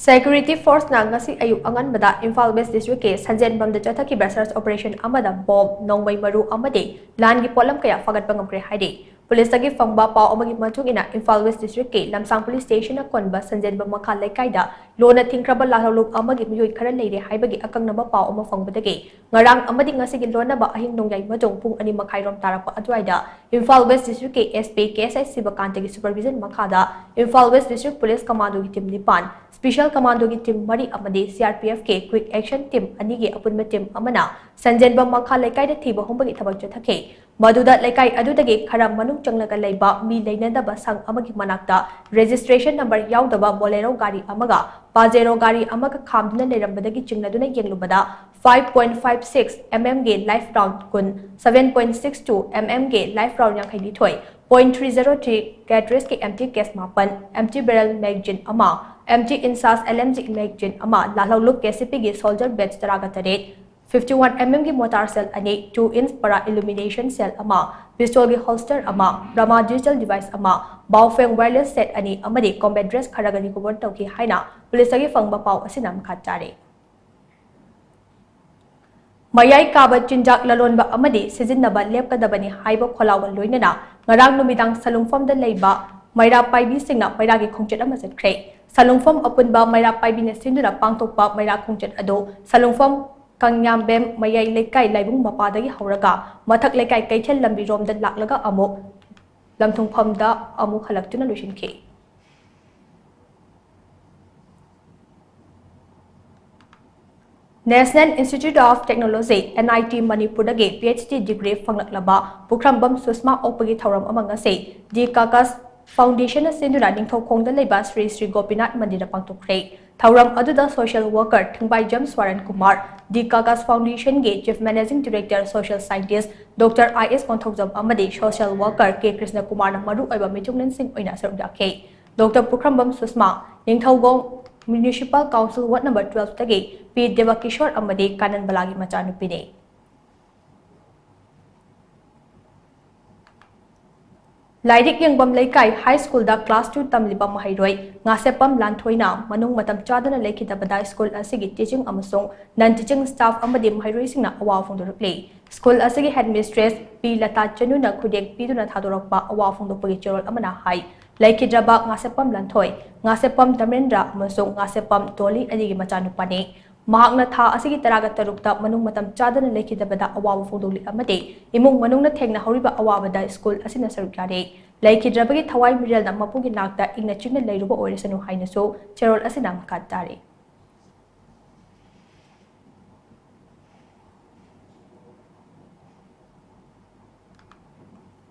Security force ꯅ ꯉꯁꯤ ꯑꯌꯨꯛ ꯑꯉꯟꯕꯗ ꯏꯝꯐꯥꯜ West District ꯀꯤ ꯁꯟꯖꯦꯟꯕꯝꯗ ꯆꯠꯊꯈꯤꯕ search operation ꯑꯃꯗ ꯕꯣꯝ, ꯅꯣꯡꯃꯩ ꯃꯔꯨ ꯑꯃꯗꯤ ꯂꯥꯟꯒꯤ ꯄꯣꯠꯂꯝ ꯀꯌꯥ ꯐꯥꯒꯠꯄ ꯉꯝꯈ꯭ꯔꯦ ꯍꯥꯏꯔꯤ꯫ ꯄꯨꯂꯤꯁꯇꯒꯤ ꯐꯪꯕ ꯄꯥꯎ ꯑꯃꯒꯤ ꯃꯇꯨꯡ ꯏꯟꯅ, ꯏꯝꯐꯥꯜ West District ꯀꯤ ꯂꯝꯁꯥꯡ police station ꯅ ꯀꯣꯟꯕ ꯁꯟꯖꯦꯟꯕꯝ ꯃꯈꯥ ꯂꯩꯀꯥꯏꯗ ꯂꯣꯟꯅ ꯊꯤꯡꯈ꯭ꯔꯕ ꯂꯥꯜꯍꯧꯂꯨꯞ ꯑꯃꯒꯤ ꯃꯤꯑꯣꯏ ꯈꯔ ꯂꯩꯔꯦ ꯍꯥꯏꯕꯒꯤ ꯑꯀꯛꯅꯕ ꯄꯥꯎ ꯑꯃ ꯐꯪꯕꯗꯒꯤ, ꯉꯔꯥꯡ ꯑꯃꯗꯤ ꯉꯁꯤꯒꯤ ꯂꯣꯟꯅꯕ ꯑꯍꯤꯡ ꯅꯣꯡꯌꯥꯏ ꯃꯇꯨꯡ ꯄꯨꯡ ꯑꯅꯤ ꯃꯈꯥꯏ ꯔꯣꯝ ꯇꯥꯔꯛꯄ ꯑꯗꯨꯋꯥꯏꯗ ꯏꯝꯐꯥꯜ West District ꯀꯤ S P ꯀꯦ ꯑꯦꯁ ꯑꯥꯏ ꯁꯤꯕꯀꯥꯟꯇꯒꯤ supervision ꯃꯈꯥꯗ Imphal West District Police Commando ꯒꯤ team ꯅꯤꯄꯥꯟ, Special Commandoꯒꯤ team ꯃꯔꯤ ꯑꯃꯗꯤ CRPFꯀꯤ Quick Action Team ꯑꯅꯤꯒꯤ ꯑꯄꯨꯟꯕ team ꯑꯃꯅ ꯁꯟꯖꯦꯟꯕꯝ ꯃꯈꯥ ꯂꯩꯀꯥꯏꯗ ꯊꯤꯕ ꯍꯨꯝꯕꯒꯤ ꯊꯕꯛ ꯆꯠꯊꯈꯤ꯫ ꯃꯗꯨꯗ ꯂꯩꯀꯥꯏ ꯑꯗꯨꯗꯒꯤ ꯈꯔ ꯃꯅꯨꯡ ꯆꯪꯂꯒ ꯂꯩꯕ ꯃꯤ ꯂꯩꯅꯗꯕ ꯁꯪ ꯑꯃꯒꯤ ꯃꯅꯥꯛꯇ registration number ꯌꯥꯎꯗꯕ Bolero ꯒꯥꯔꯤ ꯑꯃꯒ Pajero ꯒꯥꯔꯤ ꯑꯃꯒ ꯈꯥꯝꯗꯨꯅ ꯂꯩꯔꯝꯕꯗꯒꯤ ꯆꯤꯡꯅꯗꯨꯅ ꯌꯦꯡꯂꯨꯕꯗ five point five six mmꯒꯤ live round ꯀꯨꯟ, seven point six two mmꯒꯤ live round ꯌꯥꯡꯈꯩ ꯅꯤꯊꯣꯏ, point three zero three cartridgeꯀꯤ empty case ꯃꯥꯄꯟ, empty barrel magazine ꯑꯃ, empty INSAS LMG magazine ꯑꯃ, ꯂꯥꯜꯍꯧꯂꯨꯞ KCPꯒꯤ soldier badge ꯇꯔꯥꯒ ꯇꯔꯦꯠ, fifty one mmꯒꯤ mortar shell ꯑꯅꯤ, two inch para illumination shell ꯑꯃ, pistolꯒꯤ holster ꯑꯃ, Brahma digital device ꯑꯃ, Baofeng wireless set ꯑꯅꯤ ꯑꯃꯗꯤ combat dress ꯈꯔꯒ recover ꯇꯧꯈꯤ ꯍꯥꯏꯅ ꯄꯨꯂꯤꯁꯇꯒꯤ ꯐꯪꯕ ꯄꯥꯎ ꯑꯁꯤꯅ ꯃꯈꯥ ꯇꯥꯔꯤ꯫ ꯃꯌꯥꯏ ꯀꯥꯕ ꯆꯤꯟꯖꯥꯛ ꯂꯂꯣꯟꯕ ꯑꯃꯗꯤ ꯁꯤꯖꯤꯟꯅꯕ ꯂꯦꯞꯀꯗꯕꯅꯤ ꯍꯥꯏꯕ ꯈꯣꯜꯂꯥꯎꯒ ꯂꯣꯏꯅꯅ ꯉꯔꯥꯡ ꯅꯨꯃꯤꯗꯥꯡ ꯁꯂꯨꯡꯐꯝꯗ ꯂꯩꯕ ꯃꯩꯔꯥ ꯄꯥꯏꯕꯤꯁꯤꯡꯅ ꯃꯩꯔꯥꯒꯤ ꯈꯣꯡꯆꯠ ꯑꯃ ꯆꯠꯈ꯭ꯔꯦ꯫ ꯁꯂꯨꯡꯐꯝ ꯑꯄꯨꯟꯕ ꯃꯩꯔꯥ ꯄꯥꯏꯕꯤꯅ ꯁꯤꯟꯗꯨꯅ ꯄꯥꯡꯊꯣꯛꯄ ꯃꯩꯔꯥ ꯈꯣꯡꯆꯠ ꯑꯗꯨ ꯁꯂꯨꯡꯐꯝ ꯀꯪꯌꯥꯝꯕꯦꯝ ꯃꯌꯥꯏ ꯂꯩꯀꯥꯏ ꯂꯥꯏꯕꯨꯡ ꯃꯄꯥꯗꯒꯤ ꯍꯧꯔꯒ ꯃꯊꯛ ꯂꯩꯀꯥꯏ ꯀꯩꯊꯦꯜ ꯂꯝꯕꯤꯔꯣꯝꯗ ꯂꯥꯛꯂꯒ ꯑꯃꯨꯛ ꯂꯝꯊꯨꯡꯐꯝꯗ ꯑꯃꯨꯛ ꯍꯜꯂꯛꯇꯨꯅ ꯂꯣꯏꯁꯤꯟꯈꯤ꯫ National Institute of Technology, NIT ꯃꯅꯤꯄꯨꯔꯗꯒꯤ PhD degree ꯐꯪꯂꯛꯂꯕ ꯄꯨꯈ꯭ꯔꯝꯕꯝ ꯁꯨꯁꯃꯥ ꯑꯣꯛꯄꯒꯤ ꯊꯧꯔꯝ ꯑꯃ ꯉꯁꯤ ꯗꯤ ꯀꯥꯀꯥꯁ Foundationꯅ ꯁꯤꯟꯗꯨꯅ ꯅꯤꯡꯊꯧꯈꯣꯡꯗ ꯂꯩꯕ ꯁ꯭ꯔꯤ ꯁ꯭ꯔꯤ ꯒꯣꯄꯤꯅꯥꯊ ꯃꯟꯗꯤꯔꯗ ꯄꯥꯡꯊꯣꯛꯈ꯭ꯔꯦ꯫ ꯊꯧꯔꯝ ꯑꯗꯨꯗ social worker ꯊꯤꯡꯕꯥꯏꯖꯝ ꯁ꯭ꯋꯥꯔꯟ Kumar, D ꯀꯥꯀꯥꯁ Foundationꯒꯤ Chief Managing Director Social Scientist Doctor I S Konthoujam ꯑꯃꯗꯤ social worker ꯀꯦ ꯀ꯭ꯔꯤꯁꯅ ꯀꯨꯃꯥꯔꯅ ꯃꯔꯨꯑꯣꯏꯕ ꯃꯤꯊꯨꯡꯂꯦꯟꯁꯤꯡ ꯑꯣꯏꯅ ꯁꯔꯨꯛ ꯌꯥꯈꯤ꯫ Doctor Pukhrambam Sushma, Ningthoukhong Municipal Council Ward number twelveꯇꯒꯤ ꯄꯤ ꯗꯦꯕꯀꯤꯁꯣꯔ ꯑꯃꯗꯤ ꯀꯥꯅꯟꯕꯂꯥꯒꯤ ꯃꯆꯥꯅꯨꯄꯤꯅꯤ꯫ ꯂꯥꯏꯔꯤꯛ ꯌꯦꯡꯐꯝ ꯂꯩꯀꯥꯏ ꯍꯥꯏ ꯁ꯭ꯀꯨꯜꯗ class two ꯇꯝꯂꯤꯕ ꯃꯍꯩꯔꯣꯏ ꯉꯥꯁꯦꯞꯄꯝ ꯂꯥꯟꯊꯣꯏꯅ ꯃꯅꯨꯡ ꯃꯇꯝ ꯆꯥꯗꯅ ꯂꯩꯈꯤꯗꯕꯗ ꯁ꯭ꯀꯨꯜ ꯑꯁꯤꯒꯤ teaching ꯑꯃꯁꯨꯡ non teaching staff ꯑꯃꯗꯤ ꯃꯍꯩꯔꯣꯏꯁꯤꯡꯅ ꯑꯋꯥꯕ ꯐꯣꯡꯗꯣꯔꯛꯂꯤ꯫ ꯁ꯭ꯀꯨꯜ ꯑꯁꯤꯒꯤ headmistress ꯄꯤ ꯂꯇꯥ ꯆꯅꯨꯅ ꯈꯨꯗꯦꯛ ꯄꯤꯗꯨꯅ ꯊꯥꯗꯣꯔꯛꯄ ꯑꯋꯥꯕ ꯐꯣꯡꯗꯣꯛꯄꯒꯤ ꯆꯦꯔꯣꯜ ꯑꯃꯅ ꯍꯥꯏ, ꯂꯩꯈꯤꯗ꯭ꯔꯕ ꯉꯥꯁꯦꯞꯄꯝ ꯂꯥꯟꯊꯣꯏ, ꯉꯥꯁꯦꯞꯄꯝ ꯙꯔꯃꯦꯟꯗ꯭ꯔ ꯑꯃꯁꯨꯡ ꯉꯥꯁꯦꯞꯄꯝ ꯗꯣꯂꯤ ꯑꯅꯤꯒꯤ ꯃꯆꯥꯅꯨꯄꯥꯅꯤ꯫ ꯃꯍꯥꯛꯅ ꯊꯥ ꯑꯁꯤꯒꯤ ꯇꯔꯥꯒ ꯇꯔꯨꯛꯇ ꯃꯅꯨꯡ ꯃꯇꯝ ꯆꯥꯗꯅ ꯂꯩꯈꯤꯗꯕꯗ ꯑꯋꯥꯕ ꯐꯣꯡꯗꯣꯛꯂꯤ ꯑꯃꯗꯤ ꯏꯃꯨꯡ ꯃꯅꯨꯡꯅ ꯊꯦꯡꯅꯍꯧꯔꯤꯕ ꯑꯋꯥꯕꯗ ꯁ꯭ꯀꯨꯜ ꯑꯁꯤꯅ ꯁꯔꯨꯛ ꯌꯥꯔꯤ꯫ ꯂꯩꯈꯤꯗ꯭ꯔꯕꯒꯤ ꯊꯋꯥꯏ ꯃꯤꯔꯦꯜꯅ ꯃꯄꯨꯒꯤ ꯅꯥꯛꯇ ꯏꯪꯅ ꯆꯤꯛꯅ ꯂꯩꯔꯨꯕ ꯑꯣꯏꯔꯁꯅꯨ ꯍꯥꯏꯅꯁꯨ ꯆꯦꯔꯣꯜ ꯑꯁꯤꯅ ꯃꯈꯥ ꯇꯥꯔꯤ꯫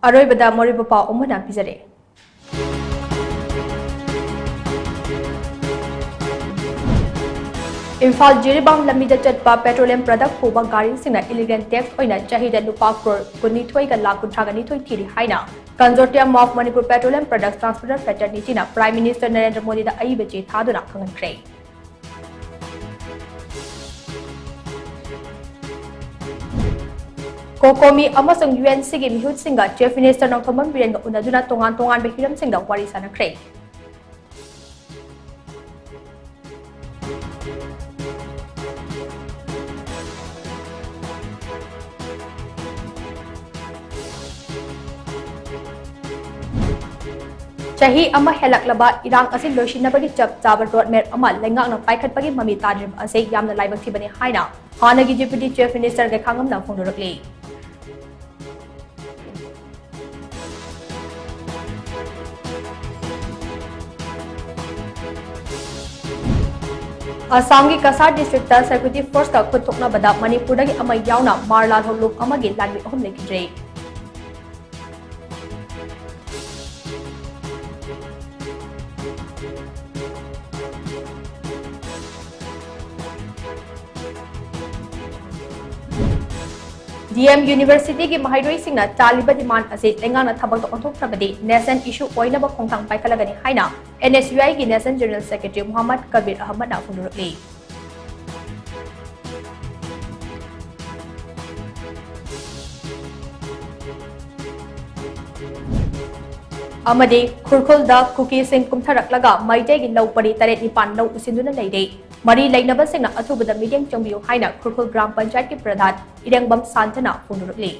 ꯑꯔꯣꯏꯕꯗ ꯃꯔꯨꯑꯣꯏꯕ ꯄꯥꯎ ꯑꯃꯅ ꯄꯤꯖꯔꯦ꯫ ꯏꯝꯐꯥꯜ ꯖꯤꯔꯤꯕꯥꯝ ꯂꯝꯕꯤꯗ ꯆꯠꯄ petroleum product ꯄꯨꯕ ꯒꯥꯔꯤꯁꯤꯡꯅ illegal tax ꯑꯣꯏꯅ ꯆꯍꯤꯗ ꯂꯨꯄꯥ ꯀ꯭ꯔꯣꯔ ꯀꯨꯟꯅꯤꯊꯣꯏꯒ ꯂꯥꯈ ꯀꯨꯟꯊ꯭ꯔꯥꯒ ꯅꯤꯊꯣꯏ ꯊꯤꯔꯤ ꯍꯥꯏꯅ Consortium of Manipur Petroleum Products Transporter Fraternityꯅ Prime Minister Narendra ꯃꯣꯗꯤꯗ ꯑꯏꯕ ꯆꯦ ꯊꯥꯗꯨꯅ ꯈꯪꯍꯟꯈ꯭ꯔꯦ꯫ COCOMI ꯑꯃꯁꯨꯡ UNCꯒꯤ ꯃꯤꯍꯨꯠꯁꯤꯡꯒ Chief Minister ꯅꯣꯡꯊꯣꯝꯕꯝ ꯕꯤꯔꯦꯟꯒ ꯎꯅꯗꯨꯅ ꯇꯣꯉꯥꯟ ꯇꯣꯉꯥꯟꯕ ꯍꯤꯔꯝꯁꯤꯡꯗ ꯋꯥꯔꯤ ꯁꯥꯅꯈ꯭ꯔꯦ꯫ ꯆꯍꯤ ꯑꯃ ꯍꯦꯜꯂꯛꯂꯕ ꯏꯔꯥꯡ ꯑꯁꯤ ꯂꯣꯏꯁꯤꯟꯅꯕꯒꯤ ꯆꯞ ꯆꯥꯕ road map ꯑꯃ ꯂꯩꯉꯥꯛꯅ ꯄꯥꯏꯈꯠꯄꯒꯤ ꯃꯃꯤ ꯇꯥꯗ꯭ꯔꯤꯕ ꯑꯁꯤ ꯌꯥꯝꯅ ꯂꯥꯏꯕꯛ ꯊꯤꯕꯅꯤ ꯍꯥꯏꯅ ꯍꯥꯟꯅꯒꯤ Deputy Chief Minister ꯒꯩꯈꯥꯉꯝꯅ ꯐꯣꯡꯗꯣꯔꯛꯂꯤ꯫ ꯑꯁꯥꯝꯒꯤ ꯀꯁꯥꯔ districtꯇ security forceꯀ ꯈꯨꯠ ꯊꯣꯛꯅꯕꯗ ꯃꯅꯤꯄꯨꯔꯗꯒꯤ ꯑꯃ ꯌꯥꯎꯅ ꯃꯥꯔ ꯂꯥꯜꯍꯧꯂꯨꯞ ꯑꯃꯒꯤ ꯂꯥꯟꯃꯤ ꯑꯍꯨꯝ ꯂꯩꯈꯤꯗ꯭ꯔꯦ꯫ DM Universityꯒꯤ ꯃꯍꯩꯔꯣꯏꯁꯤꯡꯅ ꯇꯥꯜꯂꯤꯕ demand ꯑꯁꯤ ꯂꯩꯉꯥꯛꯅ ꯊꯕꯛꯇ ꯑꯣꯟꯊꯣꯛꯇ꯭ꯔꯕꯗꯤ national issue ꯑꯣꯏꯅꯕ ꯈꯣꯡꯊꯥꯡ ꯄꯥꯏꯈꯠꯂꯒꯅꯤ ꯍꯥꯏꯅ NSUIꯒꯤ National General Secretary ꯃꯨꯍꯝꯃꯗ ꯀꯕꯤꯔ ꯑꯍꯃꯗꯅ ꯐꯣꯡꯗꯣꯔꯛꯂꯤ꯫ ꯑꯃꯗꯤ ꯈꯨꯔꯈꯨꯜꯗ ꯀꯨꯀꯤꯁꯤꯡ ꯀꯨꯝꯊꯔꯛꯂꯒ ꯃꯩꯇꯩꯒꯤ ꯂꯧ ꯄꯔꯤ ꯇꯔꯦꯠ ꯅꯤꯄꯥꯟ ꯂꯧ ꯎꯁꯤꯟꯗꯨꯅ ꯂꯩꯔꯦ꯫ ꯃꯔꯤ ꯂꯩꯅꯕꯁꯤꯡꯅ ꯑꯊꯨꯕꯗ ꯃꯤꯠꯌꯦꯡ ꯆꯪꯕꯤꯌꯨ ꯍꯥꯏꯅ ꯈꯨꯔꯈꯨꯜ ꯒ꯭ꯔꯥꯝ ꯄꯟꯆꯥꯌꯠꯀꯤ ꯄ꯭ꯔꯙꯥꯟ ꯏꯔꯦꯡꯕꯝ ꯁꯥꯟꯇꯅ ꯐꯣꯡꯗꯣꯔꯛꯂꯤ꯫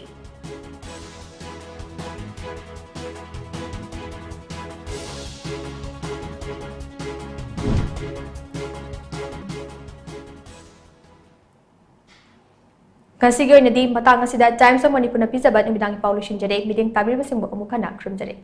ꯉꯁꯤꯒꯤ ꯑꯣꯏꯅꯗꯤ ꯃꯇꯥꯡ ꯑꯁꯤꯗ Times of Manipurꯅ ꯄꯤꯖꯕ ꯅꯨꯃꯤꯗꯥꯡꯒꯤ ꯄꯥꯎ ꯂꯣꯏꯁꯤꯟꯖꯔꯦ꯫ ꯃꯤꯠꯌꯦꯡ ꯇꯥꯕꯤꯔꯤꯕꯁꯤꯡꯕꯨ ꯑꯃꯨꯛ ꯍꯟꯅ ꯈꯨꯔꯨꯝꯖꯔꯤ꯫